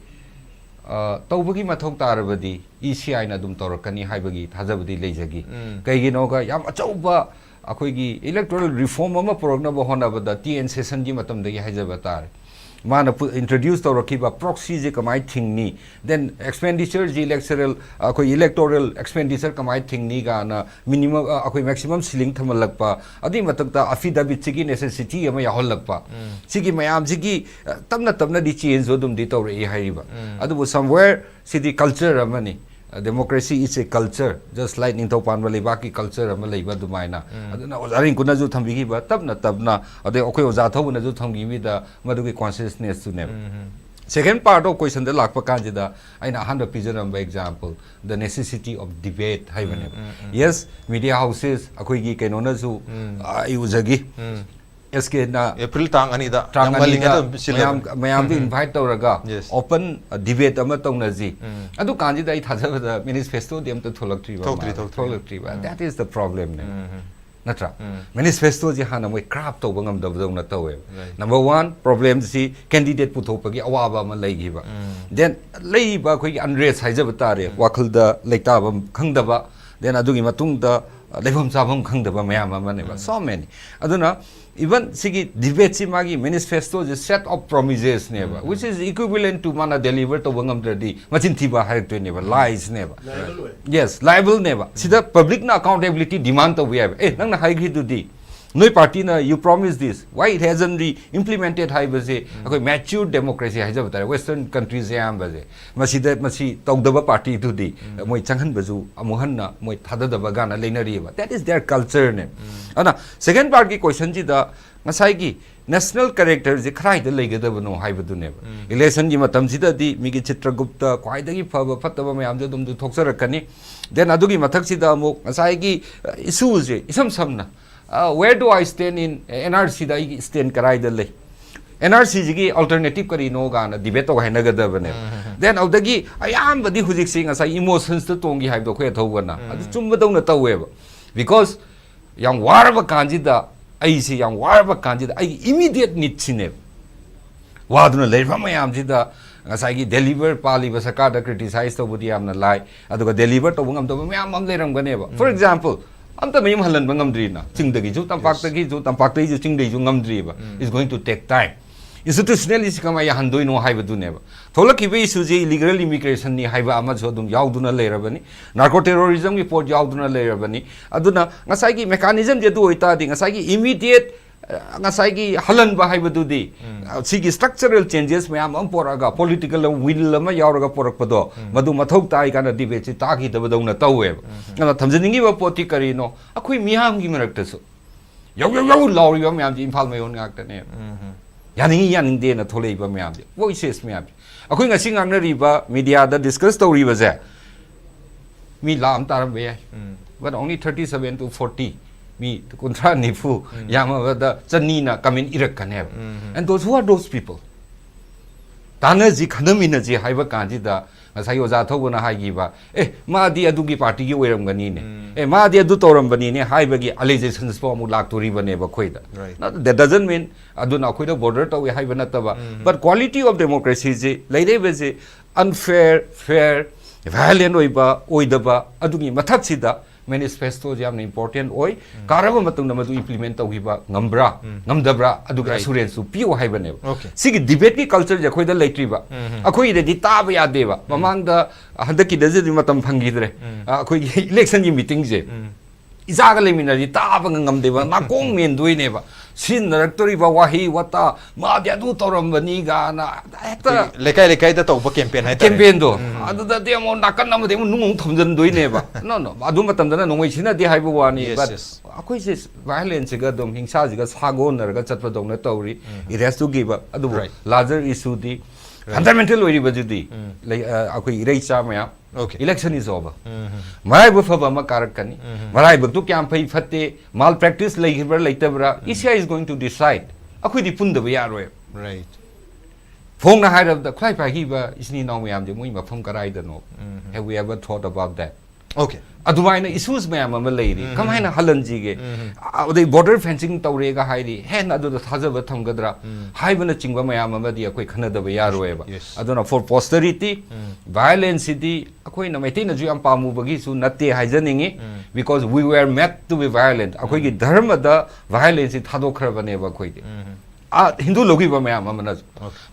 ꯑ, ꯇꯧꯕꯒꯤ ꯃꯊꯧ ꯇꯥꯔꯕꯗꯤ ꯏ ꯁꯤ ꯑꯥꯏꯅ ꯑꯗꯨꯝ ꯇꯧꯔꯛꯀꯅꯤ ꯍꯥꯏꯕꯒꯤ ꯊꯥꯖꯕꯗꯤ ꯂꯩꯖꯈꯤ꯫ ꯎꯝ꯫ ꯀꯩꯒꯤꯅꯣꯒ, ꯌꯥꯝ ꯑꯆꯧꯕ ꯑꯩꯈꯣꯏꯒꯤ ꯏꯂꯦꯛꯇꯣꯔꯦꯜ ꯔꯤꯐꯣꯔꯝ ꯑꯃ ꯄꯨꯔꯛꯅꯕ ꯍꯣꯠꯅꯕꯗ ꯇꯤ ꯑꯦꯟ ꯁꯦꯁꯟꯒꯤ ꯃꯇꯝꯗꯒꯤ ꯍꯥꯏꯖꯕ ꯇꯥꯔꯦ, ꯃꯥꯅ introduce ꯇꯧꯔꯛꯈꯤꯕ proxyꯁꯦ ꯀꯃꯥꯏꯅ ꯊꯤꯡꯅꯤ, then expenditureꯁꯤ electoral, ꯑꯩꯈꯣꯏ electoral expenditure ꯀꯃꯥꯏꯅ ꯊꯤꯡꯅꯤ ꯀꯥꯏꯅ minimum, ꯑꯩꯈꯣꯏ maximum ceiling ꯊꯝꯍꯜꯂꯛꯄ, ꯑꯗꯨꯒꯤ ꯃꯊꯛꯇ affidavitꯁꯤꯒꯤ necessity ꯑꯃ ꯌꯥꯎꯍꯜꯂꯛꯄ, ꯁꯤꯒꯤ ꯃꯌꯥꯝꯁꯤꯒꯤ ꯇꯞꯅ ꯇꯞꯅꯗꯤ change ꯑꯗꯨꯝꯗꯤ ꯇꯧꯔꯛꯏ ꯍꯥꯏꯔꯤꯕ꯫ ꯑꯗꯨꯕꯨ somewhere ꯁꯤꯗꯤ culture ꯑꯃꯅꯤ꯫ Democracy is a culture, just like ꯅꯤꯡꯊꯧ ꯄꯥꯟꯕ ꯂꯩꯕꯥꯛꯀꯤ culture ꯑꯃ ꯂꯩꯕ ꯑꯗꯨꯃꯥꯏꯅ꯫ ꯑꯗꯨꯅ ꯑꯣꯖꯥ ꯔꯤꯡꯀꯨꯅꯁꯨ ꯊꯝꯕꯤꯈꯤꯕ ꯇꯞꯅ ꯇꯞꯅ, ꯑꯗꯩ ꯑꯩꯈꯣꯏ ꯑꯣꯖꯥ ꯊꯧꯕꯅꯁꯨ ꯊꯝꯈꯤꯕꯗ ꯃꯗꯨꯒꯤ consciousnessꯇꯨꯅꯦꯕ꯫ Second part of questionꯗ ꯂꯥꯛꯄ ꯀꯥꯟꯁꯤꯗ ꯑꯩꯅ ꯑꯍꯥꯟꯕ ꯄꯤꯖꯔꯝꯕ example, the necessity of debate ꯍꯥꯏꯕꯅꯦꯕ꯫ Yes, media houses ꯑꯩꯈꯣꯏꯒꯤ ꯀꯩꯅꯣꯅꯁꯨ, ꯑꯩ ꯎꯖꯈꯤ, ꯑꯦꯁ ꯀꯦꯅ ꯑꯦꯄ꯭ꯔꯤꯜ ꯇꯥꯡ ꯑꯅꯤꯗ ꯇꯥꯡ ꯌꯥꯝ ꯉꯜꯂꯤꯉꯩꯗ ꯑꯅꯤꯗ ꯑꯗꯨꯝ ꯁꯤꯜꯂꯕꯅꯤ꯫ ꯃꯌꯥꯝ, ꯃꯌꯥꯝꯗꯨ invite ꯇꯧꯔꯒ Yes. open debate ꯑꯃ ꯇꯧꯅꯁꯤ꯫ ꯑꯗꯨ ꯀꯥꯟꯁꯤꯗ ꯑꯩ ꯊꯥꯖꯕꯗ manifestoꯗꯤ ꯑꯝꯇ ꯊꯣꯛꯂꯛꯇ꯭ꯔꯤꯕ ꯊꯣꯛꯇ꯭ꯔꯤ, ꯃꯥꯜꯂꯦ꯫ ꯊꯣꯛꯇ꯭ꯔꯤ꯫ ꯊꯣꯛꯂꯛꯇ꯭ꯔꯤꯕ꯫ That is the problemꯅꯦ꯫ ꯅꯠꯇ꯭ꯔꯥ? Manifestoꯁꯤ ꯍꯥꯟꯅ ꯃꯣꯏ craft ꯇꯧꯕ ꯉꯝꯗꯕꯗꯧꯅ ꯇꯧꯋꯦꯕ꯫ Right. Number one, problemꯁꯤ candidate ꯄꯨꯊꯣꯛꯄꯒꯤ ꯑꯋꯥꯕ ꯑꯃ ꯂꯩꯈꯤꯕ꯫ Then ꯂꯩꯔꯤꯕ ꯑꯩꯈꯣꯏꯒꯤ unrest ꯍꯥꯏꯖꯕ ꯇꯥꯔꯦ, ꯋꯥꯈꯜꯗ ꯂꯩꯇꯥꯕ ꯈꯪꯗꯕ, then ꯑꯗꯨꯒꯤ ꯃꯇꯨꯡꯗ ꯂꯩꯐꯝ ꯆꯥꯐꯝ ꯈꯪꯗꯕ ꯃꯌꯥꯝ ꯑꯃꯅꯦꯕ꯫ So many. ꯑꯗꯨꯅ even ꯁꯤꯒꯤ debateꯁꯤ ꯃꯥꯒꯤ manifestoꯁꯦ set of promisesꯅꯦꯕ, which is equivalent to ꯃꯥꯅ deliver ꯇꯧꯕ ꯉꯝꯗ꯭ꯔꯗꯤ ꯃꯆꯤꯟ ꯊꯤꯕ ꯍꯥꯏꯔꯛꯇꯣꯏꯅꯦꯕ, liesꯅꯦꯕ꯫ Liable ꯑꯣꯏ꯫ Yes, liableꯅꯦꯕ꯫ ꯁꯤꯗ publicꯅ accountability demand ꯇꯧꯕ ꯌꯥꯏꯕ꯫ ꯑꯦ, ꯅꯪꯅ ꯍꯥꯏꯈ꯭ꯔꯤꯗꯨꯗꯤ, ꯅꯣꯏ partyꯅ you promise this, why it hasn't be implemented ꯍꯥꯏꯕꯁꯦ ꯑꯩꯈꯣꯏ mature democracy ꯍꯥꯏꯖꯕ ꯇꯥꯔꯦ, western countries ꯑꯌꯥꯝꯕꯁꯦ꯫ ꯃꯁꯤꯗ, ꯃꯁꯤ ꯇꯧꯗꯕ partyꯗꯨꯗꯤ ꯃꯣꯏ ꯆꯪꯍꯟꯕꯁꯨ ꯑꯃꯨꯛ ꯍꯟꯅ ꯃꯣꯏ ꯊꯥꯗꯗꯕ ꯀꯥꯏꯅ ꯂꯩꯅꯔꯤꯑꯕ꯫ That is their cultureꯅꯦ꯫ ꯑꯗꯨꯅ second partꯀꯤ questionꯁꯤꯗ ꯉꯁꯥꯏꯒꯤ national characterꯁꯦ ꯀꯗꯥꯏꯗ ꯂꯩꯒꯗꯕꯅꯣ ꯍꯥꯏꯕꯗꯨꯅꯦꯕ꯫ Electionꯒꯤ ꯃꯇꯝꯁꯤꯗꯗꯤ ꯃꯤꯒꯤ ꯆꯤꯇ꯭ꯔꯒꯨꯞꯇ ꯈ꯭ꯋꯥꯏꯗꯒꯤ ꯐꯕ ꯐꯠꯇꯕ ꯃꯌꯥꯝꯁꯦ ꯑꯗꯨꯝ ꯊꯣꯛꯆꯔꯛꯀꯅꯤ꯫ Then ꯑꯗꯨꯒꯤ ꯃꯊꯛꯁꯤꯗ ꯑꯃꯨꯛ ꯉꯁꯥꯏꯒꯤ, ꯑ, issueꯁꯦ ꯏꯁꯝ ꯁꯝꯅ, ꯑ, where do I stand in NRCꯗ ꯑꯩꯒꯤ stand ꯀꯗꯥꯏꯗ ꯂꯩ? NRCꯁꯤꯒꯤ alternative ꯀꯔꯤꯅꯣ ꯀꯥꯏꯅ debate ꯇꯧ ꯍꯥꯏꯅꯒꯗꯕꯅꯦꯕ꯫ Then ꯑꯗꯨꯗꯒꯤ ꯑꯌꯥꯝꯕꯗꯤ ꯍꯧꯖꯤꯛꯁꯤ ꯉꯁꯥꯏ emotionsꯇ ꯇꯣꯡꯈꯤ ꯍꯥꯏꯕꯗꯣ ꯑꯩꯈꯣꯏ ꯑꯊꯧꯕꯅ ꯑꯗꯨ ꯆꯨꯝꯕꯗꯧꯅ ꯇꯧꯋꯦꯕ꯫ Because ꯌꯥꯝ ꯋꯥꯔꯕ ꯀꯥꯟꯁꯤꯗ, ꯑꯩꯁꯤ ꯌꯥꯝ ꯋꯥꯔꯕ ꯀꯥꯟꯁꯤꯗ ꯑꯩꯒꯤ immediate needꯁꯤꯅꯦꯕ꯫ ꯋꯥꯗꯨꯅ ꯂꯩꯔꯤꯕ ꯃꯌꯥꯝꯁꯤꯗ ꯉꯁꯥꯏꯒꯤ deliver ꯄꯥꯜꯂꯤꯕ ꯁꯔꯀꯥꯔꯗ criticize ꯇꯧꯕꯗꯤ ꯌꯥꯝꯅ ꯂꯥꯏ, ꯑꯗꯨꯒ deliver ꯇꯧꯕ ꯉꯝꯗꯕ ꯃꯌꯥꯝ ꯑꯃ ꯂꯩꯔꯝꯒꯅꯦꯕ꯫ For example, ꯑꯝꯇ ꯃꯌꯨꯝ ꯍꯜꯍꯟꯕ ꯉꯝꯗ꯭ꯔꯤꯅ, ꯆꯤꯡꯗꯒꯤꯁꯨ ꯇꯝꯄꯥꯛꯇꯒꯤꯁꯨ, ꯇꯝꯄꯥꯛꯇꯒꯤꯁꯨ ꯆꯤꯡꯗꯒꯤꯁꯨ ꯉꯝꯗ꯭ꯔꯤꯕ꯫ It's going to take time. Institutionally ꯁꯤ ꯀꯃꯥꯏꯅ ꯌꯥꯍꯟꯗꯣꯏꯅꯣ ꯍꯥꯏꯕꯗꯨꯅꯦꯕ꯫ ꯊꯣꯛꯂꯛꯈꯤꯕ ꯏꯁꯨꯁꯤ ꯏꯂꯤꯒꯦꯜ ꯏꯃꯤꯒ꯭ꯔꯦꯁꯟꯅꯤ ꯍꯥꯏꯕ ꯑꯃꯁꯨ ꯑꯗꯨꯝ ꯌꯥꯎꯗꯨꯅ ꯂꯩꯔꯕꯅꯤ, ꯅꯥꯔꯀꯣ ꯇꯦꯔꯣꯔꯤꯖꯝꯒꯤ ꯄꯣꯠ ꯌꯥꯎꯗꯨꯅ ꯂꯩꯔꯕꯅꯤ꯫ ꯑꯗꯨꯅ ꯉꯁꯥꯏꯒꯤ ꯃꯦꯀꯥꯅꯤꯖꯝꯁꯦ ꯑꯗꯨ ꯑꯣꯏꯇꯥꯔꯗꯤ ꯉꯁꯥꯏꯒꯤ ꯏꯃꯤꯗꯤꯌꯦꯠ ꯉꯁꯥꯏꯒꯤ ꯍꯜꯍꯟꯕ ꯍꯥꯏꯕꯗꯨꯗꯤ, ꯁꯤꯒꯤ ꯁ꯭ꯇ꯭ꯔꯛꯆꯔꯦꯜ ꯆꯦꯟꯖꯦꯁ ꯃꯌꯥꯝ ꯑꯃ ꯄꯣꯔꯛꯑꯒ, ꯄꯣꯂꯤꯇꯤꯀꯦꯜ ꯋꯤꯜ ꯑꯃ ꯌꯥꯎꯔꯒ ꯄꯣꯔꯛꯄꯗꯣ, ꯃꯗꯨ ꯃꯊꯧ ꯇꯥꯏ ꯀꯥꯏꯅ ꯗꯤꯕꯦꯠꯁꯤ ꯇꯥꯈꯤꯗꯕꯗꯧꯅ ꯇꯧꯋꯦꯕ꯫ ꯑꯗꯨꯅ ꯊꯝꯖꯅꯤꯡꯉꯤꯕ ꯄꯣꯠꯇꯤ ꯀꯔꯤꯅꯣ? ꯑꯩꯈꯣꯏ ꯃꯤꯌꯥꯝꯒꯤ ꯃꯔꯛꯇꯁꯨ ꯌꯧ ꯌꯧ ꯌꯧ ꯂꯥꯎꯔꯤꯕ ꯃꯌꯥꯝꯁꯤ ꯏꯝꯐꯥꯜ ꯃꯌꯣꯟ ꯉꯥꯛꯇꯅꯦꯕ꯫ ꯌꯥꯅꯤꯡꯉꯤ ꯌꯥꯅꯤꯡꯗꯦꯅ ꯊꯣꯛꯂꯛꯏꯕ ꯃꯌꯥꯝꯁꯦ, ꯚꯣꯏꯁꯦꯁ ꯃꯌꯥꯝꯁꯦ꯫ ꯑꯩꯈꯣꯏ ꯉꯁꯤ ꯉꯥꯡꯅꯔꯤꯕ, ꯃꯤꯗꯤꯌꯥꯗ ꯗꯤꯁꯀꯁ ꯇꯧꯔꯤꯕꯁꯦ, ꯃꯤ ꯂꯥꯛ ꯑꯃ ꯇꯥꯔꯝꯕ ꯌꯥꯏ꯫ But only thirty seven to forty, ꯃꯤ ꯀꯨꯟꯊ꯭ꯔꯥ ꯅꯤꯐꯨ, ꯌꯥꯝꯃꯕꯗ ꯆꯅꯤꯅ ꯀꯃꯦꯟ ꯏꯔꯛꯀꯅꯦꯕ꯫ And those, who are those people? ꯇꯥꯟꯅꯁꯤ, ꯈꯟꯅꯃꯤꯟꯅꯁꯤ ꯍꯥꯏꯕ ꯀꯥꯟꯁꯤꯗ, ꯉꯁꯥꯏꯒꯤ ꯑꯣꯖꯥ ꯊꯧꯕꯅ ꯍꯥꯏꯈꯤꯕ, "ꯑꯦ, ꯃꯥꯗꯤ ꯑꯗꯨꯒꯤ ꯄꯥꯔꯇꯤꯒꯤ ꯑꯣꯏꯔꯝꯒꯅꯤꯅꯦ, ꯑꯦ, ꯃꯥꯗꯤ ꯑꯗꯨ ꯇꯧꯔꯝꯕꯅꯤꯅꯦ" ꯍꯥꯏꯕꯒꯤ allegations ꯐꯥꯎ ꯑꯃꯨꯛ ꯂꯥꯛꯇꯣꯔꯤꯕꯅꯦꯕ ꯑꯩꯈꯣꯏꯗ꯫ Right. Not, that doesn't mean ꯑꯗꯨꯅ ꯑꯩꯈꯣꯏꯗ ꯕꯣꯔꯗꯔ ꯇꯧꯏ ꯍꯥꯏꯕ ꯅꯠꯇꯕ, but quality of democracy ꯁꯤ ꯂꯩꯔꯛꯏꯕꯁꯤ unfair, fair, violent ꯑꯣꯏꯕ, ꯑꯣꯏꯗꯕ, ꯑꯗꯨꯒꯤ ꯃꯊꯛꯁꯤꯗ ꯃꯦꯅꯤꯐꯦꯁꯇꯣꯁꯤ ꯌꯥꯝꯅ ꯏꯝꯄꯣꯔꯇꯦꯟ ꯑꯣꯏ꯫ ꯀꯥꯔꯕ ꯃꯇꯨꯡꯗ ꯃꯗꯨ ꯏꯝꯄ꯭ꯂꯤꯃꯦꯟ ꯇꯧꯈꯤꯕ ꯉꯝꯕ꯭ꯔꯥ, ꯉꯝꯗꯕ꯭ꯔꯥ, ꯑꯗꯨꯒꯤ Right. ꯑꯦꯁꯨꯔꯦꯟꯁꯁꯨ ꯄꯤꯌꯨ ꯍꯥꯏꯕꯅꯦꯕ꯫ Okay. ꯁꯤꯒꯤ ꯗꯤꯕꯦꯠꯀꯤ ꯀꯜꯆꯔꯁꯦ ꯑꯩꯈꯣꯏꯗ ꯂꯩꯇ꯭ꯔꯤꯕ꯫ ꯑꯩꯈꯣꯏꯗꯗꯤ ꯇꯥꯕ ꯌꯥꯗꯦꯕ꯫ ꯃꯃꯥꯡꯗ, ꯍꯟꯗꯛꯀꯤꯗꯁꯤꯗꯤ ꯃꯇꯝ ꯐꯪꯈꯤꯗ꯭ꯔꯦ꯫ ꯑ, ꯑꯩꯈꯣꯏꯒꯤ ꯏꯂꯦꯛꯁꯟꯒꯤ ꯃꯤꯇꯤꯡꯁꯦ ꯏꯆꯥꯒ ꯂꯩꯃꯤꯟꯅꯔꯗꯤ ꯇꯥꯕꯒ ꯉꯝꯗꯦꯕ, ꯅꯥꯀꯣꯡ ꯃꯦꯟꯗꯣꯏꯅꯦꯕ꯫ ꯁꯤꯖꯤꯟꯅꯔꯛꯇꯣꯔꯤꯕ ꯋꯥꯍꯩ ꯋꯥꯇꯥ, "ꯃꯥꯗꯤ ꯑꯗꯨ ꯇꯧꯔꯝꯕꯅꯤ" ꯒꯥꯅ ꯍꯦꯛꯇ ꯑꯩꯈꯣꯏꯒꯤ ꯂꯩꯀꯥꯏ ꯂꯩꯀꯥꯏꯗ ꯇꯧꯕ ꯀꯦꯝꯄꯦꯟ ꯍꯥꯏꯇꯥꯔꯦ꯫ ꯀꯦꯝꯄꯦꯟꯗꯣ꯫ ꯑꯗꯨꯗꯗꯤ ꯑꯃꯨꯛ ꯅꯥꯀꯟ ꯑꯃꯗ ꯑꯃꯨꯛ ꯅꯨꯡ ꯑꯃꯨꯛ ꯊꯝꯖꯤꯟꯗꯣꯏꯅꯦꯕ꯫ No, no, ꯑꯗꯨ ꯃꯇꯝꯗꯅ ꯅꯣꯡꯃꯩ ꯁꯤꯖꯤꯟꯅꯗꯦ ꯍꯥꯏꯕ ꯋꯥꯅꯤ, Yes, but yes. ꯑꯩꯈꯣꯏꯁꯦ ꯚꯥꯏꯑꯣꯂꯦꯟꯁꯁꯤꯒ ꯑꯗꯨꯝ ꯍꯤꯡꯁꯥꯁꯤꯒ ꯁꯥꯒꯣꯟꯅꯔꯒ ꯆꯠꯄꯗꯧꯅ ꯇꯧꯔꯤ꯫ Erase to give up꯫ ꯑꯗꯨꯕꯨ Right. ꯂꯥꯔꯖꯔ ꯏꯁꯨꯗꯤ, Right. ꯐꯟꯗꯥꯃꯦꯟꯇꯦꯜ ꯑꯣꯏꯔꯤꯕꯗꯨꯗꯤ, ꯎꯝ꯫ ꯂꯩ-, ꯑ, ꯑꯩꯈꯣꯏ ꯏꯔꯩꯆꯥ ꯃꯌꯥꯝ, Okay. Election is over. ꯎꯝ, ꯎꯝ꯫ ꯃꯔꯥꯏꯕꯛ ꯐꯕ ꯑꯃ ꯀꯥꯔꯛꯀꯅꯤ꯫ ꯎꯝ, ꯎꯝ꯫ ꯃꯔꯥꯏꯕꯛꯇꯨ ꯀꯌꯥꯝ ꯐꯩ ꯐꯠꯇꯦ, ꯃꯥꯜ ꯄ꯭ꯔꯦꯛꯇꯤꯁ ꯂꯩꯈꯤꯕ꯭ꯔꯥ ꯂꯩꯇꯕ꯭ꯔꯥ, ꯎꯝ꯫ E C I is going to decide. ꯑꯩꯈꯣꯏꯗꯤ ꯄꯨꯟꯗꯕ ꯌꯥꯔꯣꯏ꯫ Right. ꯐꯣꯡꯅ ꯍꯥꯏꯔꯕꯗ, ꯈ꯭ꯋꯥꯏ ꯐꯥꯏꯈꯤꯕ ꯏꯆꯤꯟ ꯏꯅꯥꯎ ꯃꯌꯥꯝꯁꯦ ꯃꯣꯏ ꯃꯐꯝ ꯀꯔꯥꯏꯗꯅꯣ? ꯎꯝ, ꯎꯝ꯫ Have we ever thought about that? Okay. ꯑꯗꯨꯃꯥꯏꯅ ꯏꯁꯨꯁ ꯃꯌꯥꯝ ꯑꯃ ꯂꯩꯔꯤ꯫ ꯎꯝ, ꯎꯝ꯫ ꯀꯃꯥꯏꯅ ꯍꯜꯍꯟꯁꯤꯒꯦ? ꯎꯝ, ꯎꯝ꯫ ꯑ-, ꯑꯗꯩ ꯕꯣꯔꯗꯔ ꯐꯦꯟꯁꯤꯡ ꯇꯧꯔꯦꯒ ꯍꯥꯏꯔꯤ, ꯍꯦꯟꯅ ꯑꯗꯨꯗ ꯊꯥꯖꯕ ꯊꯝꯒꯗ꯭ꯔꯥ? ꯎꯝ꯫ ꯍꯥꯏꯕꯅꯆꯤꯡꯕ ꯃꯌꯥꯝ ꯑꯃꯗꯤ ꯑꯩꯈꯣꯏ ꯈꯟꯅꯗꯕ ꯌꯥꯔꯣꯏꯕ꯫ Yes. ꯑꯗꯨꯅ for posterity, ꯎꯝ꯫ ꯚꯥꯏꯑꯣꯂꯦꯟꯁꯁꯤꯗꯤ ꯑꯩꯈꯣꯏꯅ ꯃꯩꯇꯩꯅꯁꯨ ꯌꯥꯝ ꯄꯥꯝꯃꯨꯕꯒꯤꯁꯨ ꯅꯠꯇꯦ ꯍꯥꯏꯖꯅꯤꯡꯉꯤ, ꯎꯝ꯫ Because we were meant to be violent. ꯑꯩꯈꯣꯏꯒꯤ ꯎꯝ꯫ ꯙꯔꯃꯗ ꯚꯥꯏꯑꯣꯂꯦꯟꯁꯁꯤ ꯊꯥꯗꯣꯛꯈ꯭ꯔꯕꯅꯦꯕ ꯑꯩꯈꯣꯏꯗꯤ꯫ ꯎꯝ꯫ ꯑꯥ, ꯍꯤꯟꯗꯨ ꯂꯧꯈꯤꯕ ꯃꯌꯥꯝ ꯑꯃꯅꯁꯨ,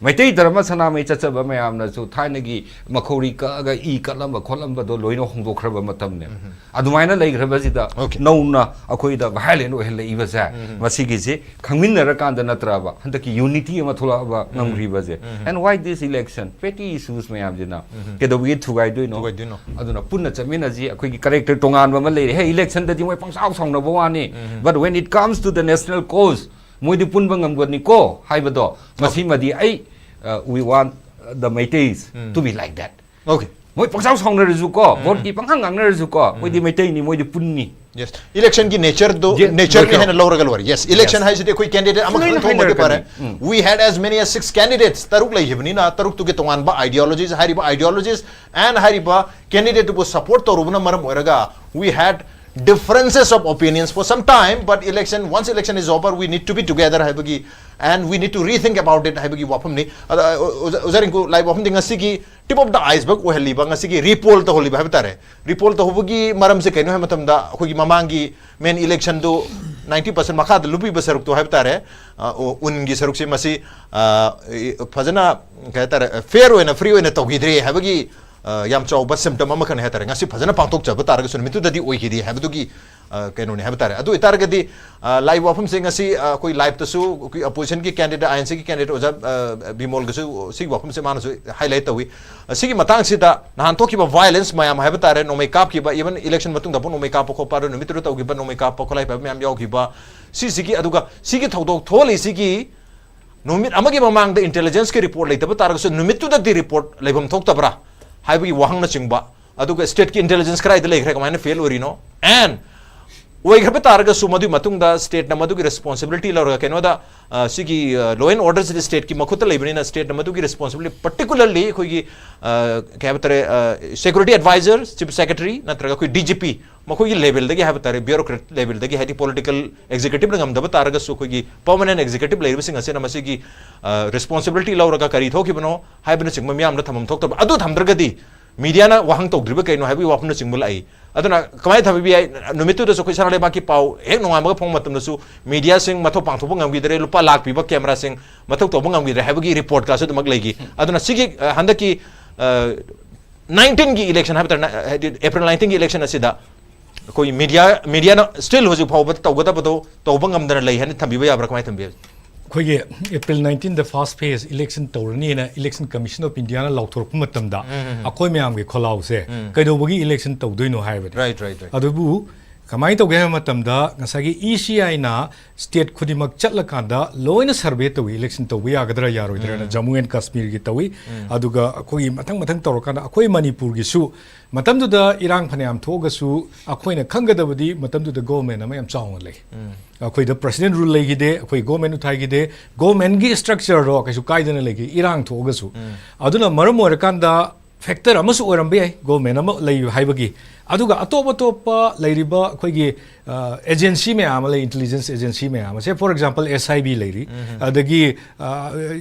ꯃꯩꯇꯩ ꯙꯔꯃ ꯁꯅꯥꯃꯍꯤ ꯆꯠꯆꯕ ꯃꯌꯥꯝꯅꯁꯨ ꯊꯥꯏꯅꯒꯤ ꯃꯈꯧꯔꯤ ꯀꯛꯑꯒ ꯏ ꯀꯠꯂꯝꯕ ꯈꯣꯠꯂꯝꯕꯗꯣ ꯂꯣꯏꯅ ꯍꯣꯡꯗꯣꯛꯈ꯭ꯔꯕ ꯃꯇꯝꯅꯦ꯫ ꯑꯗꯨꯃꯥꯏꯅ ꯂꯩꯈ꯭ꯔꯕꯁꯤꯗ, Okay. ꯅꯧꯅ ꯑꯩꯈꯣꯏꯗ violent ꯑꯣꯏꯍꯜꯂꯛꯏꯕꯁꯦ, ꯃꯁꯤꯒꯤꯁꯤ ꯈꯪꯃꯤꯟꯅꯔꯀꯥꯟꯗ ꯅꯠꯇ꯭ꯔꯕ ꯍꯟꯗꯛꯀꯤ unity ꯑꯃ ꯊꯣꯛꯂꯛꯑꯕ ꯉꯝꯈ꯭ꯔꯤꯕꯁꯦ? And why this election? Petty issues ꯃꯌꯥꯝꯁꯤꯅ ꯀꯩꯗꯧꯕꯒꯤ ꯊꯨꯒꯥꯏꯗꯣꯏꯅꯣ? ꯊꯨꯒꯥꯏꯗꯣꯏꯅꯣ? ꯑꯗꯨꯅ ꯄꯨꯟꯅ ꯆꯠꯃꯤꯟꯅꯁꯤ꯫ ꯑꯩꯈꯣꯏꯒꯤ character ꯇꯣꯉꯥꯟꯕ ꯑꯃ ꯂꯩꯔꯦ꯫ ꯍꯦ, election ꯗꯗꯤ ꯃꯣꯏ ꯄꯪꯁꯥꯎ ꯁꯥꯎꯅꯕ ꯋꯥꯅꯤ, but when it comes to the national cause, ꯃꯣꯏꯗꯤ ꯄꯨꯟꯕ ꯉꯝꯒꯅꯤꯀꯣ ꯍꯥꯏꯕꯗꯣ, ꯃꯁꯤꯃꯗꯤ ꯑꯩ, uh, we want the Meiteis to be like that. Okay. ꯃꯣꯏ ꯄꯪꯁꯥꯎ ꯁꯥꯎꯅꯔꯁꯨꯀꯣ, vote ꯀꯤ ꯄꯪꯍꯪ ꯉꯥꯡꯅꯔꯁꯨꯀꯣ, ꯃꯣꯏꯗꯤ ꯃꯩꯇꯩꯅꯤ, ꯃꯣꯏꯗꯤ ꯄꯨꯟꯅꯤ꯫ Yes. Election ꯒꯤ nature ꯗꯨ, Yes, nature ꯅꯤ ꯅꯠꯇ꯭ꯔꯣ? ꯍꯥꯏꯅ ꯂꯧꯔꯒ ꯂꯣꯏꯔꯦ꯫ Yes, election Yes. ꯍꯥꯏꯁꯤꯗꯤ ꯑꯩꯈꯣꯏ candidate ꯑꯃꯈꯛꯇꯪ ꯂꯣꯏꯅ ꯊꯣꯛꯑꯝꯃꯗꯤ ꯐꯔꯦ꯫ ꯍꯥꯏꯅꯔꯛꯀꯅꯤ꯫ ꯎꯝ. We had as many as six candidates. ꯇꯔꯨꯛ ꯂꯩꯈꯤꯕꯅꯤꯅ, ꯇꯔꯨꯛꯇꯨꯒꯤ ꯇꯣꯉꯥꯟꯕ ideologies, ꯍꯥꯏꯔꯤꯕ ideologies and ꯍꯥꯏꯔꯤꯕ candidate ꯇꯨꯕꯨ support ꯇꯧꯔꯨꯕꯅ ꯃꯔꯝ ꯑꯣꯏꯔꯒ, we had differences of opinions for some time, but election, once election is over, we need to be together ꯍꯥꯏꯕꯒꯤ, and we need to rethink about it ꯍꯥꯏꯕꯒꯤ ꯋꯥꯐꯝꯅꯤ꯫ ꯑꯗ, ꯑꯣꯖꯥ, ꯑꯣꯖꯥ ꯔꯤꯡꯀꯨ, ꯂꯥꯏ ꯋꯥꯐꯝꯗꯤ ꯉꯁꯤꯒꯤ tip of the iceberg ꯑꯣꯏꯍꯜꯂꯤꯕ, ꯉꯁꯤꯒꯤ repoll ꯇꯧꯍꯜꯂꯤꯕ ꯍꯥꯏꯕ ꯇꯥꯔꯦ꯫ Repoll ꯇꯧꯕꯒꯤ ꯃꯔꯝꯁꯦ ꯀꯩꯅꯣ ꯍꯥꯏꯕ ꯃꯇꯝꯗ, ꯑꯩꯈꯣꯏꯒꯤ ꯃꯃꯥꯡꯒꯤ main election ꯗꯨ ninety percent ꯃꯈꯥꯗ ꯂꯨꯞꯄꯤꯕ ꯁꯔꯨꯛꯇꯣ ꯍꯥꯏꯕ ꯇꯥꯔꯦ, ꯑ, ꯎ-, ꯎꯟꯒꯤ ꯁꯔꯨꯛꯁꯦ ꯃꯁꯤ, ꯑ, ꯏ-, ꯐꯖꯅ, ꯀꯩ ꯍꯥꯏꯇꯥꯔꯦ, fair ꯑꯣꯏꯅ, free ꯑꯣꯏꯅ ꯇꯧꯈꯤꯗ꯭ꯔꯦ ꯍꯥꯏꯕꯒꯤ, ꯑ, ꯌꯥꯝ ꯆꯥꯎꯕ symptom ꯑꯃꯈꯛꯅꯤ ꯍꯥꯏ ꯇꯥꯔꯦ꯫ ꯉꯁꯤ ꯐꯖꯅ ꯄꯥꯡꯊꯣꯛꯆꯕ ꯇꯥꯔꯒꯁꯨ ꯅꯨꯃꯤꯠꯇꯨꯗꯗꯤ ꯑꯣꯏꯈꯤꯗꯦ ꯍꯥꯏꯕꯗꯨꯒꯤ, ꯑ, ꯀꯩꯅꯣꯅꯤ ꯍꯥꯏꯕ ꯇꯥꯔꯦ꯫ ꯑꯗꯨ ꯑꯣꯏꯇꯥꯔꯒꯗꯤ, ꯑ, ꯂꯥꯛꯏꯕ ꯋꯥꯐꯝꯁꯦ ꯉꯁꯤ, ꯑ, ꯑꯩꯈꯣꯏ live ꯇꯁꯨ ꯑꯩꯈꯣꯏ opposition ꯒꯤ candidate, I N C ꯒꯤ candidate ꯑꯣꯖꯥ, ꯑ, ꯕꯤꯃꯣꯜꯒꯁꯨ ꯁꯤꯒꯤ ꯋꯥꯐꯝꯁꯦ ꯃꯥꯅꯁꯨ highlight ꯇꯧꯏ꯫ ꯑ, ꯁꯤꯒꯤ ꯃꯇꯥꯡꯁꯤꯗ ꯅꯍꯥꯟ ꯊꯣꯛꯈꯤꯕ violence ꯃꯌꯥꯝ ꯍꯥꯏꯕ ꯇꯥꯔꯦ, ꯅꯣꯡꯃꯩ ꯀꯥꯞꯈꯤꯕ, even election ꯃꯇꯨꯡꯗ ꯐꯥꯎ ꯅꯣꯡꯃꯩ ꯀꯥꯞꯄ ꯈꯣꯠꯄ, ꯑꯗꯨ ꯅꯨꯃꯤꯠꯇꯨꯗ ꯇꯧꯈꯤꯕ ꯅꯣꯡꯃꯩ ꯀꯥꯞꯄ ꯈꯣꯠꯂꯥꯏ ꯄꯥꯏꯕ ꯃꯌꯥꯝ ꯌꯥꯎꯈꯤꯕ, ꯁꯤꯁꯤꯒꯤ, ꯑꯗꯨꯒ ꯁꯤꯒꯤ ꯊꯧꯗꯣꯛ ꯊꯣꯛꯍꯜꯂꯤꯁꯤꯒꯤ ꯅꯨꯃꯤꯠ ꯑꯃꯒꯤ ꯃꯃꯥꯡꯗ intelligence ꯀꯤ report ꯂꯩꯇꯕ ꯇꯥꯔꯒꯁꯨ, ꯅꯨꯃꯤꯠꯇꯨꯗꯗꯤ report ꯂꯩꯐꯝ ꯊꯣꯛꯇꯕ꯭ꯔꯥ ꯍꯥꯏꯕꯒꯤ ꯋꯥꯍꯪꯅꯆꯤꯡꯕ, ꯑꯗꯨꯒ state ꯀꯤ intelligence ꯀꯗꯥꯏꯗ ꯂꯩꯈ꯭ꯔꯦ, ꯀꯃꯥꯏꯅ fail ꯑꯣꯏꯔꯤꯅꯣ? And ꯑꯣꯏꯈ꯭ꯔꯕ ꯇꯥꯔꯒꯁꯨ, ꯃꯗꯨꯒꯤ ꯃꯇꯨꯡꯗ state ꯅ ꯃꯗꯨꯒꯤ responsibility ꯂꯧꯔꯒ, ꯀꯩꯅꯣꯗ, ꯑ, ꯁꯤꯒꯤ, ꯑ, law and order CD state ꯀꯤ ꯃꯈꯨꯠꯇ ꯂꯩꯕꯅꯤꯅ, state ꯅ ꯃꯗꯨꯒꯤ responsibility, particularly ꯑꯩꯈꯣꯏꯒꯤ, ꯑ, ꯀꯩ ꯍꯥꯏꯕ ꯇꯥꯔꯦ, ꯑ, security advisor, chief secretary ꯅꯠꯇ꯭ꯔꯒ ꯑꯩꯈꯣꯏ D G P, ꯃꯈꯣꯏꯒꯤ level ꯗꯒꯤ ꯍꯥꯏꯕ ꯇꯥꯔꯦ, bureaucrat level ꯗꯒꯤ, ꯍꯥꯏꯗꯤ political executive ꯅ ꯉꯝꯗꯕ ꯇꯥꯔꯒꯁꯨ, ꯑꯩꯈꯣꯏꯒꯤ permanent executive ꯂꯩꯔꯤꯕꯁꯤꯡ ꯑꯁꯤꯅ ꯃꯁꯤꯒꯤ, ꯑ, responsibility ꯂꯧꯔꯒ ꯀꯔꯤ ꯊꯣꯛꯈꯤꯕꯅꯣ ꯍꯥꯏꯕꯅꯆꯤꯡꯕ ꯃꯤꯌꯥꯝꯗ ꯊꯝꯐꯝ ꯊꯣꯛꯇꯕ꯫ ꯑꯗꯨ ꯊꯝꯗ꯭ꯔꯒꯗꯤ media ꯅ ꯋꯥꯍꯪ ꯇꯧꯗ꯭ꯔꯤꯕ ꯀꯩꯅꯣ ꯍꯥꯏꯕꯒꯤ ꯋꯥꯐꯝꯅꯆꯤꯡꯕ ꯂꯥꯛꯏ꯫ ꯑꯗꯨꯅ ꯀꯃꯥꯏꯅ ꯊꯝꯕꯤꯕ ꯌꯥꯏ? ꯅꯨꯃꯤꯠꯇꯨꯗꯁꯨ ꯑꯩꯈꯣꯏ ꯁꯅꯥ ꯂꯩꯕꯥꯛꯀꯤ ꯄꯥꯎ ꯍꯦꯛ ꯅꯣꯡꯉꯥꯟꯕꯒ ꯐꯣꯡꯕ ꯃꯇꯝꯗꯁꯨ ꯃꯤꯗꯤꯌꯥꯁꯤꯡ ꯃꯊꯧ ꯄꯥꯡꯊꯣꯛꯄ ꯉꯝꯈꯤꯗ꯭ꯔꯦ, ꯂꯨꯄꯥ ꯂꯥꯛ ꯄꯤꯕ ꯀꯦꯃꯦꯔꯥꯁꯤꯡ ꯃꯊꯧ ꯇꯧꯕ ꯉꯝꯈꯤꯗ꯭ꯔꯦ ꯍꯥꯏꯕꯒꯤ ꯔꯤꯄꯣꯔꯠꯀꯁꯨ ꯑꯗꯨꯃꯛ ꯂꯩꯈꯤ꯫ ꯑꯗꯨꯅ ꯁꯤꯒꯤ, ꯑ, ꯍꯟꯗꯛꯀꯤ, ꯑ, ꯅꯥꯏꯟꯇꯤꯟꯒꯤ ꯏꯂꯦꯛꯁꯟ ꯍꯥꯏꯕ ꯇꯥꯔꯦ, ꯍꯥꯏꯗꯤ ꯑꯦꯄ꯭ꯔꯤꯜ ꯅꯥꯏꯟꯇꯤꯟꯒꯤ ꯏꯂꯦꯛꯁꯟ ꯑꯁꯤꯗ ꯑꯩꯈꯣꯏ ꯃꯤꯗꯤꯌꯥ, ꯃꯤꯗꯤꯌꯥꯅ ꯁ꯭ꯇꯤꯜ ꯍꯧꯖꯤꯛ ꯐꯥꯎꯕ ꯇꯧꯒꯗꯕꯗꯣ ꯇꯧꯕ ꯉꯝꯗꯅ ꯂꯩ ꯍꯥꯏꯅ ꯊꯝꯕꯤꯕ ꯌꯥꯕ꯭ꯔꯥ? ꯀꯃꯥꯏꯅ ꯊꯝꯕꯤꯕ? ꯑꯩꯈꯣꯏꯒꯤ ꯑꯦꯄ꯭ꯔꯤꯜ ꯅꯥꯏꯟꯇꯤꯟꯗ ꯐꯥꯔꯁ ꯐꯦꯁ ꯏꯂꯦꯛꯁꯟ ꯇꯧꯔꯅꯤꯅ ꯏꯂꯦꯛꯁꯟ ꯀꯃꯤꯁꯟ ꯑꯣꯐ ꯏꯟꯗꯤꯌꯥꯅ ꯂꯥꯎꯊꯣꯔꯛꯄ ꯃꯇꯝꯗ, ꯎꯝ, ꯎꯝ, ꯎꯝ꯫ ꯑꯩꯈꯣꯏ ꯃꯌꯥꯝꯒꯤ ꯈꯣꯜꯂꯥꯎꯁꯦ ꯎꯝ꯫ ꯀꯩꯗꯧꯕꯒꯤ ꯏꯂꯦꯛꯁꯟ ꯇꯧꯗꯣꯏꯅꯣ ꯍꯥꯏꯕꯅꯤ꯫ Right, right, right. ꯑꯗꯨꯕꯨ ꯀꯃꯥꯏꯅ ꯇꯧꯒꯦ ꯍꯥꯏꯕ ꯃꯇꯝꯗ, ꯉꯁꯥꯏꯒꯤ ꯏ ꯁꯤ ꯑꯥꯏꯅ ꯁ꯭ꯇꯦꯠ ꯈꯨꯗꯤꯡꯃꯛ ꯆꯠꯂꯀꯥꯟꯗ ꯂꯣꯏꯅ ꯁꯔꯚꯦ ꯇꯧꯏ, ꯏꯂꯦꯛꯁꯟ ꯇꯧꯕ ꯌꯥꯒꯗ꯭ꯔꯥ ꯌꯥꯔꯣꯏꯗ꯭ꯔꯥꯅ꯫ ꯎꯝ꯫ ꯖꯃꯨ ꯑꯦꯟ ꯀꯥꯁꯃꯤꯔꯒꯤ ꯇꯧꯏ, ꯎꯝ꯫ ꯑꯗꯨꯒ ꯑꯩꯈꯣꯏꯒꯤ ꯃꯊꯪ ꯃꯊꯪ ꯇꯧꯔꯀꯥꯟꯗ ꯑꯩꯈꯣꯏ ꯃꯅꯤꯄꯨꯔꯒꯤꯁꯨ ꯃꯇꯝꯗꯨꯗ ꯏꯔꯥꯡ ꯐꯅꯌꯥꯝ ꯊꯣꯛꯑꯒꯁꯨ, ꯑꯩꯈꯣꯏꯅ ꯈꯪꯒꯗꯕꯗꯤ ꯃꯇꯝꯗꯨꯗ ꯒꯣꯚꯔꯟꯃꯦꯟ ꯑꯃ ꯌꯥꯝ ꯆꯥꯎꯅ ꯂꯩ꯫ ꯎꯝ꯫ ꯑꯩꯈꯣꯏꯗ ꯄ꯭ꯔꯁꯤꯗꯦꯟ ꯔꯨꯜ ꯂꯩꯈꯤꯗꯦ, ꯑꯩꯈꯣꯏ ꯒꯣꯚꯔꯟꯃꯦꯟ ꯎꯊꯥꯏꯈꯤꯗꯦ, ꯒꯣꯚꯔꯟꯃꯦꯟꯒꯤ ꯁ꯭ꯇ꯭ꯔꯛꯆꯔꯗꯣ ꯀꯩꯁꯨ ꯀꯥꯏꯗꯅ ꯂꯩꯈꯤ, ꯏꯔꯥꯡ ꯊꯣꯛꯑꯒꯁꯨ꯫ ꯎꯝ꯫ ꯑꯗꯨꯅ ꯃꯔꯝ ꯑꯣꯏꯔꯀꯥꯟꯗ ꯐꯦꯛꯇꯔ ꯑꯃꯁꯨ ꯑꯣꯏꯔꯝꯕ ꯌꯥꯏ ꯒꯣꯚꯔꯟꯃꯦꯟ ꯑꯃ ꯂꯩꯕ ꯍꯥꯏꯕꯒꯤ꯫ ꯑꯗꯨꯒ ꯑꯇꯣꯞ ꯑꯇꯣꯞꯄ ꯂꯩꯔꯤꯕ ꯑꯩꯈꯣꯏꯒꯤ, ꯑ, ꯑꯦꯖꯦꯟꯁꯤ ꯃꯌꯥꯝ ꯑꯃ ꯂꯩ, ꯏꯟꯇꯦꯂꯤꯖꯦꯟꯁ ꯑꯦꯖꯦꯟꯁꯤ ꯃꯌꯥꯝ ꯑꯃ꯫ ꯁꯦ, ꯐꯣꯔ ꯑꯦꯛꯖꯥꯝꯄꯜ, ꯑꯦꯁ ꯑꯥꯏ ꯕꯤ ꯂꯩꯔꯤ, ꯎꯝ꯫ ꯑꯗꯒꯤ, ꯑ,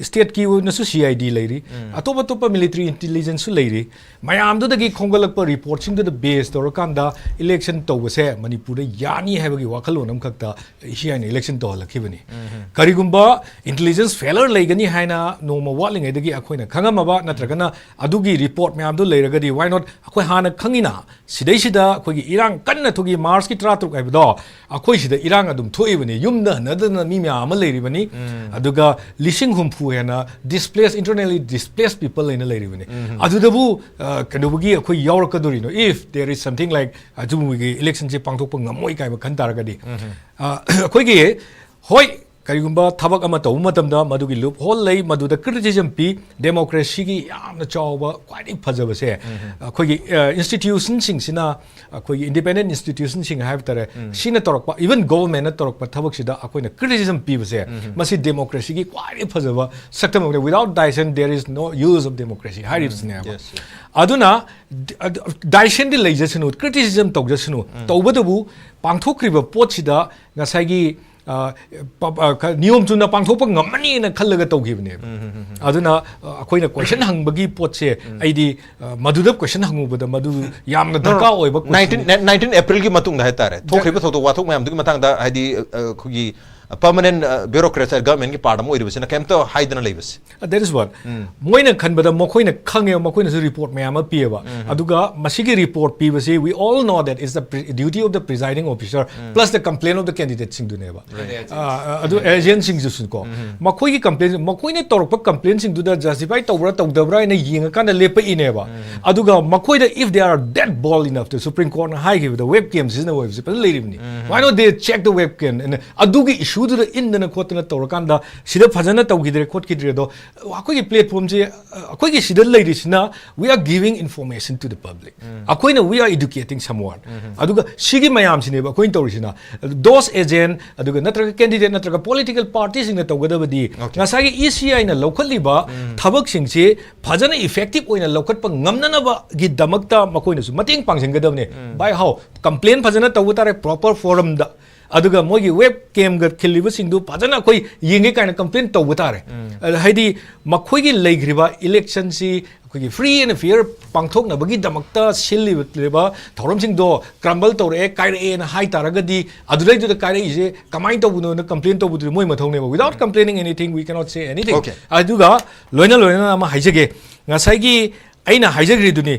ꯁ꯭ꯇꯦꯠꯀꯤ ꯑꯣꯏꯅꯁꯨ ꯁꯤ ꯑꯥꯏ ꯗꯤ ꯂꯩꯔꯤ, ꯎꯝ꯫ ꯑꯇꯣꯞ ꯑꯇꯣꯞꯄ ꯃꯤꯂꯤꯇꯔꯤ ꯏꯟꯇꯦꯂꯤꯖꯦꯟꯁꯁꯨ ꯂꯩꯔꯤ꯫ ꯃꯌꯥꯝꯗꯨꯗꯒꯤ ꯈꯣꯝꯒꯠꯂꯛꯄ ꯔꯤꯄꯣꯔꯠꯁꯤꯡꯗꯨꯗ ꯕꯦꯁ ꯇꯧꯔꯀꯥꯟꯗ ꯏꯂꯦꯛꯁꯟ ꯇꯧꯕꯁꯦ ꯃꯅꯤꯄꯨꯔꯗ ꯌꯥꯅꯤ ꯍꯥꯏꯕꯒꯤ ꯋꯥꯈꯜꯂꯣꯟ ꯑꯃꯈꯛꯇ ꯏ ꯁꯤ ꯑꯥꯏꯅ ꯏꯂꯦꯛꯁꯟ ꯇꯧꯍꯜꯂꯛꯈꯤꯕꯅꯤ꯫ ꯎꯝ꯫ ꯀꯔꯤꯒꯨꯝꯕ ꯏꯟꯇꯦꯂꯤꯖꯦꯟꯁ ꯐꯦꯂꯔ ꯂꯩꯒꯅꯤ ꯍꯥꯏꯅ ꯅꯣꯡꯃ ꯋꯥꯠꯂꯤꯉꯩꯗꯒꯤ ꯑꯩꯈꯣꯏꯅ ꯈꯪꯉꯝꯃꯕ, ꯅꯠꯇ꯭ꯔꯒꯅ ꯑꯗꯨꯒꯤ ꯔꯤꯄꯣꯔꯠ ꯃꯌꯥꯝꯗꯨ ꯂꯩꯔꯒꯗꯤ, why not? ꯑꯩꯈꯣꯏ ꯍꯥꯟꯅ ꯈꯪꯉꯤꯅ, ꯁꯤꯗꯩꯁꯤꯗ ꯑꯩꯈꯣꯏꯒꯤ ꯏꯔꯥꯡ ꯀꯟꯅ ꯊꯣꯛꯏ, ꯃꯥꯔꯆꯀꯤ ꯇꯔꯥꯇꯔꯨꯛ ꯍꯥꯏꯕꯗꯣ, ꯑꯩꯈꯣꯏ ꯁꯤꯗ ꯏꯔꯥꯡ ꯑꯗꯨꯝ ꯊꯣꯛꯏꯕꯅꯤ, ꯌꯨꯝꯗ ꯍꯟꯅꯗꯅ ꯃꯤ ꯃꯌꯥꯝ ꯑꯃ ꯂꯩꯔꯤꯕꯅꯤ꯫ ꯎꯝ꯫ ꯑꯗꯨꯒ ꯂꯤꯁꯤꯡ ꯍꯨꯝꯐꯨ ꯍꯦꯟꯅ ꯗꯤꯁꯄ꯭ꯂꯦꯁ, internally displaced people ꯂꯩꯅ ꯂꯩꯔꯤꯕꯅꯤ꯫ ꯎꯝ꯫ ꯑꯗꯨꯗꯕꯨ, ꯑ, ꯀꯩꯗꯧꯕꯒꯤ ꯑꯩꯈꯣꯏ ꯌꯥꯎꯔꯛꯀꯗꯣꯔꯤꯅꯣ? If there is something like ꯑꯆꯨꯝꯕꯒꯤ ꯏꯂꯦꯛꯁꯟꯁꯦ ꯄꯥꯡꯊꯣꯛꯄ ꯉꯝꯃꯣꯏ ꯀꯥꯏꯅ ꯈꯟ ꯇꯥꯔꯒꯗꯤ, ꯎꯝ꯫ ꯑ, ꯑꯩꯈꯣꯏꯒꯤ, ꯍꯣꯏ, ꯀꯔꯤꯒꯨꯝꯕ ꯊꯕꯛ ꯑꯃ ꯇꯧꯕ ꯃꯇꯝꯗ ꯃꯗꯨꯒꯤ ꯂꯨꯞ ꯍꯣꯜ ꯂꯩ, ꯃꯗꯨꯗ ꯀ꯭ꯔꯤꯇꯤꯁꯤꯖꯝ ꯄꯤ꯫ ꯗꯦꯃꯣꯀ꯭ꯔꯦꯁꯤꯒꯤ ꯌꯥꯝꯅ ꯆꯥꯎꯕ, ꯈ꯭ꯋꯥꯏꯗꯒꯤ ꯐꯖꯕꯁꯦ, ꯎꯝ꯫ ꯑꯩꯈꯣꯏꯒꯤ, ꯑ, ꯏꯟꯁꯇꯤꯇ꯭ꯌꯨꯁꯟꯁꯤꯡꯁꯤꯅ, ꯑꯩꯈꯣꯏꯒꯤ ꯏꯟꯗꯤꯄꯦꯟꯗꯦꯟ ꯏꯟꯁꯇꯤꯇ꯭ꯌꯨꯁꯟꯁꯤꯡ ꯍꯥꯏꯕ ꯇꯥꯔꯦ, ꯎꯝ꯫ ꯁꯤꯅ ꯇꯧꯔꯛꯄ, ꯏꯚꯟ ꯒꯣꯚꯔꯟꯃꯦꯟꯅ ꯇꯧꯔꯛꯄ ꯊꯕꯛꯁꯤꯗ ꯑꯩꯈꯣꯏꯅ ꯀ꯭ꯔꯤꯇꯤꯁꯤꯖꯝ ꯄꯤꯕꯁꯦ, ꯎꯝ꯫ ꯃꯁꯤ ꯗꯦꯃꯣꯀ꯭ꯔꯦꯁꯤꯒꯤ ꯈ꯭ꯋꯥꯏꯗꯒꯤ ꯐꯖꯕ ꯁꯛꯇꯝ ꯑꯃꯅꯤ꯫ Without dissent, there is no use of democracy ꯍꯥꯏꯔꯤꯕꯁꯤꯅꯦꯕ꯫ Yes, yes. ꯑꯗꯨꯅ ꯗ-, ꯑꯗ-, ꯗꯥꯏꯁꯦꯟꯗꯤ ꯂꯩꯖꯁꯅꯨ, ꯀ꯭ꯔꯤꯇꯤꯁꯤꯖꯝ ꯇꯧꯖꯁꯅꯨ, ꯎꯝ꯫ ꯇꯧꯕꯇꯕꯨ ꯄꯥꯡꯊꯣꯛꯈ꯭ꯔꯤꯕ ꯄꯣꯠꯁꯤꯗ ꯉꯁꯥꯏꯒꯤ ꯑ, ꯄ- ꯑ, ꯈ- ꯅꯤꯌꯣꯝ ꯆꯨꯝꯅ ꯄꯥꯡꯊꯣꯛꯄ ꯉꯝꯃꯅꯤꯅ ꯈꯜꯂꯒ ꯇꯧꯈꯤꯕꯅꯦꯕ꯫ ꯑꯗꯨꯅ, ꯑ, ꯑꯩꯈꯣꯏꯅ ꯀꯣꯏꯁꯟ ꯍꯪꯕꯒꯤ ꯄꯣꯠꯁꯦ, ꯑꯩꯗꯤ, ꯑ, ꯃꯗꯨꯗ ꯀꯣꯏꯁꯟ ꯍꯪꯉꯨꯕꯗ ꯃꯗꯨ ꯌꯥꯝꯅ ꯗꯔꯀꯥꯔ ꯑꯣꯏꯕ ꯀꯣꯏꯁꯟꯅꯤ꯫ ꯅꯥꯏꯟꯇꯤꯟ ꯑꯦꯄ꯭ꯔꯤꯜꯒꯤ ꯃꯇꯨꯡꯗ ꯍꯥꯏꯇꯥꯔꯦ, ꯊꯣꯛꯈ꯭ꯔꯤꯕ ꯊꯧꯗꯣꯛ ꯋꯥꯊꯣꯛ ꯃꯌꯥꯝꯗꯨꯒꯤ ꯃꯇꯥꯡꯗ, ꯍꯥꯏꯗꯤ, ꯑ, ꯑꯩꯈꯣꯏꯒꯤ ꯄꯔꯃꯅꯦꯟ ꯕ꯭ꯌꯨꯔꯣꯀ꯭ꯔꯦꯠꯁ ꯒꯚꯔꯟꯃꯦꯟꯠꯀꯤ ꯄꯥꯔꯠ ꯑꯃ ꯑꯣꯏꯔꯤꯕꯁꯤꯅ ꯀꯩꯝꯇ ꯍꯥꯏꯗꯅ ꯂꯩꯕꯁꯦ꯫ Uh, that is what. ꯃꯣꯏꯅ ꯈꯟꯕꯗ ꯃꯈꯣꯏꯅ ꯈꯪꯉꯦꯕ, ꯃꯈꯣꯏꯅꯁꯨ ꯔꯤꯄꯣꯔꯠ ꯃꯌꯥꯝ ꯑꯃ ꯄꯤꯌꯦꯕ꯫ ꯑꯗꯨꯒ ꯃꯁꯤꯒꯤ report ꯄꯤꯕꯁꯤ, we all know that is the pre- duty of the presiding officer plus the complaint of the candidate ꯁꯤꯡꯗꯨꯅꯦꯕ꯫ ꯑꯗꯨ ꯑꯦꯖꯦꯟꯁꯤꯡꯗꯨꯁꯨ ꯀꯣ, ꯃꯈꯣꯏꯒꯤ ꯀꯝꯄ꯭ꯂꯦꯟ, ꯃꯈꯣꯏꯅ ꯇꯧꯔꯛꯄ ꯀꯝꯄ꯭ꯂꯦꯟꯁꯤꯡꯗꯨꯗ ꯖꯁꯇꯤꯐꯥꯏ ꯇꯧꯕ꯭ꯔꯥ ꯇꯧꯗꯕ꯭ꯔꯥ ꯍꯥꯏꯅ ꯌꯦꯡꯉꯀꯥꯟꯗ ꯂꯦꯞꯄꯛꯏꯅꯦꯕ꯫ ꯑꯗꯨꯒ ꯃꯈꯣꯏꯗ, if they are that bold enough to, supreme ꯀꯣꯔꯠꯅ ꯍꯥꯏꯈꯤꯕꯗ ꯋꯦꯕ ꯀꯦꯝ ꯁꯤꯖꯤꯟꯅꯕ ꯍꯥꯏꯕꯁꯤ ꯐꯖꯅ ꯂꯩꯔꯤꯕꯅꯤ꯫ Why not they check the webcam? ꯑꯗꯨꯒꯤ ꯏꯁꯨꯗꯨꯗ ꯏꯟꯗꯅ ꯈꯣꯠꯇꯅ ꯇꯧꯔꯀꯥꯟꯗ ꯁꯤꯗ ꯐꯖꯅ ꯇꯧꯈꯤꯗ꯭ꯔꯦ ꯈꯣꯠꯈꯤꯗ꯭ꯔꯦ ꯑꯗꯣ, ꯑꯩꯈꯣꯏꯒꯤ ꯄ꯭ꯂꯦꯠꯐꯣꯝꯁꯦ, ꯑꯩꯈꯣꯏꯒꯤ ꯁꯤꯗ ꯂꯩꯔꯤꯁꯤꯅ, we are giving information to the public. ꯑꯩꯈꯣꯏꯅ, we are educating someone. ꯑꯗꯨꯒ ꯁꯤꯒꯤ ꯃꯌꯥꯝꯁꯤꯅꯦꯕ ꯑꯩꯈꯣꯏꯅ ꯇꯧꯔꯤꯁꯤꯅ, ꯗꯣꯁ ꯑꯦꯖꯦꯟ, ꯑꯗꯨꯒ ꯅꯠꯇ꯭ꯔꯒ ꯀꯦꯟꯗꯤꯗꯦꯠ ꯅꯠꯇ꯭ꯔꯒ ꯄꯣꯂꯤꯇꯤꯀꯦꯜ ꯄꯥꯔꯇꯤꯁꯤꯡꯅ ꯇꯧꯒꯗꯕꯗꯤ, ꯉꯁꯥꯏꯒꯤ ꯏ ꯁꯤ ꯑꯥꯏꯅ ꯂꯧꯈꯠꯂꯤꯕ ꯊꯕꯛꯁꯤꯡꯁꯤ ꯐꯖꯅ ꯏꯐꯦꯛꯇꯤꯞ ꯑꯣꯏꯅ ꯂꯧꯈꯠꯄ ꯉꯝꯅꯅꯕꯒꯤꯗꯃꯛꯇ ꯃꯈꯣꯏꯅꯁꯨ ꯃꯇꯦꯡ ꯄꯥꯡꯁꯤꯟꯒꯗꯕꯅꯤ꯫ By how? ꯀꯝꯄ꯭ꯂꯦꯟ ꯐꯖꯅ ꯇꯧꯕ ꯇꯥꯔꯦ, ꯄ꯭ꯔꯣꯄꯔ ꯐꯣꯔꯝꯗ꯫ ꯑꯗꯨꯒ ꯃꯣꯏꯒꯤ ꯋꯦꯕ ꯀꯦꯝꯒ ꯈꯤꯜꯂꯤꯕꯁꯤꯡꯗꯨ ꯐꯖꯅ ꯑꯩꯈꯣꯏ ꯌꯦꯡꯒꯦ ꯀꯥꯏꯅ ꯀꯝꯄ꯭ꯂꯦꯟ ꯇꯧꯕ ꯇꯥꯔꯦ꯫ ꯑ, ꯍꯥꯏꯗꯤ ꯃꯈꯣꯏꯒꯤ ꯂꯩꯈ꯭ꯔꯤꯕ ꯏꯂꯦꯛꯁꯟꯁꯤ ꯑꯩꯈꯣꯏꯒꯤ ꯐ꯭ꯔꯤ ꯑꯦꯟ ꯐꯤꯌꯔ ꯄꯥꯡꯊꯣꯛꯅꯕꯒꯤꯗꯃꯛꯇ ꯁꯤꯜꯂꯤꯕ ꯊꯧꯔꯝꯁꯤꯡꯗꯣ ꯀ꯭ꯔꯝꯕꯜ ꯇꯧꯔꯛꯑꯦ, ꯀꯥꯏꯔꯛꯑꯦꯅ ꯍꯥꯏ ꯇꯥꯔꯒꯗꯤ, ꯑꯗꯨꯗꯩꯗꯨꯗ ꯀꯥꯏꯔꯛꯏꯁꯦ ꯀꯃꯥꯏꯅ ꯇꯧꯕꯅꯣꯅ ꯀꯝꯄ꯭ꯂꯦꯟ ꯇꯧꯕꯗꯨꯗꯤ ꯃꯣꯏ ꯃꯊꯧꯅꯦꯕ꯫ Without complaining anything, we cannot say anything. Okay. ꯑꯗꯨꯒ ꯂꯣꯏꯅ ꯂꯣꯏꯅꯅ ꯑꯃ ꯍꯥꯏꯖꯒꯦ, ꯉꯁꯥꯏꯒꯤ ꯑꯩꯅ ꯍꯥꯏꯖꯈ꯭ꯔꯤꯗꯨꯅꯤ,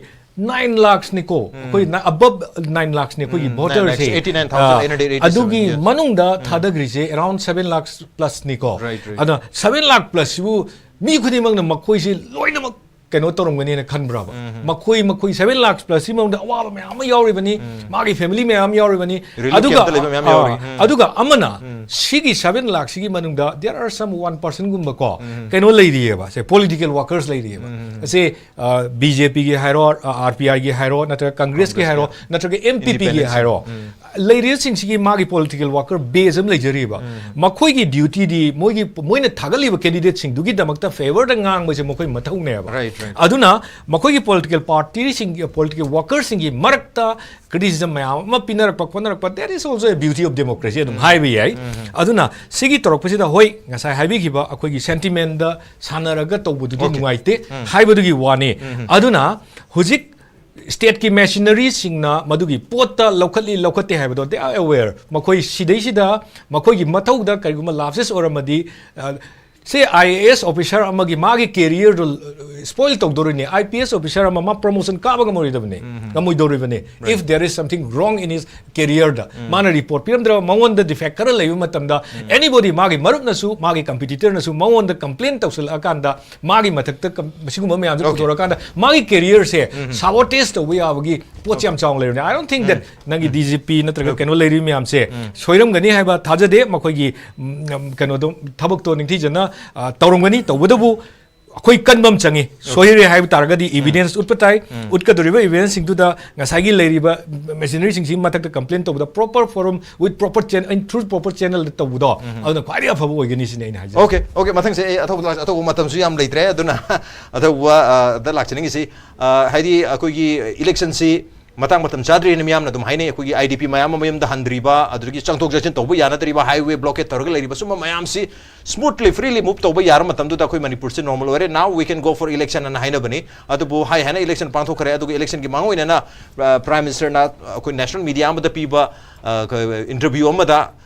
ꯅꯥꯏꯟ ꯂꯥꯛꯁꯅꯤꯀꯣ, ꯑꯩꯈꯣꯏ ꯑꯕꯞ ꯅꯥꯏꯟ ꯂꯥꯛꯁꯅꯤ ꯑꯩꯈꯣꯏꯒꯤ ꯎꯝ, ꯚꯣꯇꯔꯁꯦ꯫ nine lakhs, eighty nine thousand eight hundred eighty seven, ꯑꯗꯨꯒꯤ yes. ꯃꯅꯨꯡꯗ ꯊꯥꯗꯈ꯭ꯔꯤꯁꯦ around seven lakh plus ꯅꯤꯀꯣ꯫ Right, right. ꯑꯗ seven lakh plus ꯁꯤꯕꯨ ꯃꯤ ꯈꯨꯗꯤꯡꯃꯛꯅ ꯃꯈꯣꯏꯁꯤ ꯂꯣꯏꯅꯃꯛ ꯀꯩꯅꯣ ꯇꯧꯔꯝꯒꯅꯤꯅ ꯈꯟꯕ꯭ꯔꯕ? ꯃꯈꯣꯏ, ꯃꯈꯣꯏ seven lakh plus ꯁꯤ ꯃꯅꯨꯡꯗ ꯑꯋꯥꯕ ꯃꯌꯥꯝ ꯑꯃ ꯌꯥꯎꯔꯤꯕꯅꯤ, ꯃꯥꯒꯤ family ꯃꯌꯥꯝ ꯌꯥꯎꯔꯤꯕꯅꯤ꯫ Relief ꯑꯗꯨꯒ, camp ꯇ ꯂꯩꯕ ꯃꯌꯥꯝ ꯌꯥꯎꯔꯤ꯫ ꯑꯥ, ꯑꯗꯨꯒ ꯑꯃꯅ ꯁꯤꯒꯤ seven lakh ꯁꯤꯒꯤ ꯃꯅꯨꯡꯗ there are some one percent ꯒꯨꯝꯕ ꯀꯣ, ꯀꯩꯅꯣ ꯂꯩꯔꯤꯑꯕ, ꯁꯦ political workers ꯂꯩꯔꯤꯑꯕ꯫ ꯁꯦ, ꯑ, ꯕꯤ ꯖꯦ ꯄꯤꯒꯤ ꯍꯥꯏꯔꯣ, ꯑ, ꯑꯥꯔ ꯄꯤ ꯑꯥꯏꯒꯤ ꯍꯥꯏꯔꯣ, ꯅꯠꯇ꯭ꯔꯒ ꯀꯪꯒ꯭ꯔꯦꯁꯀꯤ ꯍꯥꯏꯔꯣ, ꯅꯠꯇ꯭ꯔꯒ ꯑꯦꯝ ꯄꯤ ꯄꯤꯒꯤ Independents. ꯍꯥꯏꯔꯣ, ꯂꯩꯔꯤꯕꯁꯤꯡꯁꯤꯒꯤ ꯃꯥꯒꯤ political worker base ꯑꯃ ꯂꯩꯖꯔꯤꯕ, ꯃꯈꯣꯏꯒꯤ duty ꯗꯤ ꯃꯣꯏꯒꯤ, ꯃꯣꯏꯅ ꯊꯥꯒꯠꯂꯤꯕ candidate ꯁꯤꯡꯗꯨꯒꯤꯗꯃꯛꯇ favour ꯗ ꯉꯥꯡꯕꯁꯦ ꯃꯈꯣꯏ ꯃꯊꯧꯅꯦꯕ꯫ Right, right. ꯑꯗꯨꯅ ꯃꯈꯣꯏꯒꯤ political party ꯁꯤꯡꯒꯤ, political worker ꯁꯤꯡꯒꯤ ꯃꯔꯛꯇ criticism ꯃꯌꯥꯝ ꯑꯃ ꯄꯤꯅꯔꯛꯄ ꯈꯣꯠꯅꯔꯛꯄ, that is also a beauty of democracy ꯑꯗꯨꯝ ꯍꯥꯏꯕ ꯌꯥꯏ꯫ ꯑꯗꯨꯅ ꯁꯤꯒꯤ ꯇꯧꯔꯛꯄꯁꯤꯗ, ꯍꯣꯏ, ꯉꯁꯥꯏ ꯍꯥꯏꯕꯤꯈꯤꯕ ꯑꯩꯈꯣꯏꯒꯤ sentiment ꯗ ꯁꯥꯟꯅꯔꯒ ꯇꯧꯕꯗꯨꯗꯤ Okay. ꯅꯨꯡꯉꯥꯏꯇꯦ ꯍꯥꯏꯕꯗꯨꯒꯤ ꯋꯥꯅꯤ꯫ ꯑꯗꯨꯅ ꯍꯧꯖꯤꯛ state ꯀꯤ machinery ꯁꯤꯡꯅ ꯃꯗꯨꯒꯤ ꯄꯣꯠꯇ ꯂꯧꯈꯠꯂꯤ ꯂꯧꯈꯠꯇꯦ ꯍꯥꯏꯕꯗꯣ, they are aware꯫ ꯃꯈꯣꯏ ꯁꯤꯗꯩꯁꯤꯗ ꯃꯈꯣꯏꯒꯤ ꯃꯊꯧꯗ ꯀꯔꯤꯒꯨꯝꯕ lapses ꯑꯣꯏꯔꯝꯃꯗꯤ, ꯑ, ꯁꯦ, I A S officer ꯑꯃꯒꯤ ꯃꯥꯒꯤ career do spoil ꯇꯧꯗꯣꯔꯤꯅꯦ, I P S officer ꯑꯃ ꯃꯥ promotion ꯀꯥꯕ ꯉꯝꯃꯣꯏꯗꯕꯅꯤ, ꯉꯝꯃꯣꯏꯗꯧꯔꯤꯕꯅꯤ, if there is something wrong in his career ꯗ꯫ ꯃꯥꯅ report ꯄꯤꯔꯝꯗ꯭ꯔꯕ, ꯃꯉꯣꯟꯗ defect ꯈꯔ ꯂꯩꯕ ꯃꯇꯝꯗ, anybody, ꯃꯥꯒꯤ ꯃꯔꯨꯞꯅꯁꯨ, ꯃꯥꯒꯤ competitor ꯅꯁꯨ ꯃꯉꯣꯟꯗ complain ꯇꯧꯁꯤꯜꯂꯛꯑꯀꯥꯟꯗ, ꯃꯥꯒꯤ ꯃꯊꯛꯇ ꯀꯝ-, ꯃꯁꯤꯒꯨꯝꯕ ꯃꯌꯥꯝꯁꯦ Okay. ꯄꯨꯊꯣꯔꯛꯑꯀꯥꯟꯗ ꯃꯥꯒꯤ career ꯁꯦ sabotage ꯇꯧꯕ ꯌꯥꯕꯒꯤ ꯄꯣꯠꯁꯦ ꯌꯥꯝ ꯆꯥꯎꯅ ꯂꯩꯕꯅꯦ꯫ I don't think that ꯅꯪꯒꯤ D G P ꯅꯠꯇ꯭ꯔꯒ ꯀꯩꯅꯣ ꯂꯩꯔꯤꯕ ꯃꯌꯥꯝꯁꯦ ꯁꯣꯏꯔꯝꯒꯅꯤ ꯍꯥꯏꯕ ꯊꯥꯖꯗꯦ꯫ ꯃꯈꯣꯏꯒꯤ, ꯎꯝ, ꯀꯩꯅꯣꯗꯣ, ꯊꯕꯛꯇꯣ ꯅꯤꯡꯊꯤꯖꯅ, ꯑ, ꯇꯧꯔꯝꯒꯅꯤ꯫ ꯇꯧꯕꯇꯕꯨ ꯑꯩꯈꯣꯏ ꯀꯟꯕ ꯑꯃ ꯆꯪꯉꯤ꯫ ꯁꯣꯏꯔꯦ ꯍꯥꯏꯕ ꯇꯥꯔꯒꯗꯤ evidence ꯎꯠꯄ ꯇꯥꯏ꯫ ꯎꯠꯀꯗꯧꯔꯤꯕ evidence ꯁꯤꯡꯗꯨꯗ ꯉꯁꯥꯏꯒꯤ ꯂꯩꯔꯤꯕ machinery ꯁꯤꯡꯁꯤꯒꯤ ꯃꯊꯛꯇ complain ꯇꯧꯕꯗ proper forum with proper chan-, through proper channel ꯗ ꯇꯧꯕꯗꯣ, ꯑꯗꯨꯅ ꯈ꯭ꯋꯥꯏꯗꯒꯤ ꯑꯐꯕ ꯑꯣꯏꯒꯅꯤ ꯁꯤꯅꯤ ꯑꯩꯅ ꯍꯥꯏꯖꯔꯤꯁꯦ꯫ Okay, okay, ꯃꯊꯪꯁꯦ ꯑꯩ ꯑꯊꯧꯕ ꯂꯥꯛ-, ꯑꯊꯧꯕ ꯃꯇꯝꯁꯨ ꯌꯥꯝ ꯂꯩꯇ꯭ꯔꯦ, ꯑꯗꯨꯅ ꯑꯊꯧꯕ, ꯑ, ꯗ ꯂꯥꯛꯆꯅꯤꯡꯉꯤꯁꯤ, ꯑ, ꯍꯥꯏꯗꯤ ꯑꯩꯈꯣꯏꯒꯤ election ꯁꯤ ꯃꯇꯥꯡ ꯃꯇꯝ ꯆꯥꯗ꯭ꯔꯦꯅ ꯃꯤꯌꯥꯝꯅ ꯑꯗꯨꯝ ꯍꯥꯏꯅꯩ꯫ ꯑꯩꯈꯣꯏꯒꯤ I D P ꯃꯌꯥꯝ ꯑꯃ ꯃꯌꯨꯝꯗ ꯍꯟꯗ꯭ꯔꯤꯕ, ꯑꯗꯨꯗꯒꯤ ꯆꯪꯊꯣꯛ ꯆꯪꯁꯤꯟ ꯇꯧꯕ ꯌꯥꯅꯗ꯭ꯔꯤꯕ, highway blockade ꯇꯧꯔꯒ ꯂꯩꯔꯤꯕ, ꯁꯨꯝꯕ ꯃꯌꯥꯝꯁꯤ smoothly, freely move ꯇꯧꯕ ꯌꯥꯔ ꯃꯇꯝꯗꯨꯗ ꯑꯩꯈꯣꯏ ꯃꯅꯤꯄꯨꯔꯁꯤ normal ꯑꯣꯏꯔꯦ, now we can go for election ꯑꯅ ꯍꯥꯏꯅꯕꯅꯤ꯫ ꯑꯗꯨꯕꯨ ꯍꯥꯏ ꯍꯥꯏꯅ election ꯄꯥꯡꯊꯣꯛꯈ꯭ꯔꯦ꯫ ꯑꯗꯨꯒ election ꯒꯤ ꯃꯥꯡꯑꯣꯏꯅꯅ, ꯑ, Prime Minister ꯅ ꯑꯩꯈꯣꯏ national media ꯑꯃꯗ ꯄꯤꯕ, ꯑ, ꯀ-, interview ꯑꯃꯗ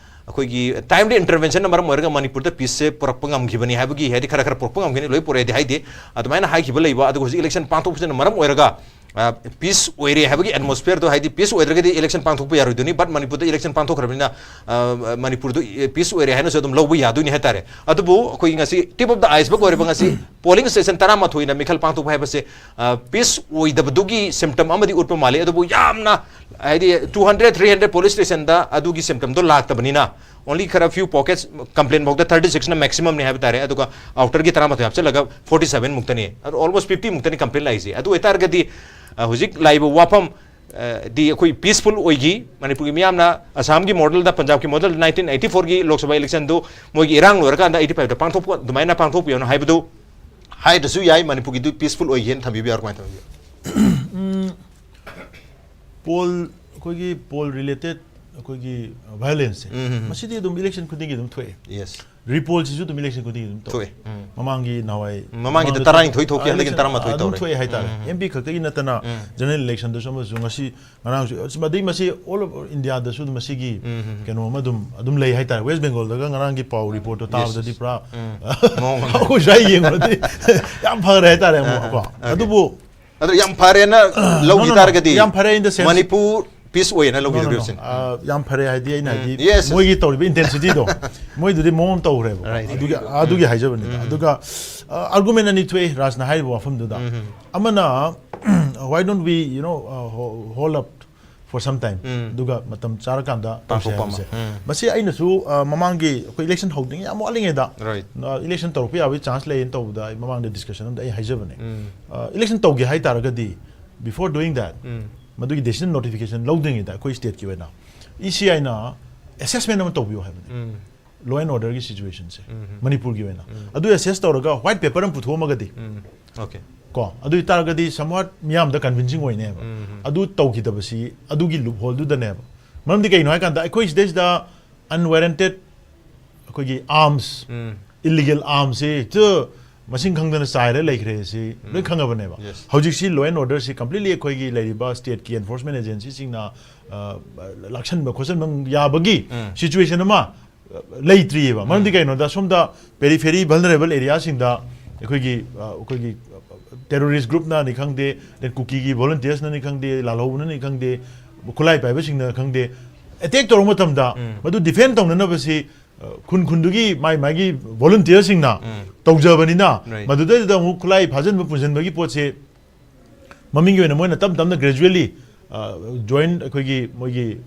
ꯑꯩꯈꯣꯏꯒꯤ timely intervention ꯅ ꯃꯔꯝ ꯑꯣꯏꯔꯒ ꯃꯅꯤꯄꯨꯔꯗ peace ꯁꯦ ꯄꯨꯔꯛꯄ ꯉꯝꯈꯤꯕꯅꯤ ꯍꯥꯏꯕꯒꯤ, ꯍꯥꯏꯗꯤ ꯈꯔ ꯈꯔ ꯄꯨꯔꯛꯄ ꯉꯝꯈꯤꯅꯤ, ꯂꯣꯏ ꯄꯨꯔꯛꯑꯦꯗꯤ ꯍꯥꯏꯗꯦ, ꯑꯗꯨꯃꯥꯏꯅ ꯍꯥꯏꯈꯤꯕ ꯂꯩꯕ꯫ ꯑꯗꯨꯒ ꯍꯧꯖꯤꯛ election ꯄꯥꯡꯊꯣꯛꯄꯁꯤꯅ ꯃꯔꯝ ꯑꯣꯏꯔꯒ, ꯑ, peace ꯑꯣꯏꯔꯦ ꯍꯥꯏꯕꯒꯤ atmosphere ꯗꯣ, ꯍꯥꯏꯗꯤ peace ꯑꯣꯏꯗ꯭ꯔꯒꯗꯤ election ꯄꯥꯡꯊꯣꯛꯄ ꯌꯥꯔꯣꯏꯗꯣꯏꯅꯤ, but ꯃꯅꯤꯄꯨꯔꯗ election ꯄꯥꯡꯊꯣꯛꯈ꯭ꯔꯕꯅꯤꯅ, ꯑ, ꯃꯅꯤꯄꯨꯔꯗꯨ, ꯑ, peace ꯑꯣꯏꯔꯦ ꯍꯥꯏꯅꯁꯨ ꯑꯗꯨꯝ ꯂꯧꯕ ꯌꯥꯗꯣꯏꯅꯤ ꯍꯥꯏꯇꯥꯔꯦ꯫ ꯑꯗꯨꯕꯨ ꯑꯩꯈꯣꯏꯒꯤ ꯉꯁꯤ tip of the iceberg ꯑꯣꯏꯔꯤꯕ ꯉꯁꯤ polling station ꯇꯔꯥꯃꯥꯊꯣꯏꯅ ꯃꯤꯈꯜ ꯄꯥꯡꯊꯣꯛꯄ ꯍꯥꯏꯕꯁꯦ, ꯑ, peace ꯑꯣꯏꯗꯕꯗꯨꯒꯤ symptom ꯑꯃꯗꯤ ꯎꯠꯄ ꯃꯥꯜꯂꯤ꯫ ꯑꯗꯨꯕꯨ ꯌꯥꯝꯅ, ꯍꯥꯏꯗꯤ two hundred, three hundred polling station ꯗ ꯑꯗꯨꯒꯤ symptom ꯗꯣ ꯂꯥꯛꯇꯕꯅꯤꯅ, only ꯈꯔ few pockets, complain ꯐꯥꯎꯗ thirty six ꯅ maximum ꯅꯤ ꯍꯥꯏꯕ ꯇꯥꯔꯦ, ꯑꯗꯨꯒ outer ꯒꯤ ꯇꯔꯥꯃꯥꯊꯣꯏ ꯍꯥꯞꯆꯤꯜꯂꯒ forty seven ꯃꯨꯛꯇꯅꯤ, ꯑꯗꯨ almost fifty ꯃꯨꯛꯇꯅꯤ complain ꯂꯥꯛꯏꯁꯦ꯫ ꯑꯗꯨ ꯑꯣꯏꯇꯥꯔꯒꯗꯤ, ꯑ, ꯍꯧꯖꯤꯛ ꯂꯥꯛꯏꯕ ꯋꯥꯐꯝ, ꯗꯤ ꯑꯩꯈꯣꯏ ꯄꯤꯁꯐꯨꯜ ꯑꯣꯏꯈꯤ꯫ ꯃꯅꯤꯄꯨꯔꯒꯤ ꯃꯤꯌꯥꯝꯅ ꯑꯁꯥꯝꯒꯤ ꯃꯣꯗꯦꯜꯗ, ꯄꯟꯖꯥꯕꯀꯤ ꯃꯣꯗꯦꯜꯗ ꯅꯥꯏꯟꯇꯤꯟ ꯑꯩꯠꯇꯤ ꯐꯣꯔꯒꯤ ꯂꯣꯛ ꯁꯚꯥ ꯏꯂꯦꯛꯁꯟꯗꯨ ꯃꯣꯏꯒꯤ ꯏꯔꯥꯡ ꯂꯣꯏꯔꯀꯥꯟꯗ ꯑꯩꯠꯇꯤ ꯐꯥꯏꯚꯇ ꯄꯥꯡꯊꯣꯛꯄ ꯑꯗꯨꯃꯥꯏꯅ ꯄꯥꯡꯊꯣꯛꯄꯤꯌꯣꯅ ꯍꯥꯏꯕꯗꯨ ꯍꯥꯏꯗ꯭ꯔꯁꯨ ꯌꯥꯏ꯫ ꯃꯅꯤꯄꯨꯔꯒꯤꯗꯨ ꯄꯤꯁꯐꯨꯜ ꯑꯣꯏꯈꯤꯅ ꯊꯝꯕꯤꯕ ꯌꯥꯔꯣ? ꯀꯃꯥꯏꯅ ꯇꯧꯕꯤꯌꯨ? ꯄꯣꯜ ꯑꯩꯈꯣꯏꯒꯤ ꯄꯣꯜ ꯔꯤꯂꯦꯇꯦꯠ ꯑꯩꯈꯣꯏꯒꯤ ꯚꯥꯏꯑꯣꯂꯦꯟꯁꯁꯦ, ꯎꯝ, ꯎꯝ, ꯎꯝ꯫ ꯃꯁꯤꯗꯤ ꯑꯗꯨꯝ ꯏꯂꯦꯛꯁꯟ ꯈꯨꯗꯤꯡꯒꯤ ꯑꯗꯨꯝ ꯊꯣꯛꯑꯦ꯫ ꯌꯦꯁ꯫ ꯔꯤꯄꯣꯜꯁꯤꯁꯨ ꯑꯗꯨꯝ ꯏꯂꯦꯛꯁꯟ ꯈꯨꯗꯤꯡꯒꯤ ꯑꯗꯨꯝ ꯊꯣꯛꯑꯦ꯫ ꯊꯣꯛꯑꯦ꯫ ꯎꯝ꯫ ꯃꯃꯥꯡꯒꯤ ꯅꯍꯥꯟꯋꯥꯏ ꯃꯃꯥꯡꯒꯤꯗ ꯃꯃꯥꯡꯗ ꯇꯔꯥꯅꯤꯊꯣꯏ ꯊꯣꯛꯈꯤ, ꯑꯥ, ꯍꯟꯗꯛꯀꯤꯅ ꯏꯂꯦꯛꯁꯟ ꯇꯔꯥꯃꯥꯊꯣꯏ ꯑꯗꯨꯝ ꯇꯧꯔꯦ꯫ ꯊꯣꯛꯑꯦ ꯍꯥꯏꯇꯥꯔꯦ꯫ ꯎꯝ, ꯎꯝ, ꯑꯦꯝ ꯄꯤ ꯈꯛꯇꯒꯤ ꯅꯠꯇꯅ ꯎꯝ꯫ ꯖꯦꯅꯔꯦꯜ ꯏꯂꯦꯛꯁꯟꯗꯁꯨ ꯑꯃꯁꯨ ꯉꯁꯤ ꯉꯔꯥꯡꯁꯨ ꯑꯁ, ꯑꯗꯩ ꯃꯁꯤ ꯑꯣꯜ ꯑꯣꯚꯔ ꯏꯟꯗꯤꯌꯥꯗꯁꯨ ꯑꯗꯨꯝ ꯃꯁꯤꯒꯤ ꯎꯝ, ꯎꯝ, ꯎꯝ꯫ ꯀꯩꯅꯣ ꯑꯃ ꯑꯗꯨꯝ ꯑꯗꯨꯝ ꯂꯩ ꯍꯥꯏꯇꯥꯔꯦ꯫ ꯋꯦꯁ ꯕꯦꯡꯒꯣꯜꯗꯒ ꯉꯔꯥꯡꯒꯤ ꯄꯥꯎ ꯔꯤꯄꯣꯔꯠꯇꯣ ꯇꯥꯕꯗꯗꯤ ꯌꯦꯁ꯫ ꯄꯨꯔꯥ ꯎꯝ꯫ ꯃꯑꯣꯡ ꯑꯃ꯫ ꯑꯩꯈꯣꯏ ꯁ꯭ꯋꯥꯏ ꯌꯦꯡꯕꯗꯤ ꯌꯥꯝ ꯐꯈ꯭ꯔꯦ ꯍꯥꯏꯇꯥꯔꯦ ꯑꯃꯨꯛ ꯑꯥ, ꯀꯣ꯫ ꯑꯥ, okay꯫ ꯑꯗꯨꯕꯨ ꯑꯗꯣ ꯌꯥꯝ ꯐꯔꯦꯅ No, ꯂꯧꯈꯤ no, no. ꯇꯥꯔꯒꯗꯤ ꯌꯥꯝ ꯐꯔꯦ in the sense Manipur peace ꯑꯣꯏꯌꯦꯅ No, no, no. ꯂꯧꯈꯤꯗꯧꯔꯤꯕꯁꯤꯅꯤ꯫ ꯑꯥ, ꯌꯥꯝ ꯐꯔꯦ ꯍꯥꯏꯗꯤ ꯑꯩꯅ ꯍꯥꯏꯗꯤ ꯎꯝ, yes, yes. ꯃꯣꯏꯒꯤ ꯇꯧꯔꯤꯕ ꯏꯟꯇꯦꯟꯁꯤꯇꯤꯗꯣ ꯃꯣꯏꯗꯨꯗꯤ ꯃꯑꯣꯡ ꯑꯃ ꯇꯧꯈ꯭ꯔꯦꯕ꯫ Right. ꯑꯗꯨꯒꯤ ꯑꯗꯨꯒꯤ ꯍꯥꯏꯖꯕꯅꯤꯗ꯫ ꯎꯝ꯫ ꯑꯗꯨꯒ ꯑꯥꯔꯒꯨꯃꯦꯟ ꯑꯅꯤ ꯊꯣꯛꯑꯦ ꯔꯥꯖꯅ ꯍꯥꯏꯔꯤꯕ ꯋꯥꯐꯝꯗꯨꯗ꯫ ꯎꯝ꯫ ꯑꯃꯅ why don't we, you know, hold up for some time, ꯎꯝ꯫ ꯑꯗꯨꯒ ꯃꯇꯝ ꯆꯥꯔꯀꯥꯟꯗ ꯇꯧꯁꯦ ꯄꯥꯡꯊꯣꯛꯄ ꯑꯃ꯫ ꯍꯥꯏꯕꯁꯦ꯫ ꯎꯝ꯫ ꯃꯁꯤ ꯑꯩꯅꯁꯨ ꯑꯥ, ꯃꯃꯥꯡꯒꯤ ꯑꯩꯈꯣꯏ ꯏꯂꯦꯛꯁꯟ ꯍꯧꯗ꯭ꯔꯤꯉꯩ ꯌꯥꯝ ꯋꯥꯠꯂꯤꯉꯩꯗ Right. ꯏꯂꯦꯛꯁꯟ ꯇꯧꯔꯛꯄ ꯌꯥꯕꯒꯤ ꯆꯥꯟꯁ ꯂꯩꯌꯦꯅ ꯇꯧꯕꯗ ꯑꯩ ꯃꯃꯥꯡꯗ ꯗꯤꯁꯀꯁꯟ ꯑꯃꯗ ꯑꯩ ꯍꯥꯏꯖꯕꯅꯦ꯫ ꯎꯝ꯫ ꯏꯂꯦꯛꯁꯟ ꯇꯧꯒꯦ ꯍꯥꯏꯇꯥꯔꯒꯗꯤ before doing that, ꯎꯝ꯫ ꯃꯗꯨꯒꯤ ꯗꯦꯁꯤꯖꯟ ꯅꯣꯇꯤꯐꯤꯀꯦꯁꯟ ꯂꯧꯗ꯭ꯔꯤꯉꯩꯗ ꯑꯩꯈꯣꯏ ꯁ꯭ꯇꯦꯠꯀꯤ ꯑꯣꯏꯅ ꯏ ꯁꯤ ꯑꯥꯏꯅ ꯑꯦꯁꯦꯁꯃꯦꯟ ꯑꯃ ꯇꯧꯕꯤꯌꯨ ꯍꯥꯏꯕꯅꯦ꯫ ꯎꯝ꯫ ꯂꯣ ꯑꯦꯟ ꯑꯣꯔꯗꯔꯒꯤ ꯁꯤꯆꯨꯋꯦꯁꯟꯁꯦ ꯎꯝ꯫ ꯃꯅꯤꯄꯨꯔꯒꯤ ꯑꯣꯏꯅ꯫ ꯎꯝ꯫ ꯑꯗꯨ ꯑꯦꯁꯦꯁ ꯇꯧꯔꯒ ꯋꯥꯏꯠ ꯄꯦꯄꯔ ꯑꯃ ꯄꯨꯊꯣꯛꯑꯝꯃꯒꯗꯤ ꯎꯝ꯫ Okay. ꯀꯣ, ꯑꯗꯨ ꯑꯣꯏꯇꯥꯔꯒꯗꯤ somewhat ꯃꯤꯌꯥꯝꯗ ꯀꯟꯚꯤꯟꯁꯤꯡ ꯑꯣꯏꯅꯦꯕ꯫ ꯎꯝ꯫ ꯑꯗꯨ ꯇꯧꯈꯤꯗꯕꯁꯤ ꯑꯗꯨꯒꯤ ꯂꯨꯞ ꯍꯣꯜꯗꯨꯗꯅꯦꯕ꯫ ꯃꯔꯝꯗꯤ ꯀꯩꯅꯣ ꯍꯥꯏꯀꯥꯟꯗ ꯑꯩꯈꯣꯏ ꯁꯤꯗꯩꯁꯤꯗ unwarranted ꯑꯩꯈꯣꯏꯒꯤ ꯑꯥꯔꯝꯁ, ꯎꯝ꯫ ꯏꯜꯂꯤꯒꯦꯜ ꯑꯥꯔꯝꯁꯁꯤ ꯍꯦꯛꯇ ꯃꯁꯤꯡ ꯈꯪꯗꯅ ꯆꯥꯏꯔ ꯂꯩꯈ꯭ꯔꯦ ꯁꯤ ꯂꯣꯏ ꯈꯪꯉꯕꯅꯦꯕ꯫ Yes. ꯍꯧꯖꯤꯛꯁꯤ ꯂꯣ ꯑꯦꯟ ꯑꯣꯔꯗꯔꯁꯤ ꯀꯝꯄ꯭ꯂꯤꯠꯂꯤ ꯑꯩꯈꯣꯏꯒꯤ ꯂꯩꯔꯤꯕ ꯁ꯭ꯇꯦꯠꯀꯤ ꯑꯦꯟꯐꯣꯔꯁꯃꯦꯟ ꯑꯦꯖꯦꯟꯁꯤꯁꯤꯡꯅ ꯑ, ꯂꯥꯛꯁꯟꯕ ꯈꯣꯠꯆꯟꯕ ꯌꯥꯕꯒꯤ ꯎꯝ꯫ ꯁꯤꯆꯨꯋꯦꯁꯟ ꯑꯃ ꯑ, ꯂꯩꯇ꯭ꯔꯤꯑꯕ꯫ ꯃꯔꯝꯗꯤ ꯀꯩꯅꯣꯗ ꯁꯣꯝꯗ ꯄꯦꯔꯤꯐꯦꯔꯤ ꯚꯜꯅꯔꯦꯕꯜ ꯑꯦꯔꯤꯌꯥꯁꯤꯡꯗ ꯑꯩꯈꯣꯏꯒꯤ ꯑ, ꯑꯩꯈꯣꯏꯒꯤ ꯇꯦꯔꯣꯔꯤꯁ ꯒ꯭ꯔꯨꯞꯅꯅꯤ ꯈꯪꯗꯦ, then ꯀꯨꯀꯤꯒꯤ ꯚꯣꯂꯨꯟꯇꯤꯌꯔꯁꯅꯅꯤ ꯈꯪꯗꯦ, ꯂꯥꯜꯍꯧꯕꯅꯅꯤ ꯈꯪꯗꯦ, ꯈꯨꯠꯂꯥꯏ ꯄꯥꯏꯕꯁꯤꯡꯅ ꯈꯪꯗꯦ, ꯑꯦꯇꯦꯛ ꯇꯧꯔꯛꯄ ꯃꯇꯝꯗ ꯎꯝ꯫ ꯃꯗꯨ ꯗꯤꯐꯦꯟ ꯇꯧꯅꯅꯕꯁꯤ ꯑ, ꯈꯨꯟ ꯈꯨꯟꯗꯨꯒꯤ ꯃꯥꯏ ꯃꯥꯒꯤ ꯚꯣꯂꯨꯟꯇꯤꯌꯔꯁꯤꯡꯅ ꯎꯝ꯫ ꯇꯧꯖꯕꯅꯤꯅ Right. ꯃꯗꯨꯗꯩꯗꯨꯗ ꯑꯃꯨꯛ ꯈꯨꯠꯂꯥꯏ ꯐꯥꯖꯤꯟꯕ ꯄꯨꯟꯁꯤꯟꯕꯒꯤ ꯄꯣꯠꯁꯦ ꯃꯃꯤꯡꯒꯤ ꯑꯣꯏꯅ ꯃꯣꯏꯅ ꯇꯞ ꯇꯞꯅ ꯒ꯭ꯔꯦꯖꯨꯋꯦꯜꯂꯤ ꯖꯣꯏꯟ ꯑꯩꯈꯣꯏꯒꯤ ꯃꯣꯏꯒꯤ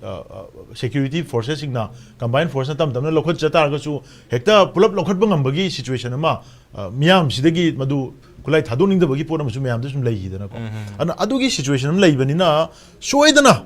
ꯁꯦꯀ꯭ꯌꯨꯔꯤꯇꯤ ꯐꯣꯔꯁꯦꯁꯁꯤꯡꯅ, ꯀꯝꯕꯥꯏꯟ ꯐꯣꯔꯁꯅ ꯇꯞ ꯇꯞꯅ ꯂꯧꯈꯠꯆ ꯇꯥꯔꯒꯁꯨ, ꯍꯦꯛꯇ ꯄꯨꯂꯞ ꯂꯧꯈꯠꯄ ꯉꯝꯕꯒꯤ ꯁꯤꯆꯨꯋꯦꯁꯟ ꯑꯃ ꯑ, ꯃꯤꯌꯥꯝꯁꯤꯗꯒꯤ ꯃꯗꯨ ꯈꯨꯠꯂꯥꯏ ꯊꯥꯗꯣꯛꯅꯤꯡꯗꯕꯒꯤ ꯄꯣꯠ ꯑꯃꯁꯨ ꯃꯌꯥꯝꯗ ꯁꯨꯝ ꯂꯩꯈꯤꯗꯅꯀꯣ꯫ ꯑꯗꯨꯅ ꯑꯗꯨꯒꯤ ꯁꯤꯆꯨꯋꯦꯁꯟ ꯑꯃ ꯂꯩꯕꯅꯤꯅ, ꯁꯣꯏꯗꯅ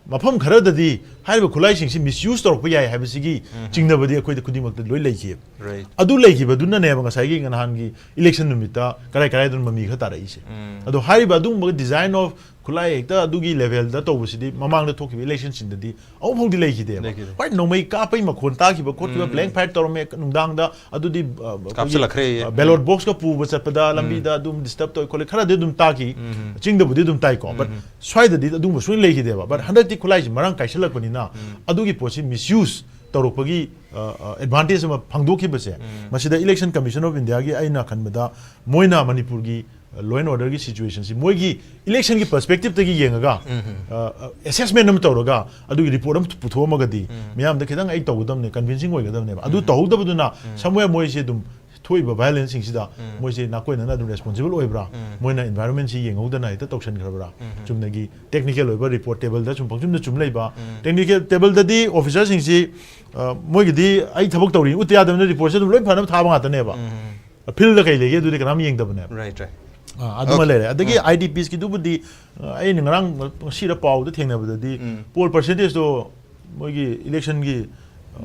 ꯃꯐꯝ ꯈꯔꯗꯗꯤ ꯍꯥꯏꯔꯤꯕ ꯈꯨꯠꯂꯥꯏꯁꯤꯡꯁꯤ ꯃꯤꯁꯌꯨꯁ ꯇꯧꯔꯛꯄ ꯌꯥꯏ ꯍꯥꯏꯕꯁꯤꯒꯤ ꯆꯤꯡꯅꯕꯗꯤ ꯑꯩꯈꯣꯏꯗ ꯈꯨꯗꯤꯡꯃꯛꯇ ꯂꯣꯏ ꯂꯩꯈꯤꯑꯕ꯫ Right. ꯑꯗꯨ ꯂꯩꯈꯤꯕꯗꯨꯅꯅꯦꯕ ꯉꯁꯥꯏꯒꯤ ꯅꯍꯥꯟꯒꯤ ꯏꯂꯦꯛꯁꯟ ꯅꯨꯃꯤꯠꯇ ꯀꯔꯥꯏ ꯀꯔꯥꯏꯗꯅꯣ ꯃꯃꯤ ꯈꯔ ꯇꯥꯔꯛꯏꯁꯦ꯫ ꯑꯗꯣ ꯍꯥꯏꯔꯤꯕ ꯑꯗꯨꯒꯨꯝꯕ design of ꯈꯨꯠꯂꯥꯏ ꯍꯦꯛꯇ ꯑꯗꯨꯒꯤ ꯂꯦꯚꯦꯜꯗ ꯇꯧꯕꯁꯤꯗꯤ ꯃꯃꯥꯡꯗ ꯊꯣꯛꯈꯤꯕ ꯏꯂꯦꯛꯁꯟꯁꯤꯡꯗꯗꯤ ꯑꯃꯨꯛ ꯐꯥꯎꯗꯤ ꯂꯩꯈꯤꯗꯦꯕ꯫ ꯂꯩꯈꯤꯗꯦ꯫ ꯍꯣꯏ, ꯅꯣꯡꯃꯩ ꯀꯥꯞꯄꯩ ꯃꯈꯣꯟ ꯇꯥꯈꯤꯕ ꯈꯣꯠꯈꯤꯕ, blank fire ꯇꯧꯔꯝꯃꯦ ꯅꯨꯡꯗꯥꯡꯗ, ꯑꯗꯨꯗꯤ, ꯑ, ꯑꯩꯈꯣꯏꯒꯤ, ꯀꯥꯞꯁꯤꯜꯂꯛꯈ꯭ꯔꯦ꯫ ꯑ, ballot box ꯀ ꯄꯨꯕ ꯆꯠꯄꯗ ꯂꯝꯕꯤꯗ ꯑꯗꯨꯝ disturb ꯇꯧꯏ ꯈꯣꯠꯂꯤ ꯈꯔꯗꯤ ꯑꯗꯨꯝ ꯇꯥꯈꯤ꯫ ꯆꯤꯡꯗꯕꯨꯗꯤ ꯑꯗꯨꯝ ꯇꯥꯏꯀꯣ, but ꯁ꯭ꯋꯥꯏꯗꯗꯤ ꯑꯗꯨꯝꯕ ꯁꯨꯡꯂꯩ ꯂꯩꯈꯤꯗꯦꯕ꯫ But ꯍꯟꯗꯛꯇꯤ ꯈꯨꯠꯂꯥꯏꯁꯤ ꯃꯔꯥꯡ ꯀꯥꯏꯁꯜꯂꯛꯄꯅꯤꯅ ꯑꯗꯨꯒꯤ ꯄꯣꯠꯁꯤ ꯃꯤꯁꯌꯨꯁ ꯇꯧꯔꯛꯄꯒꯤ, ꯑ, ꯑ, advantage ꯑꯃ ꯐꯪꯗꯣꯛꯈꯤꯕꯁꯦ, ꯃꯁꯤꯗ Election Commission of India ꯒꯤ ꯑꯩꯅ ꯈꯟꯕꯗ ꯃꯣꯏꯅ ꯃꯅꯤꯄꯨꯔꯒꯤ law and order ꯒꯤ situation ꯁꯤ ꯃꯣꯏꯒꯤ election ꯒꯤ perspective ꯇꯒꯤ ꯌꯦꯡꯉꯒ, ꯑ, ꯑ, assessment ꯑꯃ ꯇꯧꯔꯒ ꯑꯗꯨꯒꯤ report ꯑꯃ ꯄꯨꯊꯣꯛꯑꯝꯃꯒꯗꯤ ꯃꯤꯌꯥꯝꯗ ꯈꯤꯇꯪ ꯑꯩ ꯇꯧꯒꯗꯕꯅꯦ, convincing ꯑꯣꯏꯒꯗꯕꯅꯦꯕ꯫ ꯑꯗꯨ ꯇꯧꯍꯧꯗꯕꯗꯨꯅ somewhere ꯃꯣꯏꯁꯦ ꯑꯗꯨꯝ ꯊꯣꯛꯏꯕ violence ꯁꯤꯡꯁꯤꯗ ꯃꯣꯏꯁꯦ ꯅꯥꯀꯣꯏꯅꯅ ꯑꯗꯨꯝ responsible ꯑꯣꯏꯕ꯭ꯔꯥ? ꯃꯣꯏꯅ environment ꯁꯤ ꯌꯦꯡꯍꯧꯗꯅ ꯍꯦꯛꯇ ꯇꯧꯁꯟꯈ꯭ꯔꯕ꯭ꯔꯥ? ꯆꯨꯝꯅꯒꯤ technical ꯑꯣꯏꯕ report table ꯗ ꯁꯨꯝ ꯄꯪꯆꯨꯝꯗ ꯆꯨꯝ ꯂꯩꯕ, technical table ꯗꯗꯤ officer ꯁꯤꯡꯁꯤ, ꯑ, ꯃꯣꯏꯒꯤꯗꯤ ꯑꯩ ꯊꯕꯛ ꯇꯧꯔꯤ ꯎꯠꯇ ꯌꯥꯗꯕꯅꯤꯅ report ꯁꯦ ꯑꯗꯨꯝ ꯂꯣꯏ ꯐꯅꯕ ꯊꯥꯕ ꯉꯥꯛꯇꯅꯦꯕ꯫ Field ꯗ ꯀꯩ ꯂꯩꯒꯦ ꯑꯗꯨꯗꯤ ꯀꯅꯥꯝ ꯌꯦꯡꯗꯕꯅꯦꯕ꯫ Right, right. ꯑ, ꯑꯗꯨꯃ Okay. ꯂꯩꯔꯦ꯫ ꯑꯗꯒꯤ ꯎꯝ. I D Ps ꯀꯤꯗꯨꯕꯨꯗꯤ, ꯑ, ꯑꯩꯅ ꯉꯔꯥꯡ ꯉꯁꯤꯔ ꯄꯥꯎꯗ ꯊꯦꯡꯅꯕꯗꯗꯤ ꯎꯝ. poll percentage ꯇꯣ ꯃꯣꯏꯒꯤ election ꯒꯤ, ꯑ,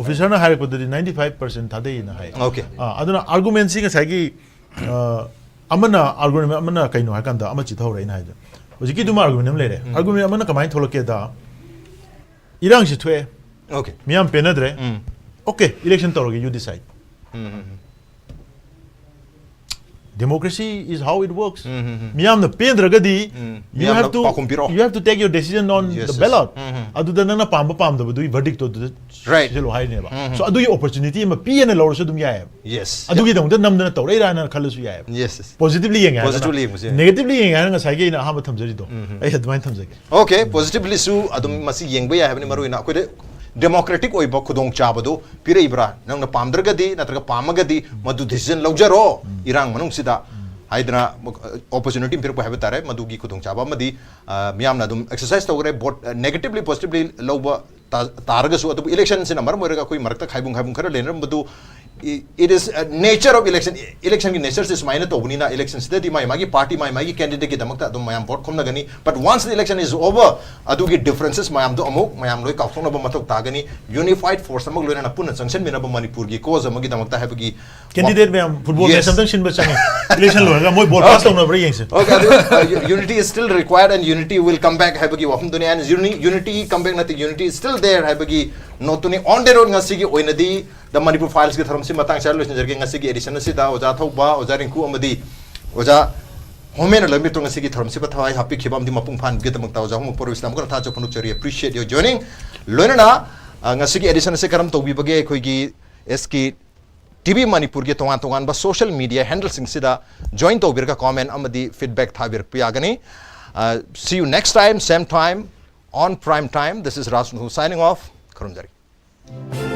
officer ꯅ ꯍꯥꯏꯔꯛꯄꯗꯗꯤ ninety five percent ꯊꯥꯗꯩꯅ ꯍꯥꯏ꯫ Okay. ꯑ, ꯑꯗꯨꯅ argument ꯁꯤ ꯉꯁꯥꯏꯒꯤ, ꯑ, ꯑꯃꯅ argument ꯑꯃꯅ ꯀꯩꯅꯣ ꯍꯥꯏꯀꯥꯟꯗ ꯑꯃ ꯆꯤꯊꯍꯧꯔꯦ ꯑꯩꯅ ꯍꯥꯏꯗꯣ꯫ ꯍꯧꯖꯤꯛꯀꯤꯗꯨꯃ argument ꯑꯃ ꯂꯩꯔꯦ꯫ Argument ꯑꯃꯅ ꯀꯃꯥꯏꯅ ꯊꯣꯛꯂꯛꯀꯦꯗ, ꯏꯔꯥꯡꯁꯤ ꯊꯣꯛꯑꯦ, Okay. ꯃꯤꯌꯥꯝ ꯄꯦꯟꯅꯗ꯭ꯔꯦ, ꯎꯝ. Okay, election ꯇꯧꯔꯒꯦ, you decide. Um, um, um. Democracy is how it works. ꯎꯝ, ꯎꯝ, ꯎꯝ. ꯃꯤꯌꯥꯝꯅ ꯄꯦꯟꯗ꯭ꯔꯒꯗꯤ, ꯎꯝ. you ꯃꯤꯌꯥꯝꯅ have to, ꯄꯥꯎꯈꯨꯝ ꯄꯤꯔꯛꯑꯣ꯫ You have to take your decision on Yes, the yes. ballot. ꯎꯝ, ꯎꯝ. ꯑꯗꯨꯗ ꯅꯪꯅ ꯄꯥꯝꯕ ꯄꯥꯝꯗꯕꯗꯨꯒꯤ verdict ꯇꯣ ꯑꯗꯨꯗ Right. ꯁꯤꯜꯂꯣ ꯍꯥꯏꯅꯦꯕ꯫ ꯎꯝ, ꯎꯝ. So ꯑꯗꯨꯒꯤ opportunity ꯑꯃ ꯄꯤꯌꯦꯅ ꯂꯧꯔꯁꯨ ꯑꯗꯨꯝ ꯌꯥꯏꯑꯕ꯫ Yes. ꯑꯗꯨꯒꯤꯗꯃꯛꯇ ꯅꯝꯗꯅ ꯇꯧꯔꯛꯏꯔꯥꯅ ꯈꯜꯂꯁꯨ ꯌꯥꯏꯑꯕ꯫ Yes, yes. Positively ꯌꯦꯡꯉꯦ ꯍꯥꯏꯔꯒꯅ꯫ Positively ꯌꯦꯡꯕꯁꯨ ꯌꯥꯏ꯫ Negatively ꯌꯦꯡꯉꯦ ꯍꯥꯏꯔꯒꯅ ꯉꯁꯥꯏꯒꯤ ꯑꯩꯅ ꯑꯍꯥꯟꯕ ꯊꯝꯖꯔꯤꯗꯣ, ꯎꯝ, ꯎꯝ. ꯑꯩ ꯑꯗꯨꯃꯥꯏꯅ ꯊꯝꯖꯒꯦ꯫ Okay, positively ꯁꯨ ꯑꯗꯨꯝ ꯃꯁꯤ ꯌꯦꯡꯕ ꯌꯥꯏ ꯍꯥꯏꯕꯅꯤ, ꯃꯔꯨꯑꯣꯏꯅ ꯑꯩꯈꯣꯏꯗ democratic ꯑꯣꯏꯕ ꯈꯨꯗꯣꯡꯆꯥꯕꯗꯨ ꯄꯤꯔꯛꯏꯕ꯭ꯔꯥ? ꯅꯪꯅ ꯄꯥꯝꯗ꯭ꯔꯒꯗꯤ ꯅꯠꯇ꯭ꯔꯒ ꯄꯥꯝꯃꯒꯗꯤ ꯃꯗꯨ decision ꯂꯧꯖꯔꯣ꯫ ꯏꯔꯥꯡ ꯃꯅꯨꯡꯁꯤꯗ ꯍꯥꯏꯗꯅ ꯑꯣꯄꯣꯔꯆꯨꯅꯤꯇꯤ ꯑꯃ ꯄꯤꯔꯛꯄ ꯍꯥꯏꯕ ꯇꯥꯔꯦ꯫ ꯃꯗꯨꯒꯤ ꯈꯨꯗꯣꯡꯆꯥꯕ ꯑꯃꯗꯤ ꯑ, ꯃꯤꯌꯥꯝꯅ ꯑꯗꯨꯝ ꯑꯦꯛꯁꯔꯁꯥꯏꯁ ꯇꯧꯈ꯭ꯔꯦ, ꯚꯣꯠ ꯅꯦꯒꯦꯇꯤꯚꯂꯤ ꯄꯣꯖꯤꯇꯤꯚꯂꯤ ꯂꯧꯕ ꯇꯥ- ꯇꯥꯔꯒꯁꯨ꯫ ꯑꯗꯨꯕꯨ ꯏꯂꯦꯛꯁꯟꯁꯤꯅ ꯃꯔꯝ ꯑꯣꯏꯔꯒ ꯑꯩꯈꯣꯏ ꯃꯔꯛꯇ ꯈꯥꯏꯕꯨꯡ ꯈꯥꯏꯕꯨꯡ ꯈꯔ ꯂꯩꯅꯔꯝꯕꯗꯨ, it is nature of election, ꯏꯂꯦꯛꯁꯟꯒꯤ ꯅꯦꯆꯔꯁꯦ ꯁꯨꯃꯥꯏꯅ ꯇꯧꯕꯅꯤꯅ, ꯏꯂꯦꯛꯁꯟꯁꯤꯗꯗꯤ ꯃꯥꯏ ꯃꯥꯒꯤ ꯄꯥꯔꯇꯤ, ꯃꯥꯏ ꯃꯥꯒꯤ ꯀꯦꯟꯗꯤꯗꯦꯠꯀꯤꯗꯃꯛꯇ ꯑꯗꯨꯝ ꯃꯌꯥꯝ vote ꯈꯣꯝꯅꯒꯅꯤ꯫ But once the election is over, ꯑꯗꯨꯒꯤ ꯗꯤꯐꯔꯦꯟꯁꯦꯁ ꯃꯌꯥꯝꯗꯣ ꯑꯃꯨꯛ ꯃꯌꯥꯝ ꯂꯣꯏ ꯀꯥꯎꯊꯣꯛꯅꯕ ꯃꯊꯧ ꯇꯥꯒꯅꯤ꯫ ꯌꯨꯅꯤꯐꯥꯏꯠ ꯐꯣꯔꯁ ꯑꯃꯒ ꯂꯣꯏꯅꯅ ꯄꯨꯟꯅ ꯆꯪꯁꯤꯟꯃꯤꯟꯅꯕ ꯃꯅꯤꯄꯨꯔꯒꯤ ꯀꯣꯖ ꯑꯃꯒꯤꯗꯃꯛꯇ ꯍꯥꯏꯕꯒꯤ ꯀꯦꯟꯗꯤꯗꯦꯠ ꯃꯌꯥꯝ ꯐꯨꯠꯕꯣꯜ ꯃꯦꯠꯆ ꯑꯝꯇꯪ ꯁꯤꯟꯕ ꯆꯪꯉꯤ꯫ ꯏꯂꯦꯛꯁꯟ ꯂꯣꯏꯔꯒ ꯃꯣꯏ ꯕꯣꯜ ꯄꯥꯁ ꯇꯧꯅꯕ꯭ꯔꯥ ꯌꯦꯡꯁꯦ꯫ Okay, ꯑꯗꯨ, uh, u- unity is still required and unity will come back ꯍꯥꯏꯕꯒꯤ ꯋꯥꯐꯝꯗꯨꯅꯤ꯫ And uni- unity come back ꯅꯠꯇꯦ, unity is still there ꯍꯥꯏꯕꯒꯤ ꯅꯣꯠꯇꯨꯅꯤ꯫ On the road ꯉꯁꯤꯒꯤ ꯑꯣꯏꯅꯗꯤ The Manipur Filesꯀꯤ ꯊꯧꯔꯝꯁꯤ ꯃꯇꯥꯡ ꯆꯥꯅ ꯂꯣꯏꯁꯤꯟꯖꯔꯒꯦ꯫ ꯉꯁꯤꯒꯤ ꯑꯦꯗꯤꯁꯟ ꯑꯁꯤꯗ ꯑꯣꯖꯥ ꯊꯧꯕ, ꯑꯣꯖꯥ ꯔꯤꯡꯀꯨ ꯑꯃꯗꯤ ꯑꯣꯖꯥ ꯍꯣꯃꯦꯟ ꯂꯣꯏꯃꯤꯠꯇꯣ ꯉꯁꯤꯒꯤ ꯊꯧꯔꯝꯁꯤꯕ ꯊꯋꯥꯏ ꯍꯥꯞꯄꯤꯈꯤꯕ ꯑꯃꯗꯤ ꯃꯄꯨꯡ ꯐꯥꯍꯟꯕꯒꯤꯗꯃꯛꯇ ꯑꯣꯖꯥ ꯍꯣꯃ ꯄꯣꯔꯣꯏꯁꯤꯗ ꯑꯃꯨꯛꯀ ꯊꯥꯖ ꯐꯣꯡꯗꯣꯛꯆꯔꯤ꯫ Appreciate your joining꯫ ꯂꯣꯏꯅꯅ, ꯑ, ꯉꯁꯤꯒꯤ ꯑꯦꯗꯤꯁꯟ ꯑꯁꯤ ꯀꯔꯝ ꯇꯧꯕꯤꯕꯒꯦ? ꯑꯩꯈꯣꯏꯒꯤ SK TV ꯃꯅꯤꯄꯨꯔꯒꯤ ꯇꯣꯉꯥꯟ ꯇꯣꯉꯥꯟꯕ ꯁꯣꯁꯤꯌꯦꯜ ꯃꯤꯗꯤꯌꯥ ꯍꯦꯟꯗꯜꯁꯤꯡꯁꯤꯗ ꯖꯣꯏꯟ ꯇꯧꯕꯤꯔꯒ ꯀꯣꯃꯦꯟ ꯑꯃꯗꯤ ꯐꯤꯗꯕꯦꯛ ꯊꯥꯕꯤꯔꯛꯄ ꯌꯥꯒꯅꯤ꯫ Uh, see you next time, same time, on Prime Time. This is Raj Nuthu signing off. ꯈꯨꯔꯨꯝꯖꯔꯤ꯫